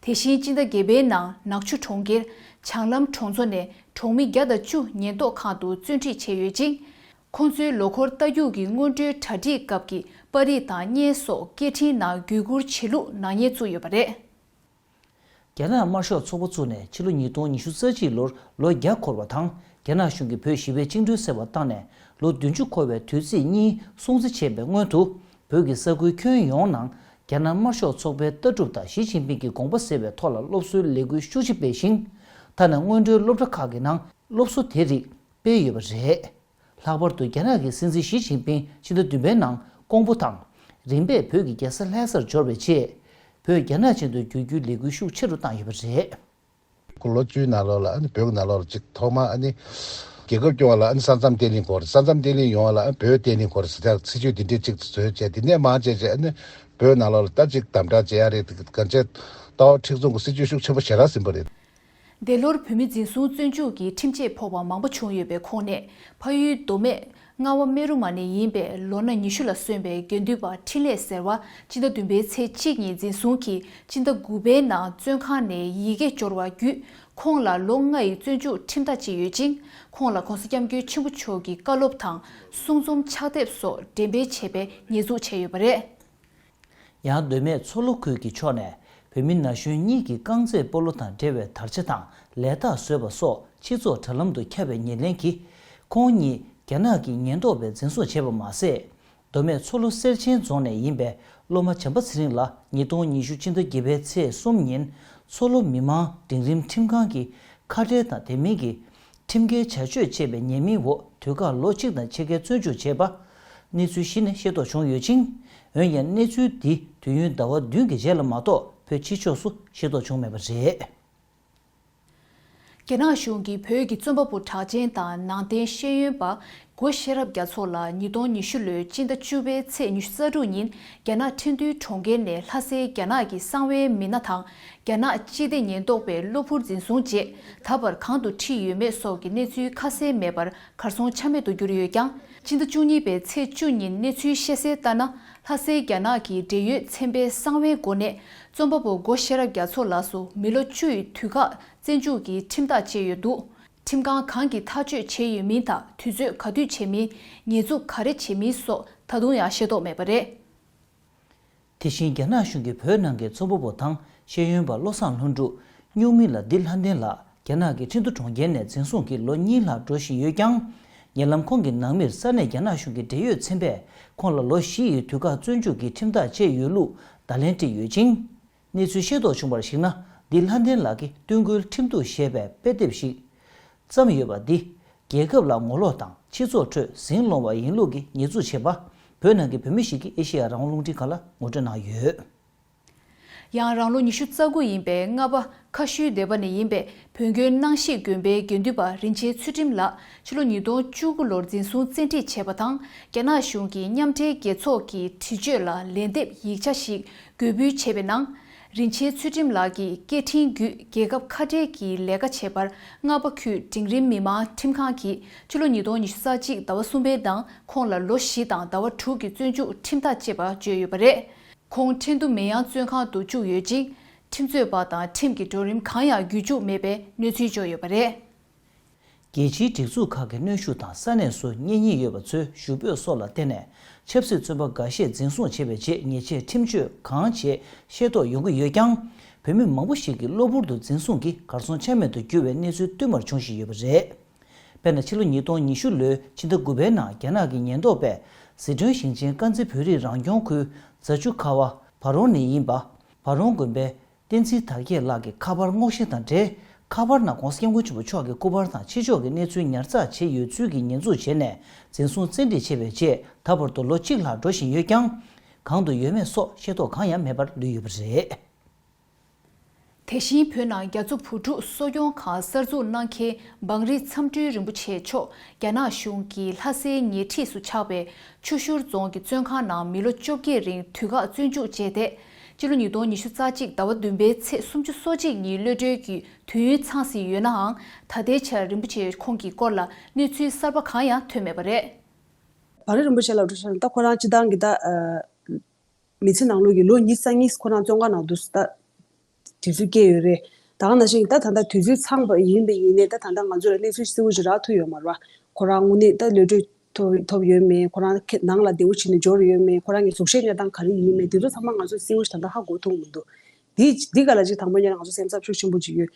དེ་བཞིན་སྤྱི་ཟླ་བརྒྱད་པའི་ནང་ནག་ཆུ་གྲོང་ཁྱེར་བྱང་ལམ་གྲོང་ཚོ་ནས་གྲོང་མི་བརྒྱ་དང་བཅུ་ཉེན་རྟོག་ཁང་དུ་བཙོན་ཁྲིད་བྱས་ཡོད་ཅིང་། ཁོང་ཚོའི་ལོ་འཁོར་རྟ་རྒྱུག་གི་སྔོན་འགྲོའི་གྲ་སྒྲིག་སྐབས་ཀྱི་པར་རིས་དང་བརྙན་སོགས་སྐད་འཕྲིན་ནང་བརྒྱུད་བསྐུར་བྱེད་ལུགས་ནག་ཉེས་བཙུགས་ཡོད་པ་རེད། རྒྱ་ནག་དམར་ཤོག་ཚོགས་པ་བཙུགས་ནས་ཕྱི་ལོ་ཉིས་སྟོང་ཉི་ཤུ་རྩ་གཅིག་ལོར་ལོ་བརྒྱ་འཁོར་བ་དང་། རྒྱ་ནག་གཞུང་གིས་བོད་ཞི་བའི་བཅིངས་འགྲོལ་ཟེར་བ་བཏང་ནས་ལོ་བདུན་ཅུ་འཁོར་བའི་དུས་ཚིགས་གཉིས་སྲུང་བརྩི་བྱས་པའི་སྔོན་དུ། བོད་ཀྱི་ས་ཁུལ་ཁྱོན་ཡོངས་ནང་རྒྱ་ནག་དམར་ཤོག་ཚོགས་པའི་ལྟ་གྲུབ་དང་ཞི་ཅིན་ཕིང་གི་དགོངས་པ་ཟེར་བའི་ཐོག་ལ་སློབ་གསོའི་ལས་འགུལ་ཤུགས་ཆེ་སྤེལ་ཞིང་། ཐ་ན་སྔོན་འགྲོའི་སློབ་གྲྭ་ཁག་གི་ནང་སློབ་གསོ་དེ་རིགས་སྤེལ་ཡོད་པ་རེད། ལྷག་པར་དུ་རྒྱ་ནག་གི་སྲིད་འཛིན་ཞི་ཅིན་ཕིང་ཕྱི་ཟླ་བདུན་པའི་ནང་ཀོང་པོ་དང་། རིམ་པས་བོད་ཀྱི་རྒྱལ་ས་ལྷ་སར་འབྱོར་བའི་རྗེས། བོད་རྒྱ་ནག་ཅན་དུ་བསྒྱུར་རྒྱུའི་ལས་འགུལ་ཤུགས་ཆེ་རུ་བཏང་ཡོད་པ་རེད། ལོ་བཅུའི་ནང་ལོགས་ལ་ཨ་ནི་བོད་ཀྱི་ནང་ལོགས་ལ་གཅིག་ཐོག་མར་ཨ་ནི་རྒྱལ་ཁབ་སྐྱོང་བ་ལ་ཨ་ནི་ས་མཚམས་བརྟན་ལྷིང་དགོས་རེད། ས་མཚམས་བརྟན་ལྷིང་ཡོང་བ་ལ་ཨ་ནི་བོད་བརྟན་ལྷིང་དགོས་རེད་ཟེར་ཡག་སྲིད་ཇུས་འདི་འདྲས་གཅིག་བཟོས་བྱས། དེ་ནས་མར་བྱས་བྱས་ཨ་ནི་བོད་ནང་ལོགས་ལ་ད་གཅིག་དམ་དྲག་བྱེད་ཡག་རེད། གང་བྱས་ལྟ་བ་མཁྲེགས་བཟུང་གི་སྲིད་ཇུས་ཤུགས་ཆེན་པོ་ཞེ་དྲག་ཟིན་པ་རེད། འདས་ལོར་བོད་མི་འཛིན་བཟུང་བཙོན་འཇུག་གི་ཁྲིམས་ཆད་ཕོག་པ་མང་པོ་བྱུང་ཡོད་པའི་ཁོངས་ནས་ཕ་ཡུལ་མདོ་སྨད་རྔ་བ་སྨན་རུ་མ་ནས་ཡིན་པའི་ལོ་ན་ཉི་ཤུ་ལ་སོན་པའི་དགེ་འདུན་པ་འཕྲིན་ལས་ཟེར་བ་སྤྱི་ཟླ་བདུན་པའི་ཚེས་གཅིག་ཉིན་འཛིན་བཟུང་གིས་སྤྱི་ཟླ་དགུ་པའི་ནང་བཙོན་ཁང་ནས་ཡི་གེ་འབྱོར་བ་བརྒྱུད་ཁོང་ལ་ལོ་ལྔ་ཡི་བཙོན་འཇུག་ཁྲིམས་ཐག་བཅད་ཡོད་ཅིང་། ཁོང་ལ་༸གོང་ས་༸སྐྱབས་མགོན་ཆེན་པོ་མཆོག་གི་བཀའ་སློབ་དང་གསུང་རྩོམ་ཕྱག་དེབ་སོགས་འགྲེམས་སྤེལ་བྱས་པའི་ཉེས་འཛུགས་བྱས་ཡོད་པ་རེད། ཡང་མདོ་སྨད་མཚོ་ལྷོ་ཁུལ་གྱི་ཕྱོགས་ནས་བོད་མི་ན་གཞོན་གཉིས་ཀྱིས་རྐང་རྩེད་སྤོ་ལོ་དང་འབྲེལ་བའི་དར་ཆ་དང་ལས་རྟགས་བཟོས་པ་སོགས་སྤྱི་ཚོགས་དྲ་ལམ་དུ་ཁྱབ་པའི་ཉེར་ལེན་གྱིས། ཁོང་གཉིས་རྒྱ་ནག་གི་ཉེན་རྟོག་པས་འཛིན་བཟུང་བྱས་པ་མ་ཟད། མདོ་སྨད་མཚོ་ལྷོ་གསེར་ཆེན་རྫོང་ནས་ཡིན་པའི་སློབ་མ་བྱམས་པ་ཚེ་རིང་ལགས་ཉིས་སྟོང་ཉི་ཤུ་སྤྱི་ཟླ་བརྒྱད་པའི་ཚེས་གསུམ་ཉིན་མཚོ་ལྷོ་མི་མང་འབྲིང་རིམ་ཁྲིམས་ཁང་གིས་ཁ་བྲལ་དང་དེ་མིན་གྱི་ཁྲིམས་འགལ་བྱ་སྤྱོད་ཅེས་པའི་ཉེས་མིང་འོག་དུས་བཀག་ལོ་གཅིག་དང་ཕྱེད་ཀའི་བཙོན་འཇུག་བྱས་པ། གནས་ཚུལ་གཞི་ནས་ཤེས་རྟོགས་བྱུང་ཡོད་ཅིང་། འོན་ཀྱང་གནས་ཚུལ་འདི་དུས་ཡུན་ཟླ་བ་བདུན་གྱི་རྗེས་ལ་མ་གཏོགས་བོད་ཕྱི་ཕྱོགས་སུ་ཤེས་རྟོགས་བྱུང་མེད་པ་རེད། རྒྱ་ནག་གཞུང་གིས་བོད་ཀྱི་རྩོམ་པ་པོ་གྲགས་ཅན་དང་ནང་བསྟན་ཤེས་ཡོན་པ་ སྒོ་ཤེས་རབ་རྒྱ་མཚོ་ལགས་ཉིས་སྟོང་ཉི་ཤུ་ལོའི་སྤྱི་ཟླ་བཅུ་པའི་ཚེས་ཉི་ཤུ་རྩ་དྲུག་ཉིན་རྒྱ་ནག་ཁྲིན་ཏུའུ་གྲོང་ཁྱེར་ནས་ལྷ་སའི་རྒྱ་ནག་གི་གསང་བའི་མི་སྣ་དང་རྒྱ་ནག་སྤྱི་བདེ་ཉེན་རྟོག་པས་གློ་བུར་འཛིན་བཟུང་རྗེས་ད་བར་གང་དུ་ཁྲིད་ཡོད་མེད་སོགས་ཀྱི་གནས་ཚུལ་ཁ་གསལ་མེད་པར་གར་སོང་ཆ་མེད་དུ་གྱུར་ཡོད་ཀྱང་། སྤྱི་ཟླ་བཅུ་གཉིས་པའི་ཚེས་བཅུ་ཉིན་གནས་ཚུལ་བཤད་གསལ་ལྟར་ན། ལྷ་སའི་རྒྱ་ནག་གི་འབྲེལ་ཡོད་ཚན་པའི་གསང་བའི་སྒོ་ནས་རྩོམ་པ་པོ་སྒོ་ཤེས་རབ་རྒྱ་མཚོ་ལགས་སུ་མི་ལོ་བཅུ་ཡི་དུས་བཀག་བཙོན་འཇུག་གི་ཁྲིམས་ཐག་བཅད་ཡོད་འདུག་ཁྲིམས་ཁང་གང་གིས་ཐག་གཅོད་བྱས་ཡོད་མིན་དང་དུས་ཚོད་ག་དུས་བྱས་མིན། ཉེས་འཛུགས་ག་རེ་བྱས་མིན་སོགས་ད་དུང་ཡང་ཤེས་རྟོགས་མེད་པ་རེད། དེ་བཞིན་རྒྱ་ནག་གཞུང་གིས་བོད་ནང་གི་རྩོམ་པ་པོ་དང་ཤེས་ཡོན་པ་བློ་བཟང་ལྷུན་གྲུབ་སྨྱུག་མིང་ལ་ལྡི་ལྷ་ལྡན་ལགས་རྒྱ་ནག་གི་ཁྲིན་ཏུའུ་གྲོང་ཁྱེར་ནས་འཛིན་བཟུང་གིས་ལོ་གཉིས་ལྷག་འགྲོ་བཞིན་ཡོད་ཀྱང་། ཉེ་ལམ་ཁོང་གི་ནང་མིར་ས་གནས་རྒྱ་ནག་གཞུང་གི་འབྲེལ་ཡོད་ཚན་པས་ཁོང་ལ་ལོ་བཞི་ཡི་དུས་བཀག་བཙོན་འཇུག་གི་ཁྲིམས་ཐག་བཅད་ཡོད་ལུགས་བརྡ་ལན་སྤྲད་ཡོད་ཅིང་། གནས་ཚུལ་ཤེས་རྟོགས་བྱུང་བར་གཞིགས་ན། ལྡི་ལྷ་ལྡན་ལགས་ཀྱིས་སྟོན་ཁུལ་ཁྲིམས་གཏུག་ཞེས་པའི་དཔེ་དེབ་ཞིག་བརྩམས་ཡོད་པ་འདི། རྒྱལ་ཁབ་ལ་ངོ་ལོག་དང་སྤྱི་ཚོགས་ཁྲོད་ཟིང་སློང་བ་ཡིན་ལུགས་ཀྱི་ཉེས་འཛུགས་བྱས་པ། བོད་ནང་གི་བོད་མི་ཞིག་གིས་ཨེ་ཤེ་ཡ་རང་དབང་རླུང་འཕྲིན་ཁང་ལ་ངོ་སྤྲོད་གནང་ཡོད། ཡང་རང་ལོ་ཉི་ཤུ་རྩ་དགུ་ཡིན་པའི་རྔ་པ་ཁ་ཤུལ་སྡེ་པ་ནས་ཡིན་པའི་བོན་དགོན་སྣང་ཞིག་དགོན་པའི་དགེ་འདུན་པ་རིན་ཆེན་ཚུལ་ཁྲིམས་ལགས་ཕྱི་ལོ་ཉིས་སྟོང་བཅུ་དགུ་ལོར་འཛིན་བཟུང་བཙན་ཁྲིད་བྱས་པ་དང་། རྒྱ་ནག་གཞུང་གིས་མཉམ་འབྲེལ་རྒྱལ་ཚོགས་ཀྱི་དྲི་གཅོད་ལ་ལན་འདེབས་ཡིག་ཆ་ཞིག་འགོད་འབུལ་བྱས་པའི་ནང་། རིན་ཆེན་ཚུལ་ཁྲིམས་ལགས་ཀྱི་སྐད་འཕྲིན་བརྒྱུད་རྒྱལ་ཁབ་ཁ་བྲལ་གྱི་ལས་ཀ་བྱས་པར་རྔ་པ་ཁུལ་འབྲིང་རིམ་མི་དམངས་ཁྲིམས་ཁང་གིས་ཕྱི་ལོ་ཉིས་སྟོང་ཉི་ཤུ་རྩ་གཅིག་ཟླ་བ་གསུམ་པའི་ནང་ཁོང་ལ་ལོ་བཞི་དང་ཟླ་བ་དྲུག་གི་བཙོན་འཇུག་ཁྲིམས་ཐག་བཅད་པ་བརྗོད་ཡོད་པ་རེད། ཁོང་ཁྲིན་ཏུ་མེ་ཡང་བཙོན་ཁང་དུ་བཅུག་ཡོད་ཅིང་། ཁྲིམས་རྩོད་པ་དང་ཁྲིམས་ཀྱི་གྲོགས་རིམ་གང་ཡང་བརྒྱུད་བཅུག་མེད་པའི་གནས་ཚུལ་བརྗོད་ཡོད་པ་རེད། རྒྱལ་སྤྱིའི་སྒྲིག་འཛུགས་ཁག་གི་གནོན་ཤུགས་དང་ས་གནས་སུ་གཉེན་ཉེ་ཡོད་པ་ཚོའི་ཞུ་འབོད་སོགས་ལ་བརྟེན་ནས་ཆབ་སྲིད་བཙོན་པ་འགའ་ཤས་འཛིན་བཟུང་བྱས་པའི་རྗེས་ཉེས་ཆད་ཁྲིམས་གཅོད་གང་བྱས་ཤེས་རྟོགས་ཡོང་གི་ཡོད་ཀྱང་། བོད་མི་མང་པོ་ཞིག་གིས་གློ་བུར་དུ་འཛིན་བཟུང་གིས་གར་སོང་ཆ་མེད་དུ་གྱུར་བའི་གནས་ཚུལ་བསྟུད་མར་འབྱུང་བཞིན་ཡོད་པ་རེད། དཔེར་ན། ཕྱི་ལོ་ཉིས་སྟོང་ཉི་ཤུ་ལོའི་ཕྱི་ཟླ་དགུ་པའི་ནང་རྒྱ་ནག་གི་ཉེན་རྟོག་པས་ཟི་ཁྲོན་ཞིང་ཆེན་དཀར་མཛེས་བོད་རིགས་རང་སྐྱོང་ཁུལ་རྫ་ཆུ་ཁ་བ་བ་རོང་ནས་ཡིན་པ་བ་རོང་དགོན་པའི་བསྟན་འཛིན་དར་རྒྱས་ལགས་ཀྱི་ཁ་པར་སྔོག་བཤེར་དང་འབྲེལ། ཁ་པར་ནང་༧གོང་ས་༧སྐྱབས་མགོན་ཆེན་པོ་མཆོག་གི་སྐུ་པར་དང་ཕྱི་ཕྱོགས་ཀྱི་གནས་ཚུལ་ཉར་ཚགས་བྱས་ཡོད་ཚུལ་གྱི་ཉེས་འཛུགས་བྱས་ནས་འཛིན་བཟུང་བཙན་ཁྲིད་བྱས་པའི་རྗེས་ད་བར་དུ་ལོ་གཅིག་ལྷག་འགྲོ་བཞིན་ཡོད་ཀྱང་། གང་དུ་ཡོད་མེད་སོགས་ཤེས་རྟོགས་གང་ཡང་མེད་པར་ལུས་ཡོད་པ་རེད། དེ་བཞིན་བོད་ནང་རྒྱ་མཚོ་བུ་ཕྲུག་གསོ་སྐྱོང་ཁང་གསར་འཛུགས་གནང་མཁན་འབངས་རིགས་མཚམས་སྤྲུལ་རིན་པོ་ཆེ་མཆོག་རྒྱ་ནག་གཞུང་གི་ལྷ་སའི་ཉེ་འཁྲིས་སུ་ཆགས་པའི་ཆུ་ཤུར་རྫོང་གི་བཙོན་ཁང་ནང་མི་ལོ་བཅོ་བརྒྱད་རིང་དུས་བཀག་བཙོན་འཇུག་བྱས་ཏེ། སྤྱི་ལོ་ཉིས་སྟོང་ཉི་ཤུ་རྩ་གཅིག་ཟླ་བ་བདུན་པའི་ཚེས་སུམ་ཅུ་སོ་གཅིག་ཉིན་གློད་གྲོལ་གྱི་དུས་ཡུན་ཚང་ཟིན་ཡོད་ནའང་། ད་ལྟའི་ཆར་རིན་པོ་ཆེ་ཁོང་གི་སྐོར་ལ་གནས་ཚུལ་གསར་པ་གང་ཡང་ཐོན་མེད་པ་རེད། འབངས་རིགས་རིན་པོ་ཆེ་ལགས་འགྲོ་ཤག་ད་ཁོ་རང་སྤྱི་བཏང་གི་ད། མི་ཚེ་ནང་ལོགས་ཀྱི་ལོ་ཉི་ཤུ་རྩ་གཉིས་ཁོ་རང་བཙོན་ཁང་ནང་དུ་ད་དུས་ཚོད་བསྐྱལ་ཡོད་རེད། ད་ག་ནང་བཞིན་ད་ད་ལྟ་དུས་ཚོད་ཚང་པ་ཡིན་པ་ཡིན་ནའི་ད་ད་ལྟ་ང་ཚོ་ལ་གནས་ཚུལ་གསལ་བོ་ཞིག་རག་ཐུབ་ཡོད་མ་རེད་བ། ཁོ་རང་དངོས་གནས་ད་གློད་གྲོལ་ཐོབ་ཐོབ་ཡོད་མེད། ཁོ་རང་ཁྱེད་ནང་ལ་བདེ་བོ་བྱས་ནས་འབྱོར་ཡོད་མེད། ཁོ་རང་གི་གཟུགས་བྱད་གནས་སྟངས་ག་རེ་ཡིན་མེད་དེ་ཚོ་ཚང་མ་ང་ཚོ་གསལ་བོ་ཞིག་ད་ལྟ་ཧ་གོ་ཐུབ་མི་འདུག་འདི་འདི་ག་ལ་ཅིག་དང་པོ་ཉིད་ནས་ང་ཚོ་སེམས་འཚབ་ཤུགས་ཆེན་པོ་ཅིག་ཡོད།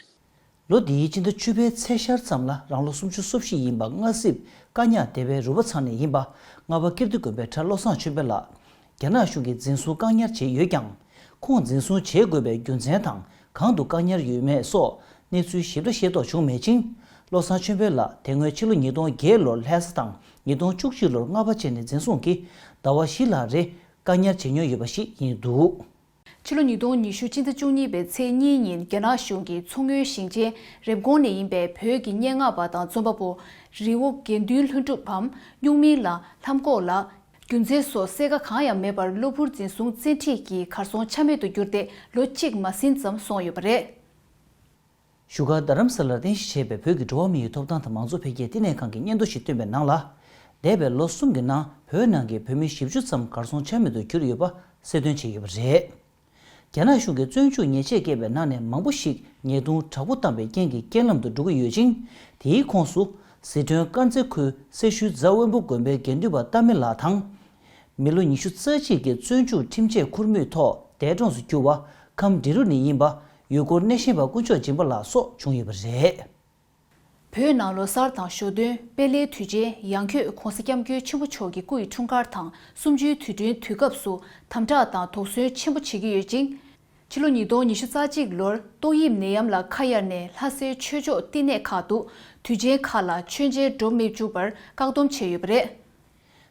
ལོ་འདིའི་སྤྱི་ཟླ་བཅུ་པའི་ཚེས་ཤར་ཙམ་ལ་རང་ལོ་སུམ་ཅུ་སོ་བཞི་ཡིན་པ་མངའ་གསེབ་བཀའ་ཉག་སྡེ་བའི་རུ་པ་ཚང་ནས་ཡིན་པ་རྔ་པ་ཀིརྟི་དགོན་པའི་གྲྭ་བློ་བཟང་ཆོས་འཕེལ་ལགས་རྒྱ་ནག་གཞུང་གིས་འཛིན་བཟུང་བཀག་ཉར་བྱས་ཡོད་ཀྱང་། ཁོང་འཛིན་བཟུང་བྱེད་དགོས་པའི་རྒྱུ་མཚན་དང་གང་དུ་བཀག་ཉར་ཡོད་མེད་སོགས་གནས་ཚུལ་ཞིབ་ཕྲ་ཤེས་རྟོགས་བྱུང་མེད་ཅིང་། བློ་བཟང་ཆོས་འཕེལ་ལགས་དེ་སྔོན་ཕྱི་ལོ་ཉིས་སྟོང་བརྒྱད་ལོར་ལྷ་ས་དང་ཉིས་སྟོང་བཅུ་གཅིག་ལོར་རྔ་པ་བཅས་ནས་འཛིན་བཟུང་གིས་ཟླ་བ་བཞི་ལྷག་རེ་བཀག་ཉར་བྱེད་མྱོང་ཡོད་པ་ཞིག་ཡིན་འདུག་ཕྱི་ལོ་ཉིས་སྟོང་ཉི་ཤུ་སྤྱི་ཟླ་བཅུ་གཉིས་པའི་ཚེས་གཉིས་ཉིན་རྒྱ་ནག་གཞུང་གིས་མཚོ་སྔོན་ཞིང་ཆེན་རེབ་གོང་ནས་ཡིན་པའི་བོད་ཀྱི་སྙན་ངག་པ་དང་རྩོམ་པ་པོ་རི་བོ་དགེ་འདུན་ལྷུན་གྲུབ་བམ་སྨྱུག་མིང་ལ་ལྷམ་ཀོག་ལགས་རྒྱུ་མཚན་སོགས་གསལ་ཁ་གང་ཡང་མེད་པར་གློ་བུར་འཛིན་བཟུང་བཙན་ཁྲིད་ཀྱིས་གར་སོང་ཆ་མེད་དུ་གྱུར་ཏེ་ལོ་གཅིག་མ་ཟིན་ཙམ་སོང་ཡོད་པ་རེད། བཞུགས་སྒར་རྡ་རམ་ས་ལར་རྟེན་གཞི་བྱས་པའི་བོད་ཀྱི་འགྲོ་བ་མིའི་ཐོབ་ཐང་དང་མང་གཙོ་འཕེལ་རྒྱས་བསྟི་གནས་ཁང་གིས་སྙན་ཐོ་ཞིག་བཏོན་པའི་ནང་ལ། འདས་པའི་ལོ་གསུམ་གྱི་ནང་བོད་ནང་གི་བོད་མི་བཞི་བཅུ་ཙམ་གར་སོང་ཆ་མེད་དུ་གྱུར་ཡོད་པ་གསལ་སྟོན་བྱས་ཡོད་པ་རེད། རྒྱ་ནག་གཞུང་གིས་བཙོན་འཇུག་ཉེས་ཆད་བཀལ་བའི་ནང་ནས་མང་པོ་ཞིག་ཉེས་རྡུང་དྲག་པོ་བཏང་བའི་རྐྱེན་གྱིས་རྐྱེན་ལམ་དུ་འགྲོ་གི་ཡོད་ཅིང་། དེའི་ཁོངས་སུ་ཟི་ཁྲོན་དཀར་མཛེས་ཁུལ་སེར་ཤུལ་རྫ་དབོན་པོ་དགོན་པའི་དགེ་འདུན་པ་རྟ་མེ་ལགས་དང་། མི་ལོ་ཉི་ཤུ་རྩ་གཅིག་གི་བཙོན་འཇུག་ཁྲིམས་ཆད་ཁུར་མུས་ཐོག་འདས་གྲོངས་སུ་གྱུར་བ་ཁམས་འབྲི་རུ་ནས་ཡིན་པ་ཡུལ་སྐོར་སྣེ་ཤན་པ་དཀོན་མཆོག་སྦྱིན་པ་ལགས་སོགས་བྱུང་ཡོད་པ་རེད། བོད་ནང་ལོ་གསར་དང་ཞོ་སྟོན་དཔལ་ལྷའི་དུས་ཆེན་ཡང་ཁྱོད་༧གོང་ས་༧སྐྱབས་མགོན་ཆེན་པོ་མཆོག་གི་སྐུ་ཡི་འཁྲུངས་སྐར་དང་གསུམ་བཅུའི་དུས་དྲན་དུས་སྐབས་སུ་དམ་དྲག་དང་དོགས་ཟོན་ཆེན་པོ་བྱེད་ཀྱི་ཡོད་ཅིང་། ཕྱི་ལོ་ཉིས་སྟོང་ཉི་ཤུ་རྩ་གཅིག་ལོར་ཏོག་དབྱིབས་ནད་ཡམས་ལ་ཁ་གཡར་ནས་ལྷ་སའི་ཆོས་ཕྱོགས་བསྟི་གནས་ཁག་ཏུ་དུས་ཆེན་ཁག་ལ་མཆོད་མཇལ་འགྲོ་མི་བཅུག་པར་བཀག་སྡོམ་བྱས་ཡོད་པ་རེད།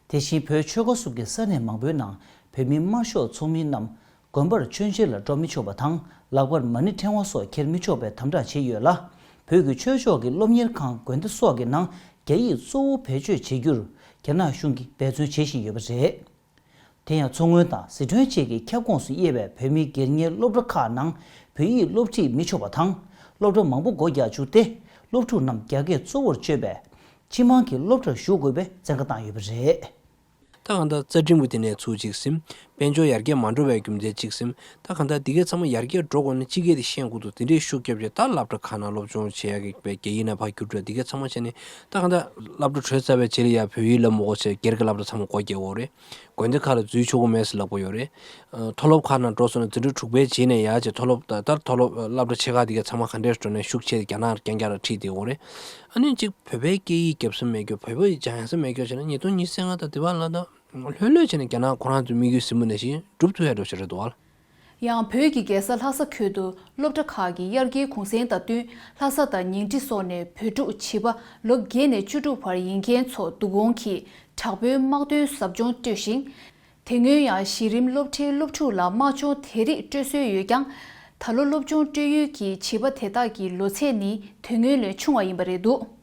དེ་བཞིན་བོད་ཆོལ་ཁ་གསུམ་གྱི་ས་གནས་མང་པོའི་ནང་བོད་མི་དམར་ཤོག་ཚོགས་མི་རྣམས་དགོན་པར་མཆོད་མཇལ་ལ་འགྲོ་མི་ཆོག་པ་དང་ལག་པར་མ་ཎི་ཕྲེང་བ་སོགས་འཁྱེར་མི་ཆོག་པའི་དམ་དྲག་བྱས་ཡོད་ལ། བོད་ཀྱི་ཆོས་ཕྱོགས་ཀྱི་སློབ་གཉེར་ཁང་དགོན་སྡེ་སོགས་ཀྱི་ནང་རྒྱ་ཡིག་གཙོ་བོ་བེད་སྤྱོད་བྱེད་རྒྱུར་ རྒྱ་ནག་གཞུང་གིས་འབད་བརྩོན་བྱེད་བཞིན་ཡོད་པ་རེད། དེ་ཡང་མཚོ་སྔོན་དང་ཟི་ཁྲོན་བཅས་ཀྱི་ཁྱབ་ཁོངས་སུ་དབྱེ་བའི་བོད་མིའི་སྒེར་གཉེར་སློབ་གྲྭ་ཁག་ནང་བོད་ཡིག་སློབ་ཁྲིད་མི་ཆོག་པ་དང་། སློབ་གྲྭ་མང་པོ་སྒོ་རྒྱག་བཅུག་སྟེ། སློབ་ཕྲུག་རྣམས་རྒྱ་སྐད་གཙོ་བོར་སྤྱོད་པའི་སྤྱི་དམངས་ཀྱི་སློབ་གྲྭར་ཞུགས་དགོས་པའི་བཙན་བཀའ་བཏང་ཡོད་པ་རེད། ད་གང་ལྟར་རྩ་ཁྲིམས་ཀྱི་དེ་ནས་ཚུར་གཅིག་ཟིན། དཔལ་འབྱོར་ཡར་རྒྱས་མ་འགྲོ་བའི་རྒྱུ་མཚན་གཅིག་ཟིན། ད་གང་ལྟར་འདི་གའི་ཚང་མ་ཡར་རྒྱས་འགྲོ་དགོས་ན་སྤྱི་སྐད་དེ་ཤེས་དགོས་འདུག་དེ་འདྲའི་ཤུགས་རྒྱབ་བྱས་ད་སློབ་གྲྭ་ཁག་ནང་སློབ་སྦྱོང་བྱེད་ཡག་གི་རྒྱ་ཡིག་ནང་ཕར་བསྒྱུར་འགྲོ། འདི་གའི་ཚང་མ་བྱས་ནས་ད་གང་ལྟར་སློབ་གྲྭ་གྲོལ་ཚར་བའི་རྗེས་ལ་ཡང་བོད་ཡིག་སློབ་མི་དགོས་ཚེ་སྒེར་གྱི་སློབ་གྲྭ་ཚང་མ་སྒོ་རྒྱག་དགོས་རེད། དགོན་སྡེ་ཁག་ལ་འཛུལ་ཆོག་གི་མེད་ཟེར་ལབ་ཀྱི་ཡོད་རེད། མཐོ་སློབ་ཁག་ནང་འགྲོ་སོང་ནས་འཛིན་གྲྭ་དྲུག་པའི་རྗེས་ནས་ཡང་ཅིག་མཐོ་སློབ་ད་ལྟར་མཐོ་སློབ་སློབ་གྲྭ་ཆེ་ཁག་འདི་ག་ཚང་མ་ག་འདྲས་འགྲོ་ནས་ཤུགས་ཆེ་རྒྱ་ནག་རྐྱང་རྐྱང་ལ་ཁྲིད་བསྡད་ཡོད་རེད། ཨ་ནི་ཅིག་བོད་པའི་སྐད་ཡིག་རྒྱབ་ས་མེད་རྒྱུ་བོད་པ་ཡི་སྦྱང་ས་མེད་རྒྱུ་བྱས་ན་ཉིས་སྟོང་ཉི་ཤུ་རྩ་ལྔ་དང་དེ་བར་ལ་ད་ལྷོད་ལྷོད་བྱས་ནས་རྒྱ་ནག་ཁོ་རང་ཚོའི་དམིགས་ཡུལ་ཟིན་པ་ནང་བཞིན་འགྲུབ་ཐུབ་ཡ་འགྲོ་བཞིན་རེད་འདུག་བ། ཡང་བོད་ཀྱི་རྒྱལ་ས་ལྷ་ས་ཁུལ་དུ་སློབ་གྲྭ་ཁག་གི་དབྱར་ཁའི་གུང་སེང་དང་བསྟུན་ལྷ་ས་དང་ཉིང་ཁྲི་སོགས་ནས་བོད་ཕྲུག་བྱིས་པ་ལོ་བརྒྱད་ནས་བཅུ་དྲུག་བར་ཡིན་མཁན་ཚོ་བསྡུ་སྐོང་གིས་དྲག་པོའི་དམག་དོན་ཟབ་སྦྱོང་སྤྲོད་ཅིང་། དེ་སྔོན་ཡང་གཞི་རིམ་སློབ་གྲྭའི་སློབ་ཕྲུག་ལ་དམག་སྦྱོང་དེ་རིགས་སྤྲོད་སྲོལ་ཡོད་ཀྱང་། ད་ལོ་སློབ་སྦྱོང་སྤྲོད་ཡུལ་གྱི་བྱིས་པ་དེ་དག་གི་ལོ་ཚད་ནི་དེ་སྔོན་ལས་ཆུང་བ་ཡིན་པ་རེད་འདུག་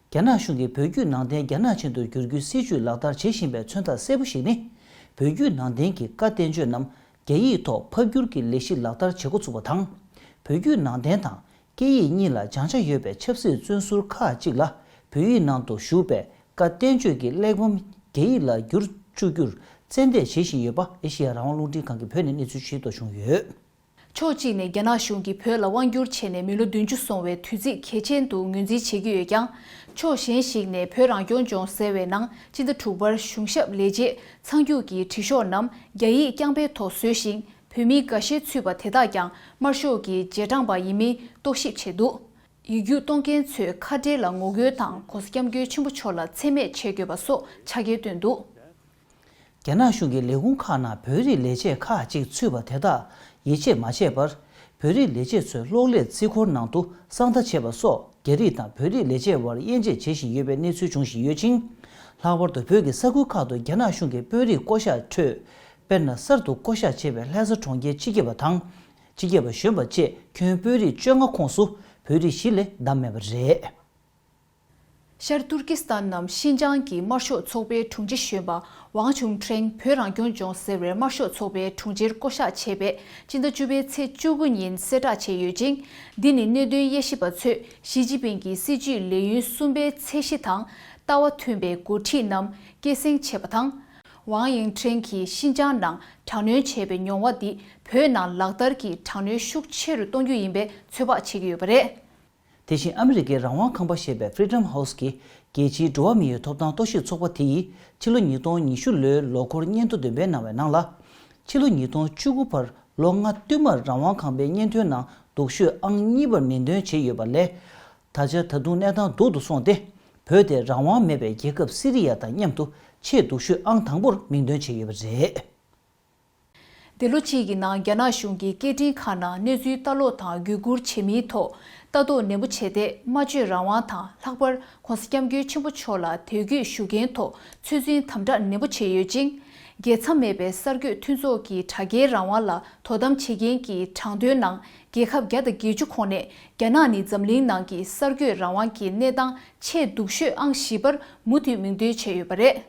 རྒྱ་ནག་གཞུང་གིས་བོད་བརྒྱུད་ནང་བསྟན་རྒྱ་ནག་ཆེན་དུ་བསྒྱུར་རྒྱུའི་སྲིད་བྱུས་ལག་བསྟར་བྱེད་བཞིན་པའི་མཚོན་རྟགས་གསལ་པོ་ཞིག་ནི། བོད་བརྒྱུད་ནང་བསྟན་གྱི་བཀའ་བསྟན་བཅོས་རྣམས་རྒྱ་ཡིག་ཐོག་ཕབ་བསྒྱུར་གྱི་ལས་གཞི་ལག་བསྟར་བྱེད་འགོ་ཚུགས་པ་དང་། བོད་བརྒྱུད་ནང་བསྟན་དང་སྐད་ཡིག་གཉིས་ལ་སྦྱང་ཆ་ཡོད་པའི་ཆབ་སྲིད་བཙོན་ཟུར་ཁག་ཅིག་ལ་བོད་ཡིག་ནང་དུ་བཞུགས་པའི་བཀའ་བསྟན་བཅོས་ཀྱི་གླེགས་བམ་རྒྱ་ཡིག་ལ་བསྒྱུར་བཅུག་རྒྱུར་རྩེད་འདེད་བྱེད་བཞིན་ཡོད་པ་ཨེ་ཤེ་ཡ་རང་དབང་རླུང་འཕྲིན་ཁང་གིས་བོད་ནས་གནས་ཚུལ་ཞིག་རྟོགས་བྱུང་ཡོད། ཕྱོགས་གཅིག་ནས་རྒྱ་ནག་གཞུང་གིས་བོད་ལ་དབང་བསྒྱུར་བྱས་ནས་མི་ལོ་བདུན་ཅུ་སོང་བའི་དུས་ཚིགས་གལ་ཆེན་དུ་ངོས་འཛིན་བྱེད་ཀྱི་ཡོད་ཀྱང་། ཕྱོགས་གཞན་ཞིག་ནས་བོད་རང་སྐྱོང་ལྗོངས་ཟེར་བའི་ནང་སྤྱི་ཟླ་དྲུག་པར་གཞུང་ཞབས་ལས་བྱེད་ཚང་རྒྱུགས་ཀྱི་དྲི་ཤོག་རྣམས་རྒྱ་ཡིག་རྐྱང་པའི་ཐོག་བཟོས་ཤིང་། བོད་མི་འགའ་ཤས་ཚུད་པ་དེ་དག་ཀྱང་དམར་ཤོག་གི་རྗེས་འབྲང་པ་ཡིན་མིན་རྟོག་ཞིབ་བྱས་འདུག་ཡིག་རྒྱུགས་གཏོང་མཁན་ཚོས་ཁ་བྲལ་ལ་ངོ་རྒོལ་དང་༸གོང་ས་༸སྐྱབས་མགོན་ཆེན་པོ་མཆོག་ལ་མཚན་སྨད་བྱེད་དགོས་པ་སོགས་ཆ་རྐྱེན་བཏོན་འདུག་རྒྱ་ནག་གཞུང་གི་ལས་ཁུངས་ཁག་ནང་བོད་རིགས་ལས་བྱེད་ཁག་ཅིག་ཚུད་པ་དེ་དག་ཡིད་ཆེས་མ་བྱས་པར། བོད་རིགས་ལས་བྱེད་ཚོས་གློག་ཀླད་རྩིས་འཁོར་ནང་དུ་གསང་བརྡ་བྱས་པ་སོགས་རྒྱ་རིགས་དང་བོད་རིགས་ལས་བྱེད་དབར་དབྱེ་འབྱེད་བྱེད་བཞིན་ཡོད་པའི་གནས་ཚུལ་འབྱུང་བཞིན་ཡོད་ཅིང་། ལྷག་པར་དུ་བོད་ཀྱི་ས་ཁུལ་ཁག་ཏུ་རྒྱ་ནག་གཞུང་གིས་དཔོན་རིགས་བསྐོ་གཞག་ཁྲོད། དཔེར་ན་གསར་དུ་བསྐོ་གཞག་བྱས་པའི་ལྷ་ས་གྲོང་ཁྱེར་སྤྱི་ཁྱབ་པ་དང་། སྤྱི་ཁྱབ་པ་གཞོན་པ་བཅས་ཁྱོན་དཔོན་རིགས་བཅོ་ལྔ་ཁོངས་སུ་བོད་རིགས་བཞི་ལས་བསྡམས་མེད་པ་རེད། ཤར་ཏུར་ཀི་སི་ཐན་ནམ་ཤིན་ཅང་གྱི་དམར་ཤོག་ཚོགས་པའི་དྲུང་ཆེ་གཞོན་པ་ཝང་ཆུང་ཁྲེང་བོད་རང་སྐྱོང་ལྗོངས་ཟེར་བའི་དམར་ཤོག་ཚོགས་པའི་དྲུང་ཆེར་བསྐོ་གཞག་བྱས་པས་སྤྱི་ཟླ་བཅུ་པའི་ཚེས་བཅུ་དགུ་ཉིན་གསལ་བསྒྲགས་བྱས་ཡོད་ཅིང་། འདི་ནི་གནད་དོན་དབྱེ་ཞིབ་པ་ཚོས་ཞི་ཅིན་ཕིང་གི་སྲིད་བྱུས་ལས་ཡུན་གསུམ་པའི་ཚད་གཞི་དང་ལྟ་བ་མཐུན་པའི་འགོ་ཁྲིད་རྣམས་སྐྱེད་སྲིང་བྱས་པ་དང་། ཝང་ཡིང་ཁྲེང་གིས་ཤིན་ཅང་ནང་དྲག་གནོན་བྱས་པའི་མྱོང་བ་འདི་བོད་ནང་ལག་བསྟར་གྱིས་དྲག་གནོན་ཤུགས་ཆེ་རུ་གཏོང་རྒྱུ་ཡིན་པའི་ཚོད་དཔག་བྱེད་ཀྱི་ཡོད་པ་རེད། དེ་བཞིན་ཨ་མི་རི་ཀའི་རང་དབང་ཁང་པ་ཞེས་པའི་Freedom House་གི་རྒྱལ་སྤྱིའི་འགྲོ་བ་མིའི་ཐོབ་ཐང་རྟོག་ཞིབ་ཚོགས་པ་དེ་ཡིས་ཕྱི་ལོ་ཉིས་སྟོང་ཉི་ཤུ་ལོའི་ལོ་འཁོར་སྙན་ཐོ་འདོན་སྤེལ་གནང་བའི་ནང་ལ། ཕྱི་ལོ་ཉིས་སྟོང་བཅུ་དགུ་བར་ལོ་ལྔ་བསྟུད་མར་རང་དབང་ཁང་པའི་སྙན་ཐོའི་ནང་སྡུག་ཤོས་ཨང་གཉིས་པར་མིང་འདོན་བྱས་ཡོད་པ་ལས། ད་ཆ་ད་དུང་གནས་སྟངས་སྡུག་ཏུ་སོང་སྟེ། བོད་དེ་རང་དབང་མེད་པའི་རྒྱལ་ཁབ་སི་རི་ཡ་དང་མཉམ་དུ་ཆེས་སྡུག་ཤོས་ཨང་དང་པོར་མིང་འདོན་བྱས་ཡོད་པ་རེད། འདི་ལོ་གཅིག་གི་ནང་རྒྱ་ནག་གཞུང་གི་སྐད་འཕྲིན་ཁང་ནང་གནས་ཚུལ་ལྟ་ཀློག་དང་བརྒྱུད་བསྐུར་བྱེད་མིའི་ཐོག་ལྟ་རྟོག་ནན་པོ་བྱས་ཏེ་སྨྲ་བརྗོད་རང་དབང་དང་ལྷག་པར་༸གོང་ས་༸སྐྱབས་མགོན་ཆེན་པོ་མཆོག་ལ་དད་གུས་ཞུ་མཁན་ཐོག་ཚོད་འཛིན་དམ་དྲག་ནན་པོ་བྱས་ཡོད་ཅིང་། རྒྱལ་མཚམས་མེད་པའི་གསར་འགོད་མཐུན་ཚོགས་ཀྱི་དྲ་རྒྱའི་རང་དབང་ལ་དོ་དམ་བྱེད་མཁན་གྱི་དྲང་དོན་ནང་རྒྱལ་ཁབ་བརྒྱ་དང་བརྒྱད་ཅུ་གོང་ནས་རྒྱ་ནག་ནི་འཛམ་གླིང་ནང་གི་གསར་འགོད་རང་དབང་གི་གནས་སྟངས་ཆེས་སྡུག་ཤོས་ཨང་བཞི་པར་མུ་མཐུད་མིང་འདོན་བྱས་ཡོད་པ་རེད།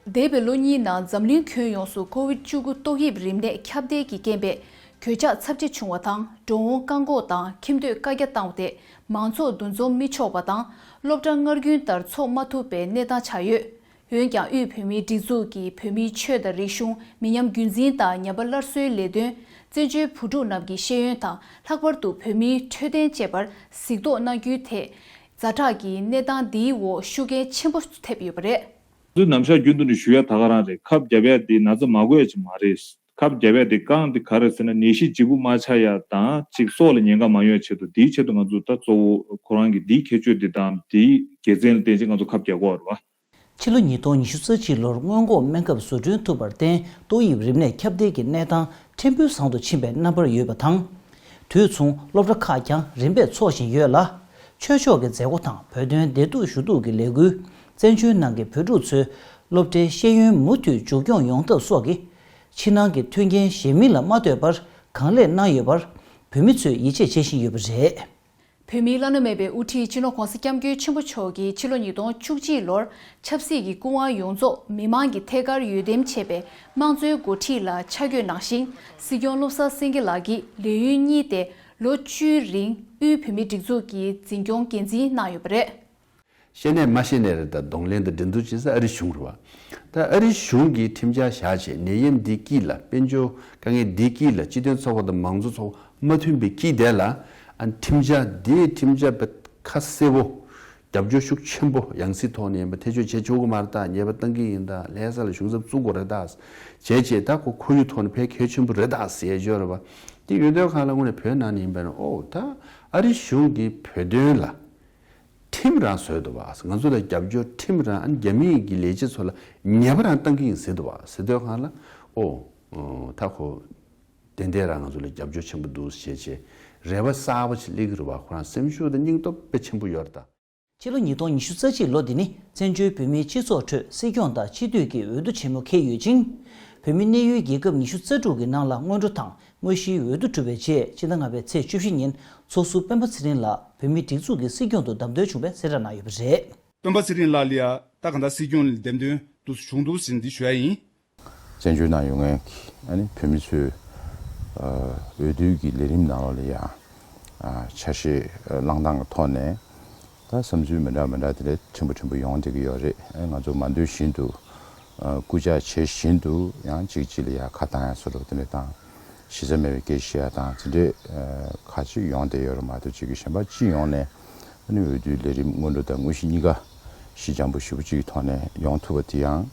འདས་པའི་ལོ་གཉིས་ནང་འཛམ་གླིང་ཁྱོན་ཡོངས་སུ་ཀོ་ཝིད་བཅུ་དགུ་ཏོག་དབྱིབས་རིམས་ནད་ཁྱབ་གདལ་གྱི་རྐྱེན་པས་གོད་ཆག་ཚབས་ཆེ་བྱུང་བ་དང་འགྲོ་འོང་བཀག་འགོག་དང་ཁྱིམ་སྡོད་བཀའ་རྒྱ་བཏང་སྟེ་མང་ཚོགས་འདུ་འཛོམས་མི་ཆོག་པ་དང་སློབ་གྲྭ་སྔར་རྒྱུན་ལྟར་འཚོགས་མ་ཐུབ་པའི་གནས་སྟངས་ཆགས་ཡོད། འོན་ཀྱང་དབུས་བོད་མིའི་སྒྲིག་འཛུགས་ཀྱིས་བོད་མིའི་ཆོས་དང་རིག་གཞུང་མི་ཉམས་རྒྱུན་འཛིན་དང་ཉམས་པ་སླར་གསོའི་ལས་དོན། བཙན་བྱོལ་བུ་ཕྲུག་རྣམས་ཀྱི་ཤེས་ཡོན་དང་ལྷག་པར་དུ་བོད་མིའི་འཕྲོད་བསྟེན་བཅས་པར་གཟིགས་རྟོག་གནང་རྒྱུའི་ཐད། ཛ་དྲག་གི་གནས་སྟངས་འདིའི་འོག་ཤུགས་རྐྱེན་ཆེན་པོ་ཐེབས་ཡོད་པ་རེད། ང་ཚོས་ནམ་ཞག་རྒྱུན་དུ་ནས་ཞུ་ཡ་ད་ག་རང་རེད། ཁབ་བརྒྱབ་ཡ་དེ་ན་ཚ་མ་འགོས་ཡ་ཅིག་མ་རེད། ཁབ་བརྒྱབ་ཡ་དེ་རྐང་དེ་ག་རེ་ཟེར་ན་ནད་གཞི་ལྗིད་པོ་མ་ཆགས་ཡ་དང་ཅིག་སྲོག་ལ་ཉེན་ཁ་མ་ཡོང་ཡ་ཆེད་དུ། དེའི་ཆེད་དུ་ང་ཚོ་ད་གཙོ་བོ་ཁོ་རང་གི་དེའི་ཁྱད་ཆོས་དེ་དང་དེའི་དགེ་མཚན་ལ་བརྟེན་བྱས་ང་ཚོ་ཁབ་བརྒྱབ་དགོས་རེད་བ། ཕྱི་ལོ་ཉིས་སྟོང་ཉི་ཤུ་རྩ་གཅིག་ལོར་སྔོན་འགོག་སྨན་ཁབ་བཟོ་སྐྲུན་ཐུབ་པར་བརྟེན་ཏོག་དབྱིབས་རིམས་ནད་ཁྱབ་གདལ་གྱི་གནས་སྟངས་ཕྲན་བུ་བཟང་དུ་ཕྱིན་པའི་རྣམ་པར་ཡོད་པ་དང་། དུས་མཚུངས་སློབ་གྲྭ་ཁག་ཀྱང་རིམ་པས་འཚོགས་བཞིན་ཡོད་ལ། ཆོས་ཕྱོགས་ཀྱི་མཛད་སྒོ་དང་བོད་དོན་བདེ་སྡུག་ཞུ་གཏུག་གི་ལས་འགུལ། བཙན་བྱོལ་ནང་གི་བོད་ཕྲུག་ཚོའི་སློབ་གྲྭའི་ཤེས་ཡོན་མུ་མཐུད་མཇུག་སྐྱོང་ཡོང་ཐབས་སོགས་ཀྱི་ཕྱི་ནང་གི་མཐུན་རྐྱེན་གཞན་མི་ལ་མ་ལྟོས་པར་གང་ལེགས་གནང་ཡོད་པར་བོད་མི་ཚོས་ཡིད་ཆེས་བྱེད་བཞིན་ཡོད་པ་རེད། བོད་མིའི་བླ་ན་མེད་པའི་དབུ་ཁྲིད་སྤྱི་ནོར་༧གོང་ས་༧སྐྱབས་མགོན་ཆེན་པོ་མཆོག་གིས་ཕྱི་ལོ་ཉིས་སྟོང་བཅུ་གཅིག་ལོར་ཆབ་སྲིད་ཀྱི་སྐུ་དབང་ཡོངས་རྫོགས་མི་མང་གིས་ཐད་ཀར་འོས་འདེམས་བྱས་པའི་དམངས་གཙོའི་འགོ་ཁྲིད་ལ་ཆ་བགོས་གནང་ཞིང་། སྲིད་སྐྱོང་བློ་བཟང་སེང་གེ་ལགས་ཀྱིས་ལས་ཡུན་གཉིས་ཏེ་ལོ་བཅུའི་རིང་དབུས་བོད་མིའི་སྒྲིག་འཛུགས་ཀྱི་འཛིན་སྐྱོང་འགན་འཛིན་གནང་ཡོད་པ་རེད། ཤེས་ནས་མ་ཤེས་ནས་རེད། ད་གདོང་ལེན་དང་འགྲན་བསྡུར་བྱེད་ས་ཨ་རི་གཞུང་རེད་བ། ད་ཨ་རི་གཞུང་གིས་ཁྲིམས་འཆར་བཞག་བྱས་ནད་ཡམས་འདི་དཀྱིལ་ལ། དཔལ་འབྱོར་དཀའ་ངལ་འདི་དཀྱིལ་ལ། སྤྱི་མཐུན་ཚོགས་པ་དང་མང་གཙོ་ཚོགས་པ་མ་མཐུན་པའི་དཀྱིལ་དེ་ལ། ཨ་ཁྲིམས་འཆར་འདི་ཁྲིམས་འཆར་བས་ཁ་གསལ་པོ། རྒྱབ་སྐྱོར་ཤུགས་ཆེན་པོ་ཡང་སྲིད་ཐོག་ནས་ཡིན་པ་ཐེ་བྱུས་བྱེད་ཆོག་གི་མ་རེད། ད་ཉེས་པ་གཏང་གི་ཡིན། ད་ལྷ་ས་ལ་གཞུང་ཚབ་བཙུགས་དགོས་རེད། ད་བྱས་བྱས་ད་ཁོ་ཁོར་ཡུག་ཐོག་ནས་ཕལ་གལ་ཆེན་པོ་རེད་ད་ཟེར་ཡོད་རེད་བ། དེ་ཡོད་དུས་གང་ལ་དངོས་གནས་བོད་ནང་ནས་ཡིན་པ་ན། ཨོ་ད་ཨ་རི་གཞུང་གིས་བོད་དོན་ལ། ཁྲིམས་རང་བཟོས་འདུག་བ། ང་ཚོ་ལ་རྒྱབ་སྐྱོར་ཁྲིམས་རང་། ཨ་ནི་རྒྱ་མི་གི་ལས་བྱེད་ཚོ་ལ་ཉེས་པ་རང་གཏང་གི་ཡིན་ཟེར་འདུག་བ། ཟེར་དུས་གང་ལ་ཨོ། ད་ཁོ་ཏན་ཏན་རང་ང་ཚོ་ལ་རྒྱབ་སྐྱོར་ཆེན་པོ་འདུག་ཞེས་བྱས་རེ་བ་གསར་པ་ཞིག་སླེབས་ཀྱི་རེད་བ། ཁོ་རང་སེམས་ཤུགས་དང་སྙིང་སྟོབས་དཔེ་ཆེན་པོ་ཡོད་རེད་ད། ཕྱི་ལོ་ཉིས་སྟོང་ཉི་ཤུ་རྩ་གཅིག་ལོ་འདི་ནི་བཙན་བྱོལ་བོད་མིའི་སྤྱི་ཚོགས་ཁྲོད་སྲིད་སྐྱོང་དང་སྤྱི་འཐུས་ཀྱི་འོས་བསྡུ་ཆེན་མོ་འཁེལ་ཡོད་ཅིང་། བོད་མི་གནས་ཡུལ་རྒྱལ་ཁབ་ཉི་ཤུ་རྩ་དྲུག་གི་ནང་ལ་སྔོན་འགྲོ་དང་། དངོས་གཞིའི་འོས་བསྡུ་གྲུབ་པའི་རྗེས་སྤྱི་ཟླ་ལྔ་པའི་ཚེས་བཅུ་བཞི་ཉིན་ཚོགས་ཟུར་སྤེན་པ་ཚེ་རིང་ལགས་བོད་མིའི་སྒྲིག་འཛུགས་ཀྱི་སྲིད་སྐྱོང་དུ་བདམས་ཐོན་བྱུང་བའི་གསལ་བསྒྲགས་གནང་ཡོད་པ་རེད། སྤེན་པ་ཚེ་རིང་ལགས་ལ་ཡ་ད་གང་ལྟར་སྲིད་སྐྱོང་ལ་འདེམས་ཐོན་དུ་བྱུང་འདུག་ཟེར་འདི་ཞུ་ཡ་ཡིན། བཙན་བྱོལ་ནང་ཡོད་མཁན་གྱི་ཨ་ནི་བོད་མི་ཚོའི་འོས་བསྡུའི་གི་ལས་རིམ་ནང་ལོགས་ལ་ཡ་ཆ་ཤས་བླངས་སྟངས་ཀྱི་ཐོག་ནས། ད་བསམ་ཚུལ་མི་འདྲ་མི་འདྲ་དེ་འདྲ་ཕྲན་བུ་ཕྲན་བུ་ཡོང་བསྡད་ཀྱི་ཡོད་རེད། ཨེ་ང་ཚོ་མ་འདོད་བཞིན་དུ་ཨ་སྐུལ་ལྕག་བྱེད་བཞིན་དུ་ཡང་གཅིག་གཅིག་ལ་ཡ་ཁ་བཏང་ཡ་བཟོ་འདྲ་དེ་འདྲ་དང་། གཞི་རྩ་མེད་པའི་སྐད་ཆ་བཤད་ཡ་དང་དེ་འདྲས་ཨ་ཁ་ཅིག་ཡོང་བསྡད་ཡོད་རེད་མ་གཏོགས། གཅིག་གི་གཞན་པ་སྤྱི་ཡོངས་ནས་ཨ་ནི་འོས་བསྡུའི་ལས་རིམ་སྔོན་འགྲོ་དང་དངོས་གཞི་གཉིས་ཀ་ཞི་འཇམ་པོ་ཞེ་པོ་ཅིག་གི་ཐོག་ནས་ཡོང་ཐུབ་པ་དེ་ཡང་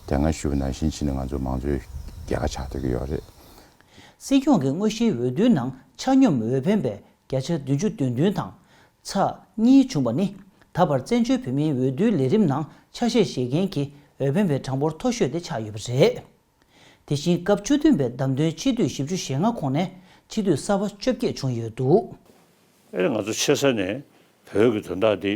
དེ་སྔ་ཞུས་པ་ནང་བཞིན་བྱས་ནས་ང་ཚོ་མང་གཙོའི་རྒྱལ་ཁ་ཆགས་བསྡད་ཀྱི་ཡོད་རེད། སྲིད་སྐྱོང་གི་དངོས་གཞིའི་འོས་བསྡུའི་ནང་ཆ་སྙོམས་འོས་འཕེན་པས་བརྒྱ་ཆ་བདུན་ཅུ་དོན་བདུན་དང་། ཚེག་གཉིས་བྱུང་བ་ནི། ད་བར་བཙན་བྱོལ་བོད་མིའི་འོས་བསྡུའི་ལས་རིམ་ནང་ཆ་ཤས་བཞེས་མཁན་གྱི་འོས་འཕེན་པའི་གྲངས་འབོར་མཐོ་ཤོས་དེ་ཆགས་ཡོད་པ་རེད། དེ་བཞིན་སྐབས་བཅུ་བདུན་པའི་བདམས་ཐོན་སྤྱི་འཐུས་བཞི་བཅུ་ཞེ་ལྔ་ཁོངས་ནས་སྤྱི་འཐུས་གསར་པ་བཅོ་བརྒྱད་བྱུང་ཡོད་འདུག་ཨེ་ང་ཚོ་ཆེ་ས་ནས་བོད་ཀྱི་དོན་དག་འདི་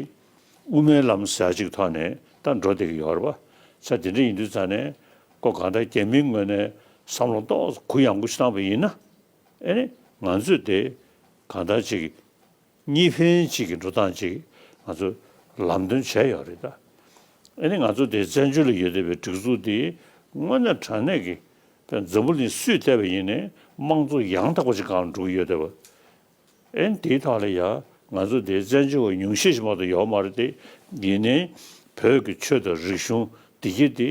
དབུ་མའི་ལམ་ཟེར་ཡ་གཅིག་ཐོག་ནས་ད་འགྲོ་བསྡད་ཀྱི་ཡོད་རེད་པ། ས་དེ་འདྲ་ཡིན་དུས་ཙང་ནས་ཁོ་གང་ལྟར་རྒྱ་མིའི་ངོས་ནས་བསམ་བློ་ཏོག་ཙམ་གུ་ཡངས་པོ་ཞིག་བཏང་པ་ཡིན་ན། ཨེ་ནི་ང་ཚོས་དེ་གང་ལྟར་ཅིག་གཉིས་ཕན་གཅིག་གི་འགྲོ་སྟངས་ཅིག་ང་ཚོ་ལམ་སྟོན་བྱས་ཡོད་རེད་ད། ཨེ་ནི་ང་ཚོ་དེ་བཙན་བྱོལ་ལ་ཡོད་བསྡད་པའི་སྒྲིག་འཛུགས་འདི་དངོས་གནས་དྲང་གནས་ཀྱི་འཛམ་བུ་གླིང་སུས་བལྟས་པ་ཡིན་ནའི་དམངས་གཙོ་ཡང་དག་པ་ཅིག་སྒང་ལ་འགྲོ་གི་ཡོད་བསྡད་པ། ཨེ་ནི་དེའི་ཐོག་ལ་ཡ་ང་ཚོ་དེ་བཙན་བྱོལ་བ་ཉུང་ཤས་ཤིག་མ་གཏོགས་ཡོད་མ་རེད་དེ། ཡིན་ནའི་བོད་ཀྱི་ཆོས་དང་རིག་གཞུང་བདེ་སྐྱིད་དེ་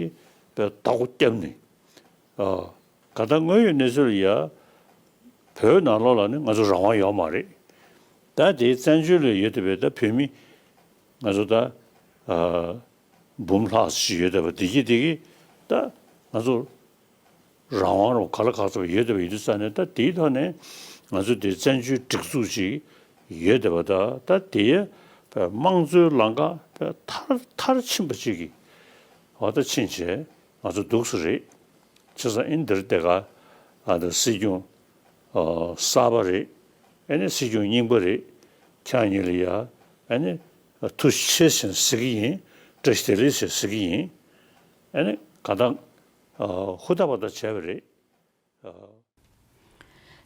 བདག་པོ་བརྒྱབ་ནས། ཨ། ག་ད་དངོས་ཡོད་གནས་ཚུལ་ལ་ཡ། བོད་ནང་ལོགས་ལ་ནི་ང་ཚོ་རང་དབང་ཡོད་མ་རེད། ད་དེའི་བཙན་བྱོལ་ལ་ཡོད་བསྡད་པའི་ད་བོད་མི་ང་ཚོ་ད་ཨ་འབུམ་ལྷག་ཞིག་ཡོད་བསྡད་པ་དེ་གི་དེ་གི་ད་ང་ཚོ་རང་དབང་རུ་ག་ལ་ག་ཚོད་ཡོད་བསྡད་པ་ཡིན་དུས་ཙང་ནས། ད་དེའི་ཐོག་ནས་ང་ཚོ་དེ་བཙན་བྱོལ་སྒྲིག་འཛུགས་ཅིག་ཡོད་བསྡད་པ། ད་ད་དེ་དམངས་གཙོའི་ལམ་ཁ་མཐར་མཐར་ཕྱིན་པ་ཅིག་གི་འོ་ད་ཕྱིན་བྱས་ང་ཚོ་སྡུག་ས་རེད། བྱས་ཙང་ཨེ་འདིར་དེ་ག་ཨ་ད་སྲིད་སྐྱོང་ཨ་གསར་པ་རེད། ཨེ་ནི་སྲིད་སྐྱོང་རྙིང་པ་རེད། ཁྱེད་གཉིས་ལ་ཡ་ཨེ་ནི་ཐུགས་རྗེ་ཆེ་ཟེར་ཟེར་གི་ཡིན། བཀྲ་ཤིས་བདེ་ལེགས་ཟེར་ཟེར་གི་ཡིན། ཨེ་ནི་གང་ལྟར་ཨ་ཧུར་ཐག་པ་ད་བྱས་པ་རེད། ཨ།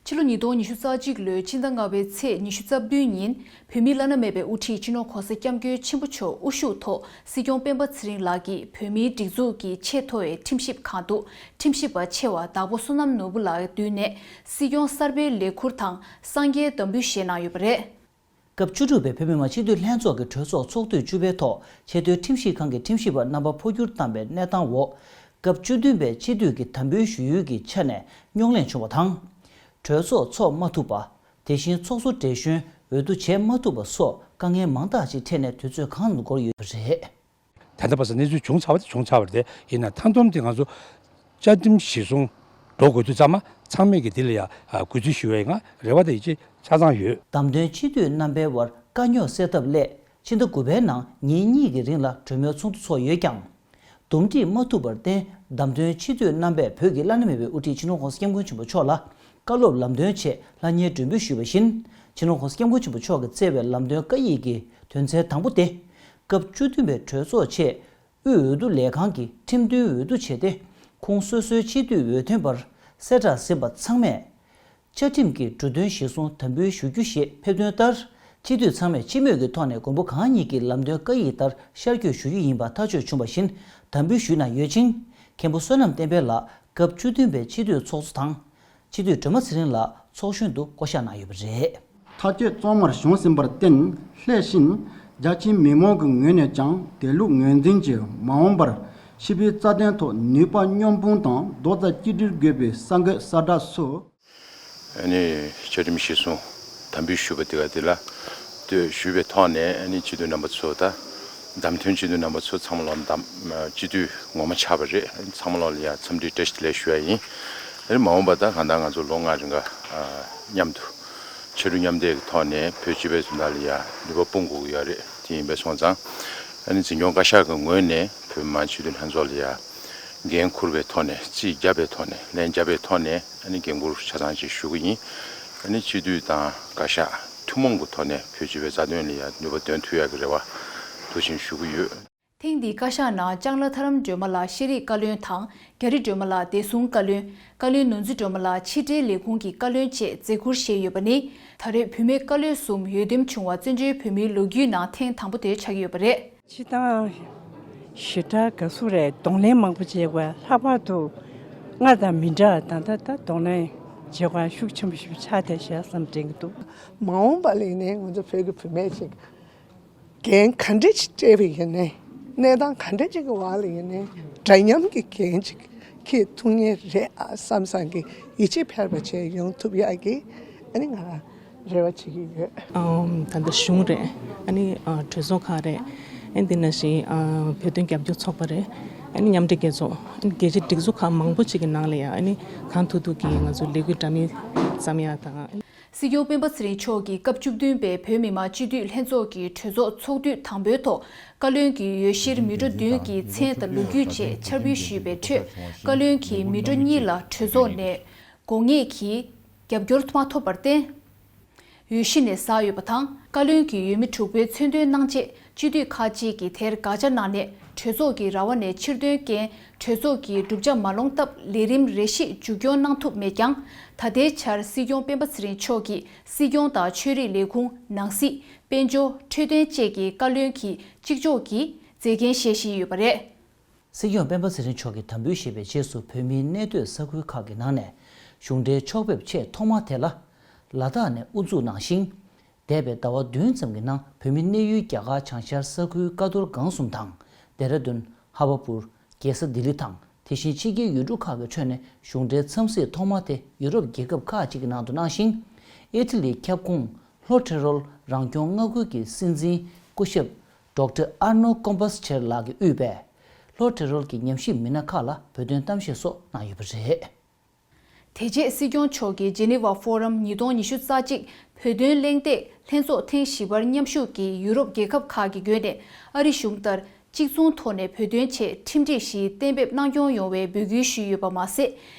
ཕྱི་ལོ་ཉིས་སྟོང་ཉི་ཤུ་རྩ་གཅིག་ལོའི་ཕྱི་ཟླ་ལྔ་པའི་ཚེས་ཉི་ཤུ་རྩ་བདུན་ཉིན་བོད་མིའི་བླ་ན་མེད་པའི་དབུ་ཁྲིད་སྤྱི་ནོར་༧གོང་ས་༧སྐྱབས་མགོན་ཆེན་པོ་མཆོག་དབུ་བཞུགས་ཐོག་སྲིད་སྐྱོང་སྤེན་པ་ཚེ་རིང་ལགས་ཀྱིས་བོད་མིའི་སྒྲིག་འཛུགས་ཀྱི་ཆེས་མཐོ་བའི་ཁྲིམས་ཞིབ་ཁང་དུ་ཁྲིམས་ཞིབ་པ་ཆེ་བ་དྭགས་པོ་བསོད་ནམས་ནོར་བུ་ལགས་མདུན་ནས་སྲིད་སྐྱོང་གསར་པའི་ལས་ཁུར་དང་གསང་རྒྱའི་འདེམས་འབུལ་བཞེས་གནང་ཡོད་པ་རེད། སྐབས་བཅུ་དྲུག་པའི་བོད་མི་མང་སྤྱི་འཐུས་ལྷན་ཚོགས་ཀྱི་གྲོས་ཚོགས་ཚོགས་དུས་བཅུ་པའི་ཐོག་ཆེས་མཐོའི་ཁྲིམས་ཞིབ་ཁང་གི་ཁྲིམས་ཞིབ་པ་རྣམ་པ་འཕོ་འགྱུར་བཏང་པའི་གནས་སྟངས་འོག་སྐབས་བཅུ་བདུན་པའི་སྤྱི་འཐུས་ཀྱི་དམ་འབུལ་ཞུ་ཡུལ་གྱི་ཆ་ནས་རྙོག་གླེང་བྱུང་བ་དང་། གྲོས་ཚོགས་འཚོགས་མ་ཐུབ་པ། དེ་བཞིན་ཚོགས་གཙོ་བགྲེས་གཞོན་འོས་བསྡུ་བྱེད་མ་ཐུབ་པ་སོགས་དཀའ་ངལ་མང་དག་ཅིག་འཕྲད་ནས་དུས་ཚོད་གང་ཙམ་འགོར་ཡོད་པ་རེད། ད་ལྟ་བར་དུ་གནས་ཚུལ་བྱུང་ཚར་བ་དེ་བྱུང་ཚར་བ་རེད། དེ་ཡིན་ན་མཐའ་སྡོམ་དེ་ང་ཚོ་བཅའ་ཁྲིམས་གཞིར་བཟུང་འགྲོ་དགོས་དུས་ཙམ་མ་ཚང་མས་ཀྱི་འདི་ལ་ཡ་གུས་བརྩི་ཞུ་བའི་ང་རེ་བ་དང་ཡིད་ཆེས་ཆ་ཚང་ཡོད། བདམས་ཐོན་སྤྱི་འཐུས་རྣམ་པའི་དབར་དཀའ་རྙོག་སེལ་ཐབས་སླད་ཕྱི་ཟླ་དགུ་པའི་ནང་ཉིན་གཉིས་ཀྱི་རིང་ལ་གྲོས་མོལ་ཚོགས་འདུ་ཚོགས་ཡོད་ཀྱང་། འདུམ་འགྲིག་མ་ཐུབ་པར་བརྟེན་བདམས་ཐོན་སྤྱི་འཐུས་རྣམ་པས་བོད་ཀྱི་བླ་ན་མེད་པའི་དབུ་ཁྲིད་སྤྱི་ནོར་༧གོང་ས་༧སྐྱབས་མགོན་ཆེན་པོ་མཆོག་ལ་བཀའ་སློབ་ལམ་སྟོན་ཆེད་ལྷང་ངེར་མགྲོན་འབོད་ཞུས་པ་བཞིན། སྤྱི་ནོར་༧གོང་ས་༧སྐྱབས་མགོན་ཆེན་པོ་མཆོག་གིས་བསྩལ་བའི་ལམ་སྟོན་བཀའ་ཡིག་གི་དོན་ཚན་དང་པོ་དེ། སྐབས་བཅུ་བདུན་པའི་གྲོས་ཚོགས་ཆེད་དབུས་འོས་བསྡུ་ལས་ཁང་གིས་ཁྲིམས་མཐུན་འོས་བསྡུ་བྱས་ཏེ། ཁོང་སོ་སོའི་སྤྱི་འཐུས་འོས་ཐོན་པར་གསལ་བསྒྲགས་ཟིན་པ་ཚང་མས་བཅའ་ཁྲིམས་ཀྱི་འབྲུ་དོན་གཞིར་བཟུང་དམ་འབུལ་ཞུ་རྒྱུ་ཞེས་ཕེབས་ཐོན་ལྟར། སྤྱི་འཐུས་ཚང་མས་སྤྱི་མོས་ཀྱི་ཐོག་ནས་མགོན་པོ་གང་ཉིད་ཀྱི་ལམ་སྟོན་བཀའ་ཡིག་ལྟར་ཤར་བསྐྱོད་ཞུ་རྒྱུ་ཡིན་པ་ཐག་གཅོད་བྱུང་བ་བཞིན་དམ་འབུལ་ཞུས་གནང་ཡོད་ཅིང་། མཁན་པོ་བསོད་ནམས་བསྟན་འཕེལ་ལགས་སྐབས་བཅུ་བདུན་པའི་སྤྱི་འཐུས་ཚོགས་གཙོ་དང་། སྤྱི་འཐུས་སྒྲོལ་མ་ཚེ་རིང་ལགས་ཚོགས་གཞོན་དུ་བསྐོ་གཞག་གནང་ཡོད་པ་རེད། མཐའ་དཔྱད་གཙང་མར་བྱུང་ཟིན་པར་བརྟེན། སླད་ཕྱིན་རྒྱ་ཆེའི་མི་མང་གི་ངོས་ནས་ཀྱང་དེ་ལུགས་ངོས་འཛིན་གྱིས་མ་འོངས་པར་སྤྱི་པའི་རྩ་དོན་ཐོག་ནུས་པ་མཉམ་སྤུངས་དང་རྡོག་རྩ་གཅིག་སྒྲིལ་དགོས་པའི་གསར་འགོད་གསལ་བསྒྲགས་སུ། ཨ་ནི་བཅའ་ཁྲིམས་གཞིར་བཟུང་དམ་འབུལ་ཞུས་པ་དེ་ག་དེ་ལ་ལྟོས་ཞུས་པའི་ཐོག་ནས། ཨ་ནི་སྤྱི་འཐུས་རྣམ་པ་ཚོ་དང་བདམས་ཐོན་སྤྱི་འཐུས་རྣམ་པ་ཚོ་ཚང་མ་ལ་བདམས་སྤྱི་འཐུས་ངོ་མ་ཆགས་པ་རེད། ཚང་མ་ལ་ཡང་འཚམས་འདྲི་བཀྲ་ཤིས་བདེ་ལེགས་ཞུ་ཡ་ཡིན། ཨ་ནི་མ་འོངས་པ་ད་གང་ལྟར་ང་ཚོ་ལོ་ལྔ་རིང་ག་མཉམ་དུ་ཕྱར་གྲུ་མཉམ་འདེགས་ཀྱི་ཐོག་ནས་བོད་སྤྱི་པའི་དོན་དག་ལ་ཡང་ནུས་པ་སྤུངས་དགོས་ཀྱི་ཡོད་རེད། དེ་ཡིན་པ་སོང་ཙང་། ཨ་ནི་འཛིན་སྐྱོང་བཀའ་ཤག་གི་ངོས་ནས་བོད་མི་མང་སྤྱི་འཐུས་ལྷན་ཚོགས་ལ་ཡང་འགན་འཁུར་བའི་ཐོག་ནས། རྩིས་བརྒྱབ་པའི་ཐོག་ནས། ལན་བརྒྱབ་པའི་ཐོག་ནས། ཨ་ནི་འགན་འཁུར་ཆ་ཚང་ཅིག་ཞུ་གི་ཡིན། ཨ་ནི་སྤྱི་འཐུས་དང་བཀའ་ཤག་ཐུན་མོང་གི་ཐོག་ནས་བོད་སྤྱི་པའི་རྩ་དོན་ལ་ཡང་ནུས་པ་འདོན་ཐུབ་ཡག་གི་རེ་བ་འདུག་ཅེས་ཞུ་གི་ཡོད། ཐེངས་འདིའི་བཀའ་ཤག་ནང་ལྕང་ལ་ཐར་རམ་སྒྲོལ་མ་ལགས་ཤེས་རིག་བཀའ་བློན་དང་། རྒྱ་རི་སྒྲོལ་མ་ལགས་བདེ་སྲུང་བཀའ་བློན། བཀའ་བློན་ནོར་འཛིན་སྒྲོལ་མ་ལགས་ཕྱི་དྲིལ་ལས་ཁུངས་ཀྱི་བཀའ་བློན་བཅས་མཛད་ཁུར་བཞེས་ཡོད་པ་ནི། ད་རེས་བུད་མེད་བཀའ་བློན་གསུམ་འོས་འདེམས་བྱུང་བ་བཙན་བྱོལ་བོད་མིའི་ལོ་རྒྱུས་ནང་ཐེངས་དང་པོ་དེ་ཆགས་ཀྱི་ཡོད་པ་རེད། སྤྱིར་བཏང་ཞེ་དྲག་དགའ་བསུ་རེད། གདོང་ལེན་མང་པོ་བྱས་པ། ལྷག་པར་དུ་སྔར་དང་མི་འདྲ། ད་ལྟ་ད་གདོང་ལེན་བྱེད་པ་ཤུགས་ཆེན་པོ་ཞིག་ཆགས་བསྡད་ཤག་བསམ་དྲན་གྱི་འདུག་མ་འོངས་པ་ལ་ཡིན་ནའི་ང་ཚོ་བོད་ཀྱི་བུད་མེད་ཅིག་འགན་ག་འདྲ་ཅིག་སྤྲད་པ་ཡིན་ནའི། གནས་སྟངས་ག་འདྲ་ཅིག་གི་འོག་ལ་ཡིན་ནའི་འདྲ་མཉམ་གྱི་འགན་ཅིག་འཁྱེར་ཐུབ་ངེས་རེད་ཨ་བསམ་བསམ་གྱི་ཡིད་ཆེས་འཕེར་བ་བྱས་ཡོང་ཐུབ་ཡག་གི་ཨ་ནི་ང་རང་རེ་བ་བྱེད་ཀྱི་ཡོད། ཨམ། ད་ལྟ་གཞུང་རེད། ཨ་ནི་ཨ་གྲོས་ཚོགས་ཁག་རེད། ཨ་ནི་དེ་ནང་བཞིན་ཨ་བོད་དོན་རྒྱབ་སྐྱོར་ཚོགས་པ་རེད། ཨ་ནི་མཉམ་འབྲེལ་རྒྱལ་ཚོགས། ཨ་ནི་རྒྱལ་སྤྱིའི་སྒྲིག་འཛུགས་ཁག་མང་པོ་ཅིག་གི་ནང་ལ་ཡང་ཨ་ནི་གང་ཐུབ་ཐུབ་ཀྱིས་ང་ཚོ་ལས་འགུལ་འདྲ་མིན་བརྩམ་ཡག་དང་། སྲིད་སྐྱོང་སྤེན་པ་ཚེ་རིང་མཆོག་གིས་སྐབས་བཅུ་བདུན་པའི་བོད་མི་མང་སྤྱི་འཐུས་ལྷན་ཚོགས་ཀྱི་གྲོས་ཚོགས་ཚོགས་དུས་དང་པོའི་ཐོག་བཀའ་བློན་གྱི་འོས་གཞིར་མི་འགྲོ་བདུན་གྱི་མཚན་དང་ལོ་རྒྱུས་བཅས་འཆར་འབུལ་ཞུས་པའི་ཁྲོད། བཀའ་བློན་གྱིས་མི་འགྲོ་གཉིས་ལ་གྲོས་ཚོགས་ནས་དགོས་ངེས་ཀྱི་རྒྱབ་སྐྱོར་མ་ཐོབ་པར་བརྟེན། འོས་གཞི་ནས་ཟགས་ཡོད་པ་དང་། བཀའ་བློན་གྱི་འོས་མི་དྲུག་པའི་མཚན་འདོན་གནང་རྗེས་སྤྱི་འཐུས་ཁག་ཅིག་གིས་དེར་དགག་བྱ་གནང་ནས། གྲོས་ཚོགས་ཀྱི་ར་བ་ནས་ཕྱིར་ཐོན་རྐྱེན་གྲོས་ཚོགས་ཀྱི་གྲུབ་ཆ་མ་ལོངས་སྟབས་ལས་རིམ་རེ་ཞིག་མཇུག་སྐྱོང་གནང་ཐུབ་མེད་ཀྱང་། ད་ལྟའི་ཆར་སྲིད་སྐྱོང་སྤེན་པ་ཚེ་རིང་མཆོག་གིས་སྲིད་སྐྱོང་དང་ཆོས་རིག་ལས་ཁུངས། ནང་སྲིད། དཔལ་འབྱོར། འཕྲོད་བསྟེན་བཅས་ཀྱི་བཀའ་བློན་གྱི་གཅིག་ལྕོགས་ཀྱི་མཛད་འགན་བཞེས་བཞིན་ཡོད་པ་རེད། སྲིད་སྐྱོང་སྤེན་པ་ཚེ་རིང་མཆོག་གིས་དམ་འབུལ་བཞེས་པའི་རྗེས་སུ་བོད་མིའི་གནས་སྡོད་ས་ཁུལ་ཁག་གི་ནང་ནས་གཞུང་འབྲེལ་ཕྱོགས་ཕེབས་ཆེས་ཐོག་མ་དེ་ལ་ལ་དྭགས་ནས་དབུ་འཛུགས་གནང་ཞིང་། འདས་པའི་ཟླ་བ་བདུན་ཙམ་གྱི་ནང་བོད་མི་གནས་ཡུལ་རྒྱ་གར་བྱང་ཤར་ས་ཁུལ་ཀ་རྡོར་སྒང་གསུམ་དང་། ལྡེ་ར་ལྡུན། ཧ་བ་པུར། རྒྱལ་ས་ལྡི་ལི་དང་། དེ་བཞིན་ཕྱི་རྒྱལ་ཡུལ་གྲུ་ཁག་གི་ཁྲོད་ནས་གཞུང་འབྲེལ་འཚམས་གཟིགས་ཐོག་མ་དེ་ཡུ་རོབ་རྒྱལ་ཁབ་ཁག་ཅིག་གི་ནང་དུ་གནང་ཞིང་། ཨི་ཊ་ལིའི་ཁྱབ་ཁོངས་ལྷོ་ཏི་རོལ་རང་སྐྱོང་མངའ་ཁུལ་གྱི་སྲིད་འཛིན་སྐུ་ཞབས་ཌོག་ཊར་ཨར་ནོ་ཀོམ་པས་ཆེར་ལགས་ཀྱིས་དབུས་པའི་ལྷོ་ཏི་རོལ་གྱི་ཉམས་ཞིབ་མི་སྣ་ཁག་ལ་བོད་དོན་གཏམ་བཤད་སོགས་གནང་ཡོད་པ་རེད། དེ་རྗེས་སྲིད་སྐྱོང་མཆོག་གིས་ཇི་ནི་ཝ་ཕོ་རམ་ཉིས་སྟོང་ཉི་ཤུ་རྩ་གཅིག་བོད་དོན་གླེང་སྟེགས་ལྷན་ཚོགས་ཐེངས་བཞི་པར་མཉམ་ཞུགས་ཀྱིས་ཡུ་རོབ་རྒྱལ་ཁབ་ཁག་གི་བགོས་ནས་ཨ་རི་གཞུང་ལྟར་གཅིག་མཚུངས་ཐོག་ནས་བོད་དོན་ཆེད་ཁྲིམས་སྒྲིག་བཞི་གཏན་འབེབས་གནང་སྐྱོང་ཡོང་བའི་འབོད་སྐུལ་ཞུས་ཡོད་པ་མ་ཟད།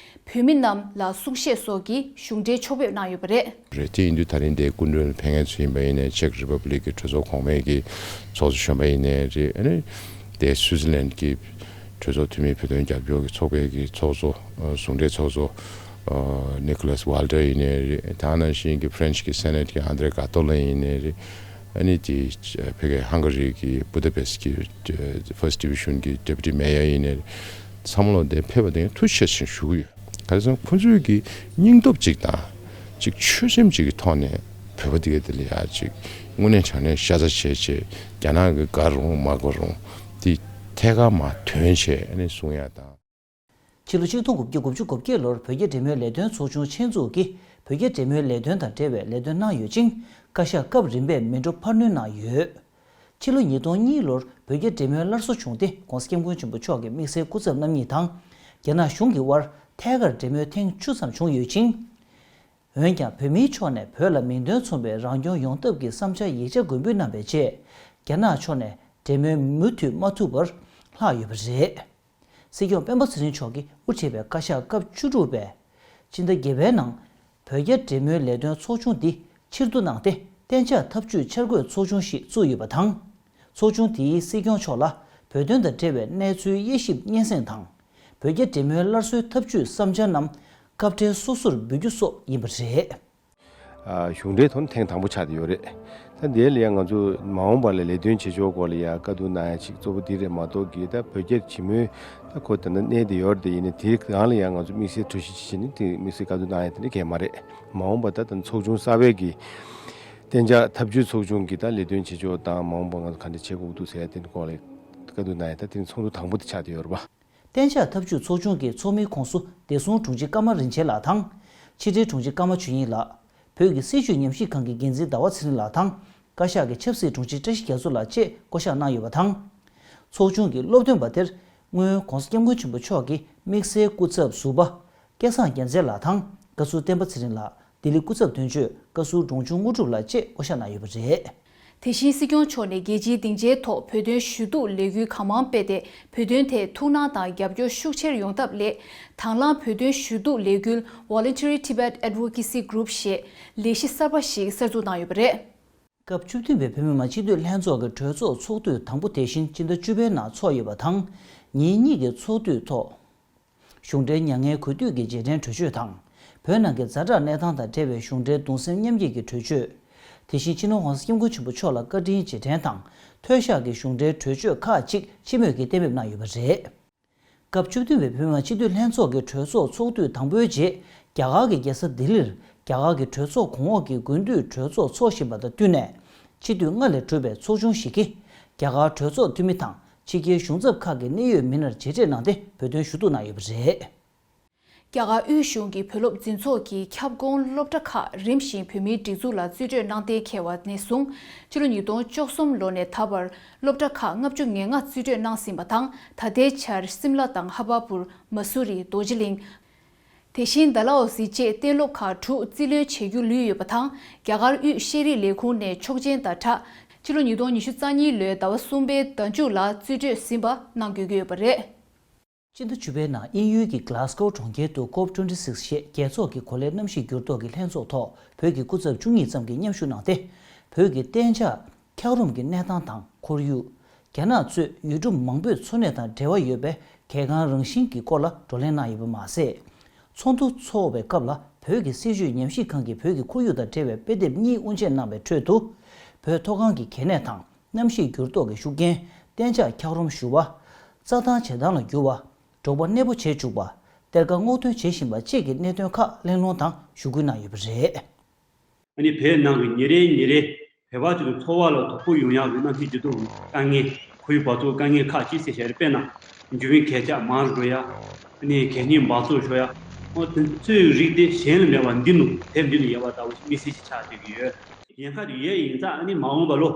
བོད་མི་རྣམས་ལ་གསུང་བཤད་སོགས་ཀྱི་གཞུང་འབྲེལ་ཕྱོགས་ཕེབས་གནང་ཡོད་པ་རེད། རེད། དེ་ཡིན་དུས་ད་རིང་འདིར་སྐུ་མགྲོན་ཕེབས་མཁན་ཚོ་ཡིན་པ་ཡིན་ནའི། ཅེག་རི་པབ་ལིག་གི་གྲོས་ཚོགས་གོང་མའི་གི་ཚོགས་གཙོ་གཞོན་པ་ཡིན་ནའི་རེད། ཨ་ནི་དེ་སུའུ་ཙི་ལན་གྱི་གྲོས་ཚོགས་འཐུས་མི་བོད་དོན་རྒྱབ་སྐྱོར་གྱི་ཚོགས་པའི་གི་ཚོགས་གཙོ། ཨ། ཟུང་འབྲེལ་ཚོགས་གཙོ། ཨ། ནི་ཀོ་ལཱས་ཝལ་ཏར་ཡིན་ནའི་རེད། ད་ནང་བཞིན་གྱི་ཕ་རན་ཆི་གི་སེ་ནེ་ཊི་གི་ཨན་དྲེ་ག་ཏོ་ལན་ཡིན་ནའི་རེད། ཨ་ནི་དེ་ཕ་གི་ཧང་ག་རི་གི་བུ་ད་པེ་སི་ཊི་གི་ཕར་སི་ཊི་ཌི་བི་ཤན་གི་ཌེ་པུ་ཊི་མེ་ཡར་ཡིན་ནའི་རེད། ཚང་མ་ལ་དེ་ཕེབས་པ་དེ་ཐུགས་རྗེ་ཆེ་ཞུ་གི་ཡོད། ག་རེ་ཟེར་ན་ཁོ་ཚོས་ཀྱི་སྙིང་སྟོབས་ཅིག་དང་ཅིག་ཆོད་སེམས་ཅིག་གི་ཐོག་ནས་བོད་པ་དེ་ག་དེ་ལ་ཡ་ཅིག་དངོས་གནས་དྲང་གནས་ཤ་ཚ་བྱས་བྱས། རྒྱ་ནག་གི་དགའ་རུང་མ་དགའ་རུང་དེ་ཐད་ཀར་མར་དོན་བྱས་ཨ་ནི་གསུང་ཡ་དང་། ཕྱི་ལོ་ཆིག་སྟོང་དགུ་བརྒྱ་དགུ་བཅུ་གོ་བརྒྱད་ལོར་བོད་རྒྱ་འབྲེལ་མོལ་ལས་དོན་ཚོགས་ཆུང་ཆེད་འཛུགས་ཀྱིས་བོད་རྒྱ་འབྲེལ་མོལ་ལས་དོན་དང་འབྲེལ་བའི་ལས་དོན་གནང་ཡོད་ཅིང་། བཀའ་ཤག་སྐབས་རིམ་པས་མི་འགྲོ་འཕར་སྣོན་གནང་ཡོད། ཕྱི་ལོ་ཉིས་སྟོང་གཉིས་ལོར་བོད་རྒྱ་འབྲེལ་མོལ་སླར་གསོ་བྱུང་སྟེ། ྋགོང་ས་ྋསྐྱབས་མགོན་ཆེན་པོ་མཆོག་གི་དམིགས་བསལ་སྐུ་ཚབ་རྣམ་གཉིས་དང་། རྒྱ་ནག་གཞུང་གི་དབར་ཐད་ཀར་འབྲེལ་མོལ་ཐེངས་བཅུ་ཙམ་བྱུང་ཡོད་ཅིང་། འོན་ཀྱང་བོད་མིའི་ཕྱོགས་ནས་བོད་ལ་མིང་དོན་མཚུངས་པའི་རང་སྐྱོང་ཡོང་ཐབས་ཀྱི་བསམ་འཆར་ཡིག་ཆ་མགོན་འབུལ་གནང་བའི་རྗེས། རྒྱ་ནག་ཕྱོགས་ནས་འབྲེལ་མོལ་མུ་མཐུད་མ་ཐུབ་པར་ལྷག་ཡོད་པ་རེད། སྲིད་སྐྱོང་སྤེན་པ་ཚེ་རིང་མཆོག་གིས་དབུ་ཁྲིད་པའི་བཀའ་ཤག་སྐབས་བཅུ་དྲུག་པས་སྤྱི་ཟླ་བརྒྱད་པའི་ནང་བོད་རྒྱ་འབྲེལ་མོལ་ལས་དོན་ཚོགས་ཆུང་འདི་ཕྱིར་བསྡུ་གནང་སྟེ། གཏན་འཇགས་ཐབས་ཇུས་འཆར་འགོད་ཚོགས་ཆུང་ཞིག་བཙུགས་ཡོད་པ་དང་། ཚོགས་ཆུང་དེས་སྲིད་སྐྱོང་མཆོག་ལ་བོད་དོན་དང་འབྲེལ་བའི་གནས་ཚུལ་དབྱེ་ཞིབ་སྙན་སེང་དང་། བོད་རྒྱ་འབྲེལ་མོལ་སླར་གསོའི་ཐབས་ཇུས་བསམ་འཆར་རྣམས་སྐབས་འཕྲལ་སོ་སོར་འབུལ་རྒྱུ་སོགས་ཡིན་པ་རེད། གཞུང་འབྲེལ་ཐོག་ནས་ཐེངས་དང་པོ་ཆགས་བསྡད་ཡོད་རེད། ད་འདིར་ལ་ཡང་ང་ཚོ་མ་འོངས་པ་ལ་ལས་དོན་བྱེད་ཕྱོགས་སྐོར་ལ་ཡང་བཀའ་བསྡུར་གནང་ཡ་ཅིག་གཙོ་བོ་འདི་རེད་མ་གཏོགས་ཀྱི་ད་བོད་རྒྱ་ཇི་མོའི་ད་ཁོ་ད་ལྟ་གནས་བསྡད་ཡོད་རེད་དེ་ཡིན་ནའི་དེའི་སྒང་ལ་ཡང་ང་ཚོ་དམིགས་བསལ་གྲོས་གཞི་ཅིག་བྱས་ནས་དེ་དམིགས་བསལ་བཀའ་བསྡུར་གནང་ཡ་དེ་འདྲ་གང་ཡང་མ་རེད། མ་འོངས་པ་ད་ད་ཚོགས་ཆུང་གསར་པའི་གི་གཏན་འཇགས་ཐབས་ཇུས་ཚོགས་ཆུང་གི་ད་ལས་དོན་བྱེད་ཕྱོགས་དང་མ་འོངས་པ་ང་ཚོ་ག་འདྲ་བྱེད་དགོས་འདུག་ཟེར་ཡ་དེ་འདྲ་སྐོར་ལ་བཀའ་བསྡུར་གནང་ཡ་ད་དེ་ཚོགས་འདུ་དང་པོ་དེ་ཆགས་བསྡད་ཡོད་རེད་པ། གཏན་འཇགས་ཐབས་ཇུས་ཚོགས་ཆུང་གི་ཚོགས་མིའི་ཁོངས་སུ་བདེ་སྲུང་དྲུང་ཆེ་ཀརྨ་རིན་ཆེན་ལགས་དང་། ཕྱི་དྲིལ་དྲུང་ཆེ་ཀརྨ་ཆོས་དབྱིངས་ལགས། བོད་ཀྱི་སྲིད་བྱུས་ཉམས་ཞིབ་ཁང་གི་འགན་འཛིན་ཟླ་བ་ཚེ་རིང་ལགས་དང་། བཀའ་ཤག་གི་ཆབ་སྲིད་དྲུང་ཆེ་བཀྲ་ཤིས་རྒྱ་མཚོ་ལགས་བཅས་བསྐོ་གཞག་གནང་ཡོད་པ་དང་། ཚོགས་ཆུང་གི་སློབ་སྟོན་པ་དེར་སྔོན་༸གོང་ས་༸སྐྱབས་མགོན་ཆེན་པོ་མཆོག་གི་དམིགས་བསལ་སྐུ་ཚབ་ཟུར་པ་སྐལ་བཟང་རྒྱལ་མཚན་ལགས་དང་། བཀའ་ཟུར་བསྟན་པ་ཚེ་རིང་ལགས། ལྡི་ལི་སྐུ་ཚབ་དོན་གཅོད་བཀའ་ཟུར་འབྲོང་ཆུང་དངོས་གྲུབ་ལགས་བཅས་བསྐོ་གཞག་གནང་ཡོད་པ་རེད། དེ་བཞིན་སྲིད་སྐྱོང་མཆོག་ནས་རྒྱལ་སྤྱིའི་སྡིངས་ཆའི་ཐོག་བོད་དོན་ཞུ་གཏུག་ལས་འགུལ་གང་མང་སྤེལ་ཏེ། བོད་དོན་ཐད་ཐུགས་སྣང་དང་རྒྱབ་སྐྱོར་ཤུགས་ཆེར་ཡོང་ཐབས་སླད། དང་བླངས་བོད་དོན་ཞུ་གཏུག་ལས་འགུལ་Voluntary Tibet Advocacy Group ཞེས་ལས་གཞི་གསར་པ་ཞིག་གསར་འཛུགས་གནང་ཡོད་པ་རེད། སྐབས་བཅུ་བདུན་པའི་བོད་མི་མང་སྤྱི་འཐུས་ལྷན་ཚོགས་ཀྱི་གྲོས་ཚོགས་ཚོགས་དུས་དང་པོ་དེ་བཞིན་སྤྱི་ཟླ་བཅུ་པའི་ནང་ཚོགས་ཡོད་པ་དང་། ཉིན་གཉིས་ཀྱི་ཚོགས་དུས་ཐོག་གཞུང་འབྲེལ་མྱ་ངན་གུས་འདུད་ཀྱི་རྗེས་དྲན་གྲོས་ཆོད་དང་། བོད་ནང་གི་ཛ་དྲག་གནས་སྟངས་དང་འབྲེལ་བའི་གཞུང་འབྲེལ་གདུང་སེམས་མཉམ་སྐྱེད་ཀྱི་གྲོས་ཆོད། དེ་བཞིན་སྤྱི་ནོར་༸གོང་ས་༸སྐྱབས་མགོན་ཆེན་པོ་མཆོག་ལ་བཀའ་དྲིན་རྗེས་དྲན་དང་ཐོས་བཞག་གི་གཞུང་འབྲེལ་གྲོས་ཆོད་ཁག་ཅིག་སྤྱི་མོས་ཀྱིས་གཏན་འབེབས་གནང་ཡོད་པ་རེད། སྐབས་བཅུ་བདུན་པའི་བོད་མི་མང་སྤྱི་འཐུས་ལྷན་ཚོགས་ཀྱི་གྲོས་ཚོགས་ཚོགས་དུས་དང་པོའི་རྗེས། རྒྱ་གར་གྱི་རྒྱལ་ས་ལྡི་ལིར་རྒྱ་གར་གྱི་གྲོས་ཚོགས་གོང་འོག་གི་དགུན་དུས་གྲོས་ཚོགས་འཚོགས་བཞིན་པ་དང་བསྟུན་ནས། སྤྱི་འཐུས་ལྔ་ལས་གྲུབ་པའི་ཚོགས་ཆུང་ཞིག་གིས་རྒྱ་གར་གྲོས་ཚོགས་འཐུས་མི་དང་ཕྱི་རྒྱལ་གཞུང་ཚབ་ཁག་གི་གནད་ཡོད་མི་སྣར་མཇལ་འཕྲད་གནང་སྟེ་བོད་དོན་ཞུ་གཏུག་གནང་ཡོད་པ་རེད། རྒྱ་གར་དབུས་གཞུང་གི་བོད་སློབ་འཛིན་ཚོགས་ཀྱི་ཁྱབ་ཁོངས་སློབ་གྲྭ་ཁག་རིམ་བཞིན་བོད་མིའི་སྒྲིག་འཛུགས་ལ་རྩིས་སྤྲོད་གནང་གཏན་འཁེལ་བ་ནས་བཟུང་། ཕྱི་ལོ་ཉིས་སྟོང་བཅུ་གསུམ་ལོ་ནས་ད་བར་སློབ་གྲྭ་ཁག་ལྔ་བཅུ་ང་ལྔ་རྩིས་སྤྲོད་གནང་ཟིན་པ་དང་། ད་ལྟའི་ཆར་སིམ་ལ་དང་ཧ་བ་པུར། མ་སུ་རི། རྡོ་རྗེ་གླིང་། དེ་བཞིན་ཌལ་ཧོ་སི་བཅས་གཏན་སློབ་ཁག་དྲུག་རྩིས་ལེན་བྱེད་རྒྱུ་ལུས་ཡོད་པ་དང་། རྒྱ་གར་དབུས་ཤེས་རིག་ལས་ཁུངས་ནས་ཆོག་མཆན་དང་སྦྲགས། ཕྱི་ལོ་ཉིས་སྟོང་ཉི་ཤུ་རྩ་གཉིས་ལོའི་ཟླ་བ་གསུམ་པའི་ཟླ་མཇུག་ལ་རྩིས་སྤྲོད་ཟིན་པ་གནང་དགོས་ཀྱི་ཡོད་པ་རེད། སྤྱི་ཟླ་བཅུ་པའི་ནང་དབྱིན་ཡུལ་གྱི་Glasgow གྲོང་ཁྱེར་དུ་ཀོབ་ཊུ་ཝེན་ཊི་སིགས་ཞེས་རྒྱལ་ཚོགས་ཀྱི་གོ་ལའི་གནམ་གཤིས་འགྱུར་ལྡོག་གི་ལྷན་ཚོགས་ཐོག་བོད་ཀྱི་སྐུ་ཚབ་བཅུ་གཉིས་ཙམ་གྱིས་མཉམ་ཞུགས་གནང་སྟེ། བོད་ཀྱི་གཏན་འཇགས་འཁྱགས་རོམ་གྱི་གནས་སྟངས་དང་ཁོར་ཡུག་རྒྱ་ནག་གཙོས་ཡུལ་གྲུ་མང་པོའི་འཚོ་གནས་དང་འབྲེལ་བ་ཡོད་པའི་གལ་འགངས་རང་བཞིན་གྱི་སྐོར་ལ་བགྲོ་གླེང་གནང་ཡོད་པ་མ་ཟད། ཚོགས་འདུ་འཚོགས་པའི་སྐབས་ལ་བོད་ཀྱི་སྲིད་བྱུས་ཉམས་ཞིབ་ཁང་གིས་བོད་ཀྱི་ཁོར་ཡུག་དང་འབྲེལ་བའི་དཔེ་དེབ་གཉིས་དབུ་འབྱེད་གནང་བའི་ཁྲོད་དུ། བོད་མཐོ་སྒང་གི་གལ་གནད་དང་གནམ་གཤིས་འགྱུར་ལྡོག་གི་ཤུགས་རྐྱེན། གཏན་འཇགས་འཁྱགས་རོམ་ཞུ་བ། རྩྭ་ཐང་བྱེ་ཐང་ལ་འགྱུར་བ། འབྲོག་པ་གནས་སྤོ་བྱེད་བཅུག་པ། གཏེར་ཁ་སྔོག་འདོན་བྱེད་བཞིན་པ་བཅས་ཀྱི་གནད་དོན་ཁག་གླེང་སློང་དང་ཞུ་སྐུལ་གནང་ཡོད་པ་རེད། ཨ་ནི་བོད་ནང་གི་ཉིན་རེ་ཉིན་རེ་བོད་པ་ཚོའི་འཚོ་བ་ལ་དོ་ཕོག་ཡོང་ཡག་གི་གནམ་གཤིས་འགྱུར་ལྡོག་དཀའ་ངལ། ཁོར་ཡུག་འབག་བཙོག་དཀའ་ངལ་ཁག་ཅིག་སེལ་བྱས་རེད། དཔེར་ན་འགྲུལ་བཞུད་གད་ཆག་མང་རུ་འགྲོ་ཡ། ཨ་ནི་གད་སྙིགས་འབག་བཙོག་ཤོར་ཡ། ཨོ་དེ་ཚོའི་རིགས་དེ་གཞན་ལ་མེད་པ་འདི་ནང་དེབ་འདི་ནང་ཡོད་པ་ལྟ་བུ་ཞིག་དམིགས་བསལ་ཞིག་ཆགས་བསྡད་ཀྱི་ཡོད། ཉེན་ཁ་དེ་ཡོད་ཡིན་ཙང་ཨ་ནི་མ་འོངས་པ་ལོ་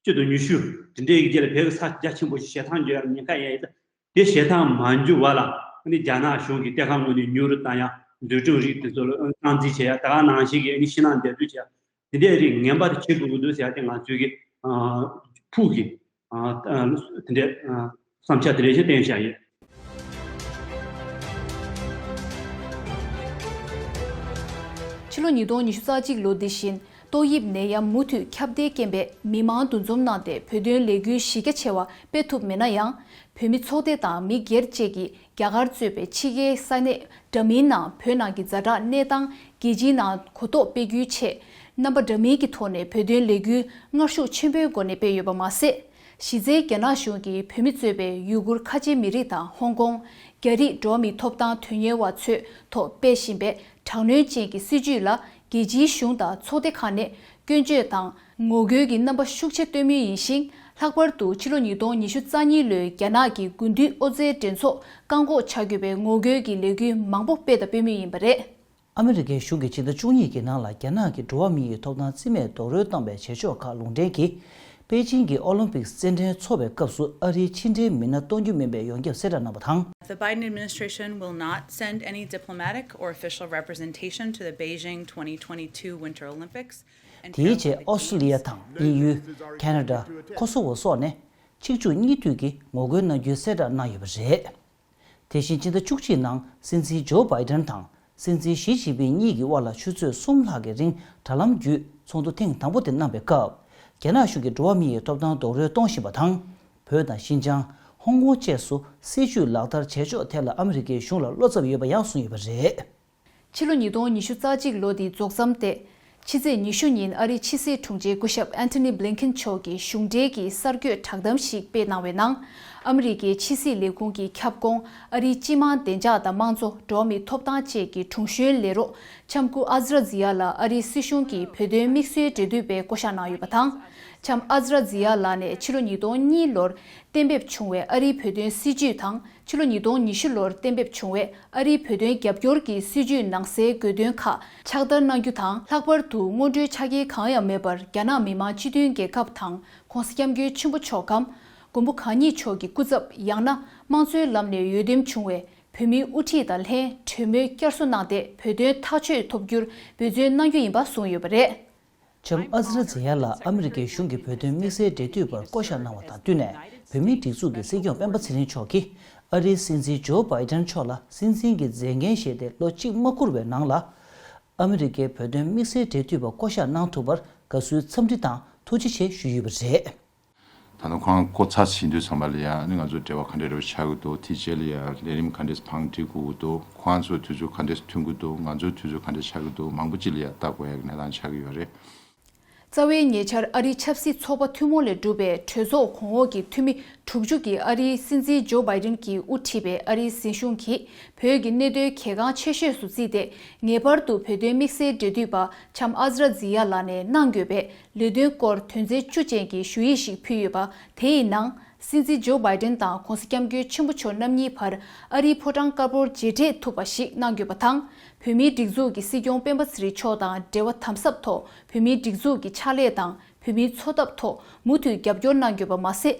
བཅུ་དང་ཉི་ཤུ་དེ་འདྲའི་རྗེས་ལ་བོད་ཀྱི་ས་རྒྱ་ཆེན་པོ་ཞིག་ཞེ་ཐང་འགྱུར་ཡ་ཉེན་ཁ་ཡོད་ཡིན་ཙང་། དེ་ཞེ་ཐང་མ་འགྱུར་བ་ལ་ཨ་ནི་རྒྱ་ནག་གཞུང་གིས་གཏེར་ཁ་དངོས་གནས་ཉུང་རུ་བཏང་ཡ། འདུལ་སྐྱོང་རིགས་དེ་ཚོ་ལ་སྟངས་འཛིན་བྱེད་ཡ། ད་ག་ནང་བཞིན་གྱི་ཨ་ནི་ཕྱི་ནང་འབྲེལ་མཐུད་བྱེད་ཡ། དེ་འདྲའི་རིགས་ངན་པ་དེ་བྱེད་དགོས་ཀྱི་འདུག་ཟེར་ཡ་དེ་ང་ཚོའི་གི་ཕུགས་ཀྱི་དེ་འདྲའི་བསམ་འཆར་དེ་འདྲ་ཞིག་བཏོན་བཞག་ཡོད། ཕྱི་ལོ་ཉིས་སྟོང་ཉི་ཤུ་རྩ་གཅིག་ལོ་འདི་བཞིན་ཏོག་དབྱིབས་ནད་ཡམས་མུ་མཐུད་ཁྱབ་གདལ་རྐྱེན་པས་མི་མང་འདུ་འཛོམས་གནང་སྟེ་བོད་དོན་ལས་འགུལ་གཞི་རྒྱ་ཆེ་བ་སྤེལ་ཐུབ་མེད་ན་ཡང་། བོད་མི་ཚོགས་སྡེ་དང་མི་སྒེར་བཅས་ཀྱིས་རྒྱ་གར་གཙོས་པའི་ཕྱི་རྒྱལ་ས་གནས་འདྲ་མིན་ནང་བོད་ནང་གི་ཛ་དྲག་གནས་སྟངས་རྒྱལ་སྤྱིའི་ནང་གོ་རྟོགས་སྤེལ་རྒྱུའི་ཆེད། རྣམ་པ་འདྲ་མིན་གྱི་ཐོག་ནས་བོད་དོན་ལས་འགུལ་ངར་ཤུགས་ཆེན་པོའི་སྒོ་ནས་སྤེལ་ཡོད་པ་མ་ཟད། གཞི་རྩའི་རྒྱ་ནག་གཞུང་གིས་བོད་མི་གཙོས་པའི་ཡུ་གུར་ཁ་ཆེ་མི་རིགས་དང་ཧོང་ཀོང་། རྒྱ་རིགས་འགྲོ་བ་མིའི་ཐོབ་ཐང་དོན་གཉེར་བ་ཚོའི་ཐོག་སྤེལ་བཞིན་པའི་དྲག་གནོན་ཅན་གྱི་སྲིད་བྱུས་ལ་རྒྱལ་སྤྱིའི་གཞུང་དང་ཚོགས་སྡེ་ཁག་ནས་སྐྱོན་བརྗོད་དང་ངོ་རྒོལ་གྱི་རྣམ་པ་ཤུགས་ཆེ་སྟོན་མུས་ཡིན་ཞིང་། ལྷག་པར་དུ་ཕྱི་ལོ་ཉིས་སྟོང་ཉི་ཤུ་རྩ་གཉིས་ལོའི་རྒྱ་ནག་གི་དགུན་དུས་ཨོ་རྩལ་འགྲན་ཚོགས་བཀག་འགོག་བྱ་དགོས་པའི་ངོ་རྒོལ་གྱི་ལས་འགུལ་མང་པོ་སྤེལ་དང་སྤེལ་མུས་ཡིན་པ་རེད། ཨ་མི་རི་ཀའི་གཞུང་གིས་ཕྱི་ཟླ་བཅུ་གཉིས་ཀྱི་ནང་ལ་རྒྱ་ནག་གི་འགྲོ་བ་མིའི་ཐོབ་ཐང་རྩིས་མེད་རྡོག་རོལ་བཏང་བའི་བྱེད་ཕྱོགས་ཁག་ལུང་འདྲེན་གྱིས། པེ་ཅིང་གི་ཨོ་ལིམ་པིག་རྩེད་འགྲན་འཚོགས་པའི་སྐབས་སུ་ཨ་རིའི་ཕྱི་འབྲེལ་མི་སྣ་གཏོང་རྒྱུ་མིན་པའི་ཡོངས་ཁྱབ་གསལ་བསྒྲགས་གནང་བ་དང་། The Biden administration will not send any diplomatic or official representation to the Beijing twenty twenty-two Winter Olympics དེའི་རྗེས་ཨོ་སི་ཀྲི་ལི་ཡ་དང་དབྱིན་ཡུལ། ཁ་ན་ཌ། ཁོ་སོ་ཝོ་སོགས་ནས་ཆིག་བཅུ་གཉིས་འཐུས་ཀྱིས་ངོ་རྒོལ་གནང་རྒྱུའི་གསལ་བསྒྲགས་གནང་ཡོད་པ་རེད། དེ་བཞིན་ཕྱི་ཟླ་བཅུ་གཅིག་ནང་སྲིད་འཛིན་ཇོ་བྷའི་ཏན་དང་སྲིད་འཛིན་ཞི་ཅིན་ཕིང་གཉིས་ཀྱི་དབར་ལ་ཆུ་ཚོད་གསུམ་ལྷག་གི་རིང་དྲ་ལམ་བརྒྱུད་ཚོགས་འདུ་ཐེངས་དང་པོ་དེ་གནང་བའི་སྐབས། རྒྱ་ནག་གཞུང་གིས་འགྲོ་བ་མིའི་ཐོབ་ཐང་རྡོག་རོལ་གཏོང་བཞིན་པ་དང་། བོད་དང་ཤིན་ཅང་། ཧོང་ཀོང་བཅས་སུ་སྲིད་བྱུས་ལག་བསྟར་བྱེད་ཕྱོགས་ཐད་ལ་ཨ་མི་རི་ཀའི་གཞུང་ལ་བློ་འཚབ་ཡོད་པ་ཡང་གསུངས་ཡོད་པ་རེད། ཕྱི་ལོ་ཉིས་སྟོང་ཉི་ཤུ་རྩ་གཅིག་ལོ་འདིའི་རྫོགས་མཚམས་ཏེ། ཕྱི་ཚེས་ཉི་ཤུ་ཉིན་ཨ་རིའི་ཕྱི་སྲིད་དྲུང་ཆེ་སྐུ་ཞབས་ཨན་ཐོ་ནི་བྷི་ལིན་ཁིན་མཆོག་གིས་གཞུང་འབྲེལ་གྱི་གསར་འགོད་བསྒྲགས་གཏམ་ཞིག་སྤེལ་གནང་བའི་ནང་། ཨ་མི་རི་ཀའི་ཕྱི་སྲིད་ལས་ཁུངས་ཀྱི་ཁྱབ་ཁོངས་ཨ་རིའི་སྤྱི་དམངས་བདེ་འཇགས་དང་དམངས་གཙོ། འགྲོ་བ་མིའི་ཐོབ་ཐང་བཅས་ཀྱི་དྲུང་གཞོན་ལས་རོགས་ལྕམ་སྐུ་ཨ་ཛ་ར་ཛི་ཡ་ལགས་ཨ་རིའི་སྲིད་གཞུང་གི་བོད་དོན་དམིགས་བསལ་འབྲེལ་མཐུད་པའི་བསྐོ་བཞག་གནང་ཡོད་པ་དང་། ལྕམ་ཨ་ཛ་ར་ཛི་ཡ་ལགས་ནས་ཕྱི་ལོ་ཉིས་སྟོང་གཉིས་ལོར་གཏན་འབེབས་བྱུང་བའི་ཨ་རིའི་བོད་དོན་སྲིད་བྱུས་དང་། ཕྱི་ལོ་ཉིས་སྟོང་ཉི་ཤུ་ལོར་གཏན་འབེབས་བྱུང་བའི་ཨ་རིའི་བོད་དོན་རྒྱབ་སྐྱོར་གྱི་སྲིད་བྱུས་ནང་གསལ་དགོས་དོན་ཁག་ཕྱག་བསྟར་གནང་རྒྱུ་དང་། ལྷག་པར་དུ་སྔོན་འགྲོའི་ཆ་རྐྱེན་གང་ཡང་མེད་པར་རྒྱ་ནག་མི་དམངས་སྤྱི་མཐུན་རྒྱལ་ཁབ་དང་། ྋགོང་ས་ྋསྐྱབས་མགོན་ཆེན་པོ་མཆོག་གམ། མགོན་པོ་གང་ཉིད་མཆོག་གི་སྐུ་ཚབ། ཡང་ན་དམངས་གཙོའི་ལམ་ནས་འོས་འདེམས་བྱུང་བའི་བོད་མིའི་དབུ་ཁྲིད་དང་ལྷན་གྲོས་མོལ་བསྐྱར་གསོ་གནང་སྟེ། བོད་དོན་ཐག་གཅོད་ཐོབ་རྒྱུར་འབད་བརྩོན་གནང་རྒྱུ་ཡིན་པ་གསུངས་ཡོད་པ་རེད། ལྕམ་ཨ་ཛ་ར་ཛི་ཡ་ལགས་ཨ་མི་རི་ཀའི་གཞུང་གི་བོད་དོན་དམིགས་བསལ་འབྲེལ་མཐུད་པར་བསྐོ་བཞག་གནང་བ་དང་བསྟུན་ནས། བོད་མིའི་སྒྲིག་འཛུགས་ཀྱི་སྲིད་སྐྱོང་སྤེན་པ་ཚེ་རིང་མཆོག་གིས་ཨ་རིའི་སྲིད་འཛིན་ཇོ་བྷའི་ཏན་མཆོག་ལ་སྲིད་འཛིན་གྱི་མཛད་འགན་བཞེས་ཏེ་ལོ་གཅིག་མ་འཁོར་བའི་ནང་ལ། ཨ་མི་རི་ཀའི་བོད་དོན་དམིགས་བསལ་འབྲེལ་མཐུད་པ་བསྐོ་བཞག་གནང་ཐུབ་པར་དགའ་བསུའི་འཚམས་འདྲི་དང་ཐུགས་རྗེ་ཆེ་ཞུས་ཡོད་པ་རེད། ད་ནི་ཁོང་བསྐོ་ཚར་ཕྱིན་དུས་ཙམ་པ་ལ་ཡང་ནི་ང་ཚོ་འབྲེལ་བ་ག་འདྲས་རེ་བ་ཆགས་ཀྱི་འདུག་དེ་རྗེས་ལ་ཡང་ལས་རིམ་ག་འདྲས་བང་སྒྲིག་དགོས་ཀྱི་འདུག་ཁོང་ཚོའི་དུས་ཚོད་ག་འདྲས་མཐུན་གྱི་འདུག་ང་ཚོའི་དུས་ཚོད་ག་འདྲས་ཆགས་ཀྱི་འདུག་མང་པོ་ཅིག་ལ་ཡང་ལྟ་དགོས་ཡག་གི་གནས་སྟངས་ཆགས་ཀྱི་ཡོད་རེད། རྩ་བའི་ཉེ་ཆར་ཨ་རིའི་ཆབ་སྲིད་ཚོགས་པ་ཐུན་མོང་ལས་གྲུབ་པའི་གྲོས་ཚོགས་གོང་འོག་གི་འཐུས་མི་དྲུག་ཅུ་གིས་ཨ་རིའི་སྲིད་འཛིན་ཇོ་བྷའི་ཏིན་གྱིས་དབུ་ཁྲིད་པའི་ཨ་རིའི་སྲིད་གཞུང་གིས་བོད་ཀྱི་གནད་དོན་གལ་འགངས་ཆེ་ཤོས་སུ་བརྩིས་ཏེ། ངེས་པར་དུ་བོད་དོན་དམིགས་བསལ་འབྲེལ་མཐུད་པ་ལྕམ་ཨ་ཛ་ར་ཛི་ཡ་ལགས་ནས་གནང་དགོས་པའི་ལས་དོན་སྐོར་དོན་ཚན་བཅུ་ཅན་གྱི་ཞུ་ཡིག་ཞིག་ཕུལ་ཡོད་པ། དེའི་ནང་སྲིད་འཛིན་ཇོ་བྷའི་ཏིན་དང་ྋགོང་ས་ྋསྐྱབས་མགོན་ཆེན་པོ་མཆོག་རྣམ་གཉིས་བར་ཨ་རིའི་ཕོ་བྲང་དཀར་པོར་མཇལ་འཕྲད་ཐུབ་པ་ཞིག་གནང་དགོས་པ་དང་། བོད་མིའི་སྒྲིག་འཛུགས་ཀྱི་སྲིད་སྐྱོང་སྤེན་པ་ཚེ་རིང་མཆོག་དང་འབྲེལ་བ་དམ་ཟབ་ཐོག་བོད་མིའི་སྒྲིག་འཛུགས་ཀྱི་ཕྱག་ལས་དང་། བོད་མིའི་འཚོ་ཐབས་ཐོག་མུ་མཐུད་རྒྱབ་སྐྱོར་གནང་དགོས་པ་མ་ཟད།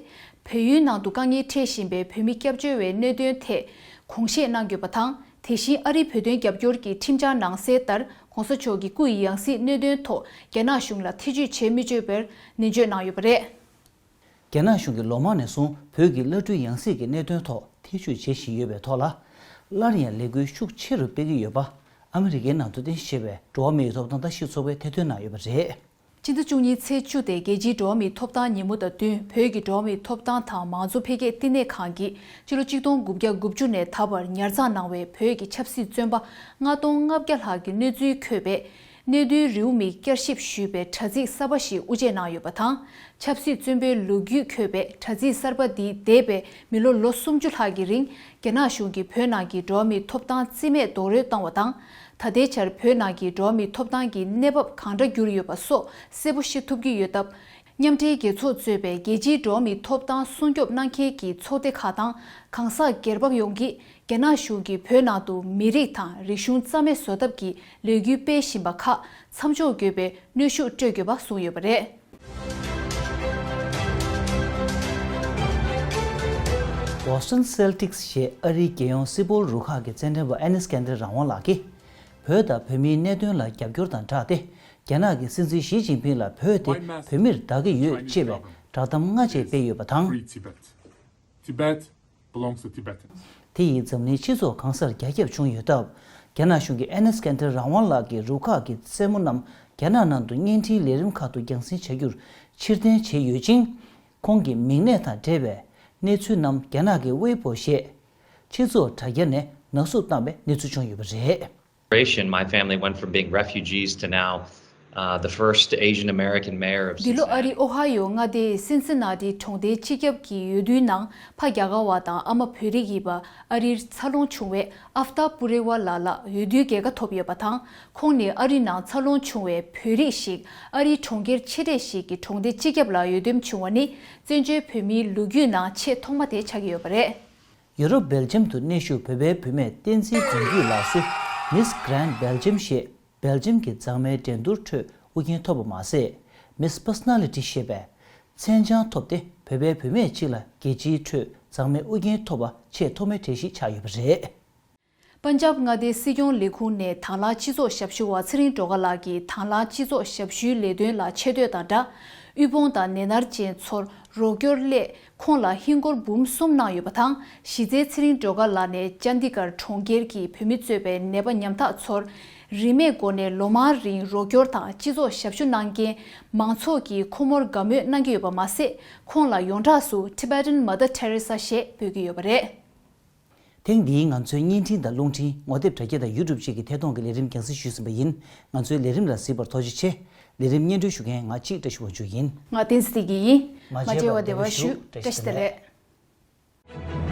བལ་ཡུལ་ནང་དུ་དཀའ་ངལ་འཕྲད་བཞིན་པའི་བོད་མི་སྐྱབས་བཅོལ་བའི་གནད་དོན་ཐད་གོང་བཤད་གནང་དགོས་པ་དང་། དེ་བཞིན་ཨ་རིའི་བོད་དོན་རྒྱབ་སྐྱོར་གྱི་ཁྲིམས་འཆར་ནང་གསལ་ལྟར་ྋགོང་ས་མཆོག་གི་སྐུ་ཡི་ཡང་སྲིད་གནད་དོན་ཐོག་རྒྱ་ནག་གཞུང་ལ་ཐེ་བྱུས་བྱེད་མི་ཆོག་པར་ནན་བརྗོད་གནང་ཡོད་པ་རེད། རྒྱ་ནག་གཞུང་གིས་ལོ་མང་ནས་བཟུང་བོད་ཀྱི་བླ་སྤྲུལ་ཡང་སྲིད་ཀྱི་གནད་དོན་ཐོག་ཐེ་བྱུས་བྱེད་བཞིན་ཡོད་པའི་ཐོག་ལ། སླར་ཡང་ལས་འགུལ་ཤུགས་ཆེ་རུ་སྤེལ་གྱི་ཡོད་པ། ཨ་མི་རི་ཀའི་ནང་དུ་རྟེན་གཞི་བྱས་པའི་འགྲོ་བ་མིའི་ཐོབ་ཐང་ལྟ་ཞིབ་ཚོགས་པས་ཐེར་འདོན་གནང་ཡོད་པ་རེད། སྤྱི་ཟླ་བཅུ་གཉིས་ཚེས་བཅུ་སྟེ་རྒྱལ་སྤྱིའི་འགྲོ་བ་མིའི་ཐོབ་ཐང་ཉིན་མོ་དང་བསྟུན། བོད་ཀྱི་འགྲོ་བ་མིའི་ཐོབ་ཐང་དང་མང་གཙོ་འཕེལ་རྒྱས་བསྟི་གནས་ཁང་གིས་ཕྱི་ལོ་ཆིག་སྟོང་དགུ་བརྒྱ་དགུ་བཅུ་ནས་ད་བར་ཉར་ཚགས་གནང་བའི་བོད་ཀྱི་ཆབ་སྲིད་བཙོན་པ་ལྔ་སྟོང་ལྔ་བརྒྱ་ལྷག་གི་གནས་ཚུལ་འཁོད་པའི་གནད་དོན་རེའུ་མིག་བསྐྱར་ཞིབ་ཞུས་པའི་དྲ་ཚིགས་གསར་པ་ཞིག་དབུ་འབྱེད་གནང་ཡོད་པ་དང་། ཆབ་སྲིད་བཙོན་པའི་ལོ་རྒྱུས་འཁོད་པའི་དྲ་ཚིགས་གསར་པ་འདིས་འདས་པའི་མི་ལོ་ལོ་སུམ་ཅུ་ལྷག་གི་རིང་རྒྱ་ནག་གཞུང་གིས་བོད་ནང་གི་འགྲོ་བ་མིའི་ཐོབ་ཐང་རྩིས་མེད་རྡོག་རོལ་བཏང་བ་དང་། ད་ལྟའི་ཆར་བོད་ནང་གི་འགྲོ་བ་མིའི་ཐོབ་ཐང་གི་གནས་བབ་གང་འདྲ་གྱུར་ཡོད་པ་སོགས་གསལ་པོ་ཤེས་ཐུབ་ཀྱི་ཡོད་སྟབས། མཉམ་འབྲེལ་རྒྱལ་ཚོགས་གཙོས་པའི་རྒྱལ་སྤྱིའི་འགྲོ་བ་མིའི་ཐོབ་ཐང་སྲུང་སྐྱོབ་གནང་མཁན་གྱི་ཚོགས་སྡེ་ཁག་དང་གང་ཟག་སྒེར་པ་ཡོངས་ཀྱིས་རྒྱ་ནག་གཞུང་གིས་བོད་ནང་དུ་མི་རིགས་དང་རིག་གཞུང་རྩ་མེད་བཟོ་ཐབས་ཀྱི་ལས་འགུལ་སྤེལ་བཞིན་པ་ཁག་མཚམས་འཇོག་དགོས་པའི་གནོན་ཤུགས་སྤྲོད་དགོས་པ་གསུངས་ཡོད་པ་རེད། Boston Celtics ཞེས་ཨ་རིའི་རྒྱལ་ཡོངས་སིལ་སྤོལ་རུ་ཁག་གི་རྩེད་འགྲན་པ་ཨེ་ནེས་ཀེན་དར་རང་དབང་ལགས་ཀྱིས། བོད་དང་བོད་མིའི་གནད་དོན་ལ་རྒྱབ་སྐྱོར་དང་སྦྲགས་ཏེ། རྒྱ་ནག་གི་སྲིད་འཛིན་ཞི་ཅིན་ཕིང་ལ་བོད་དེ་བོད་མིར་བདག་གི་ཡོད་ཅེས་པའི་བསྒྲགས་གཏམ་སྔ་རྗེས་སྤེལ་ཡོད་པ་དང་། Free Tibet. Tibet belongs to Tibetans. དེ་ཡིས་འཛམ་གླིང་སྤྱི་ཚོགས་གང་སར་རྒྱ་ཁྱབ་བྱུང་ཡོད་སྟབས། རྒྱ་ནག་གཞུང་གིས་ཨེ་ནེས་ཀེན་དར་རང་དབང་ལགས་ཀྱི་རུ་ཁག་གི་རྩེད་མོ་རྣམས་རྒྱ་ནག་ནང་དུ་བརྙན་འཕྲིན་ལས་རིམ་ཁག་ཏུ་རྒྱང་སྲིང་བྱ་རྒྱུར་ཕྱིར་འཐེན་བྱས་ཡོད་ཅིང་། ཁོང་གི་མིང་གནས་དང་འབྲེལ་བའི་གནས་ཚུལ་རྣམས་རྒྱ་ནག་གི་ཝེ་པོ་ཞེས་སྤྱི་ཚོགས་དྲ་རྒྱ་ནས་ནག་བསུབ་བཏང་བའི་གནས་ཚུལ་བྱུང་ཡོད་པ་རེད། Generation, my family went from being refugees to now, uh, the first Asian American mayor of འདི་ལོ་ཨ་རིའི་Cincinnati. ཨོ་ཧ་ཡོ་མངའ་སྡེའི་སིན་སི་ན་ཏི་གྲོང་སྡེའི་སྤྱི་ཁྱབ་ཀྱི་འོས་བསྡུའི་ནང་ཕ་རྒྱ་གར་བ་དང་ཨ་མ་བོད་རིགས་ཡིན་པ་ཨ་རིར་འཚར་ལོངས་བྱུང་བའི་ཨབ་ཏཱ་པུ་རེ་ཝ་ལགས་ལ་འོས་བསྡུའི་རྒྱལ་ཁ་ཐོབ་ཡོད་པ་དང་། ཁོང་ནི་ཨ་རི་ནང་འཚར་ལོངས་བྱུང་བའི་བོད་རིགས་ཤིག་ཨ་རིའི་གྲོང་ཁྱེར་ཆེ་གྲས་ཤིག་གི་གྲོང་སྡེ་སྤྱི་ཁྱབ་ལ་འོས་འདེམས་བྱུང་བ་ནི་བཙན་བྱོལ་བོད་མིའི་ལོ་རྒྱུས་ནང་ཆེས་ཐོག་མ་དེ་ཆགས་ཀྱི་ཡོད་པ་རེད། ཡུ་རོབ་སྦེལ་ཇམ་དུ་གནས་བཞུགས་བོད་པའི་བུད་མེད་བསྟན་འཛིན་དོན་བརྒྱུད་ལགས་སུ་Miss Grand Belgium ཞེས་སྦེལ་ཇམ་གྱི་མཛངས་མའི་འགྲན་བསྡུར་ཁྲོད་དབུ་འགན་ཐོབ་པ་མ་ཟད། Miss Personality ཞེས་པའི་མཚན་བྱང་ཐོབ་སྟེ། བོད་པའི་བུད་མེད་ཅིག་ལ་རྒྱལ་སྤྱིའི་ཁྲོད་མཛངས་མའི་དབུ་འགན་ཐོབ་པ་ཆེས་ཐོག་མའི་གྲས་ཤིག་ཆགས་ཡོད་པ་རེད། པན་ཇབ་མངའ་སྡེའི་སྲིད་སྐྱོང་ལས་ཁུངས་ནས་དང་བླངས་སྤྱི་ཚོགས་ཞབས་ཞུ་བ་ཚེ་རིང་སྒྲོལ་དཀར་ལགས་ཀྱིས་དང་བླངས་སྤྱི་ཚོགས་ཞབས་ཞུའི་ལས་དོན་ལ་ཆེ་བསྟོད་དང་སྦྲགས། དབུལ་ཕོངས་དང་ནད་མནར་ཅན་ཚོར་རོགས་སྐྱོར་སླད་ཁོང་ལ་ཧིན་སྒོར་འབུམ་གསུམ་གནང་ཡོད་པ་དང་། གཞི་རྩའི་ཚེ་རིང་སྒྲོལ་དཀར་ལགས་ནས་ཅན་དི་གར་གྲོང་ཁྱེར་གྱི་བོད་མི་གཙོས་པའི་ནད་པ་ཉམ་ཐག་ཚོར་རིན་མེད་སྒོ་ནས་ལོ་མང་རིང་རོགས་སྐྱོར་དང་སྤྱི་ཚོགས་ཞབས་ཞུ་གནང་མཁན་མང་ཚོགས་ཀྱིས་ཁོ་མོར་དགའ་མོས་གནང་གི་ཡོད་པ་མ་ཟད། ཁོང་ལ་ཡོངས་གྲགས་སུ་Tibetan Mother Teresa ཞེས་འབོད་ཀྱི་ཡོད་པ་རེད། ཐེངས་འདིའི་ང་ཚོའི་བརྙན་འཕྲིན་དང་རླུང་འཕྲིན། ངོ་དེབ་དྲ་རྒྱ་དང་ཡུ་ཊུབ་བཅས་ཀྱི་ཐད་གཏོང་གི་ལས་རིམ་རྒྱང་སྲིང་ཞུས་ཟིན་པ་ཡིན། ང་ཚོའི་ལས་རིམ་ལ་གཟིགས་པར་ཐུགས་རྗེ་ཆེ། ལས་རིམ་སྙན་སྒྲོན་ཞུ་མཁན་ང་གཅིག་བཀྲ་ཤིས་དབང་ཕྱུག་ཡིན། ང་བསྟན་འཛིན་བདེ་སྐྱིད་ཡིན། མ་མཇལ་བར་བདེ་བར་བཞུགས། བཀྲ་ཤིས་བདེ་ལེགས།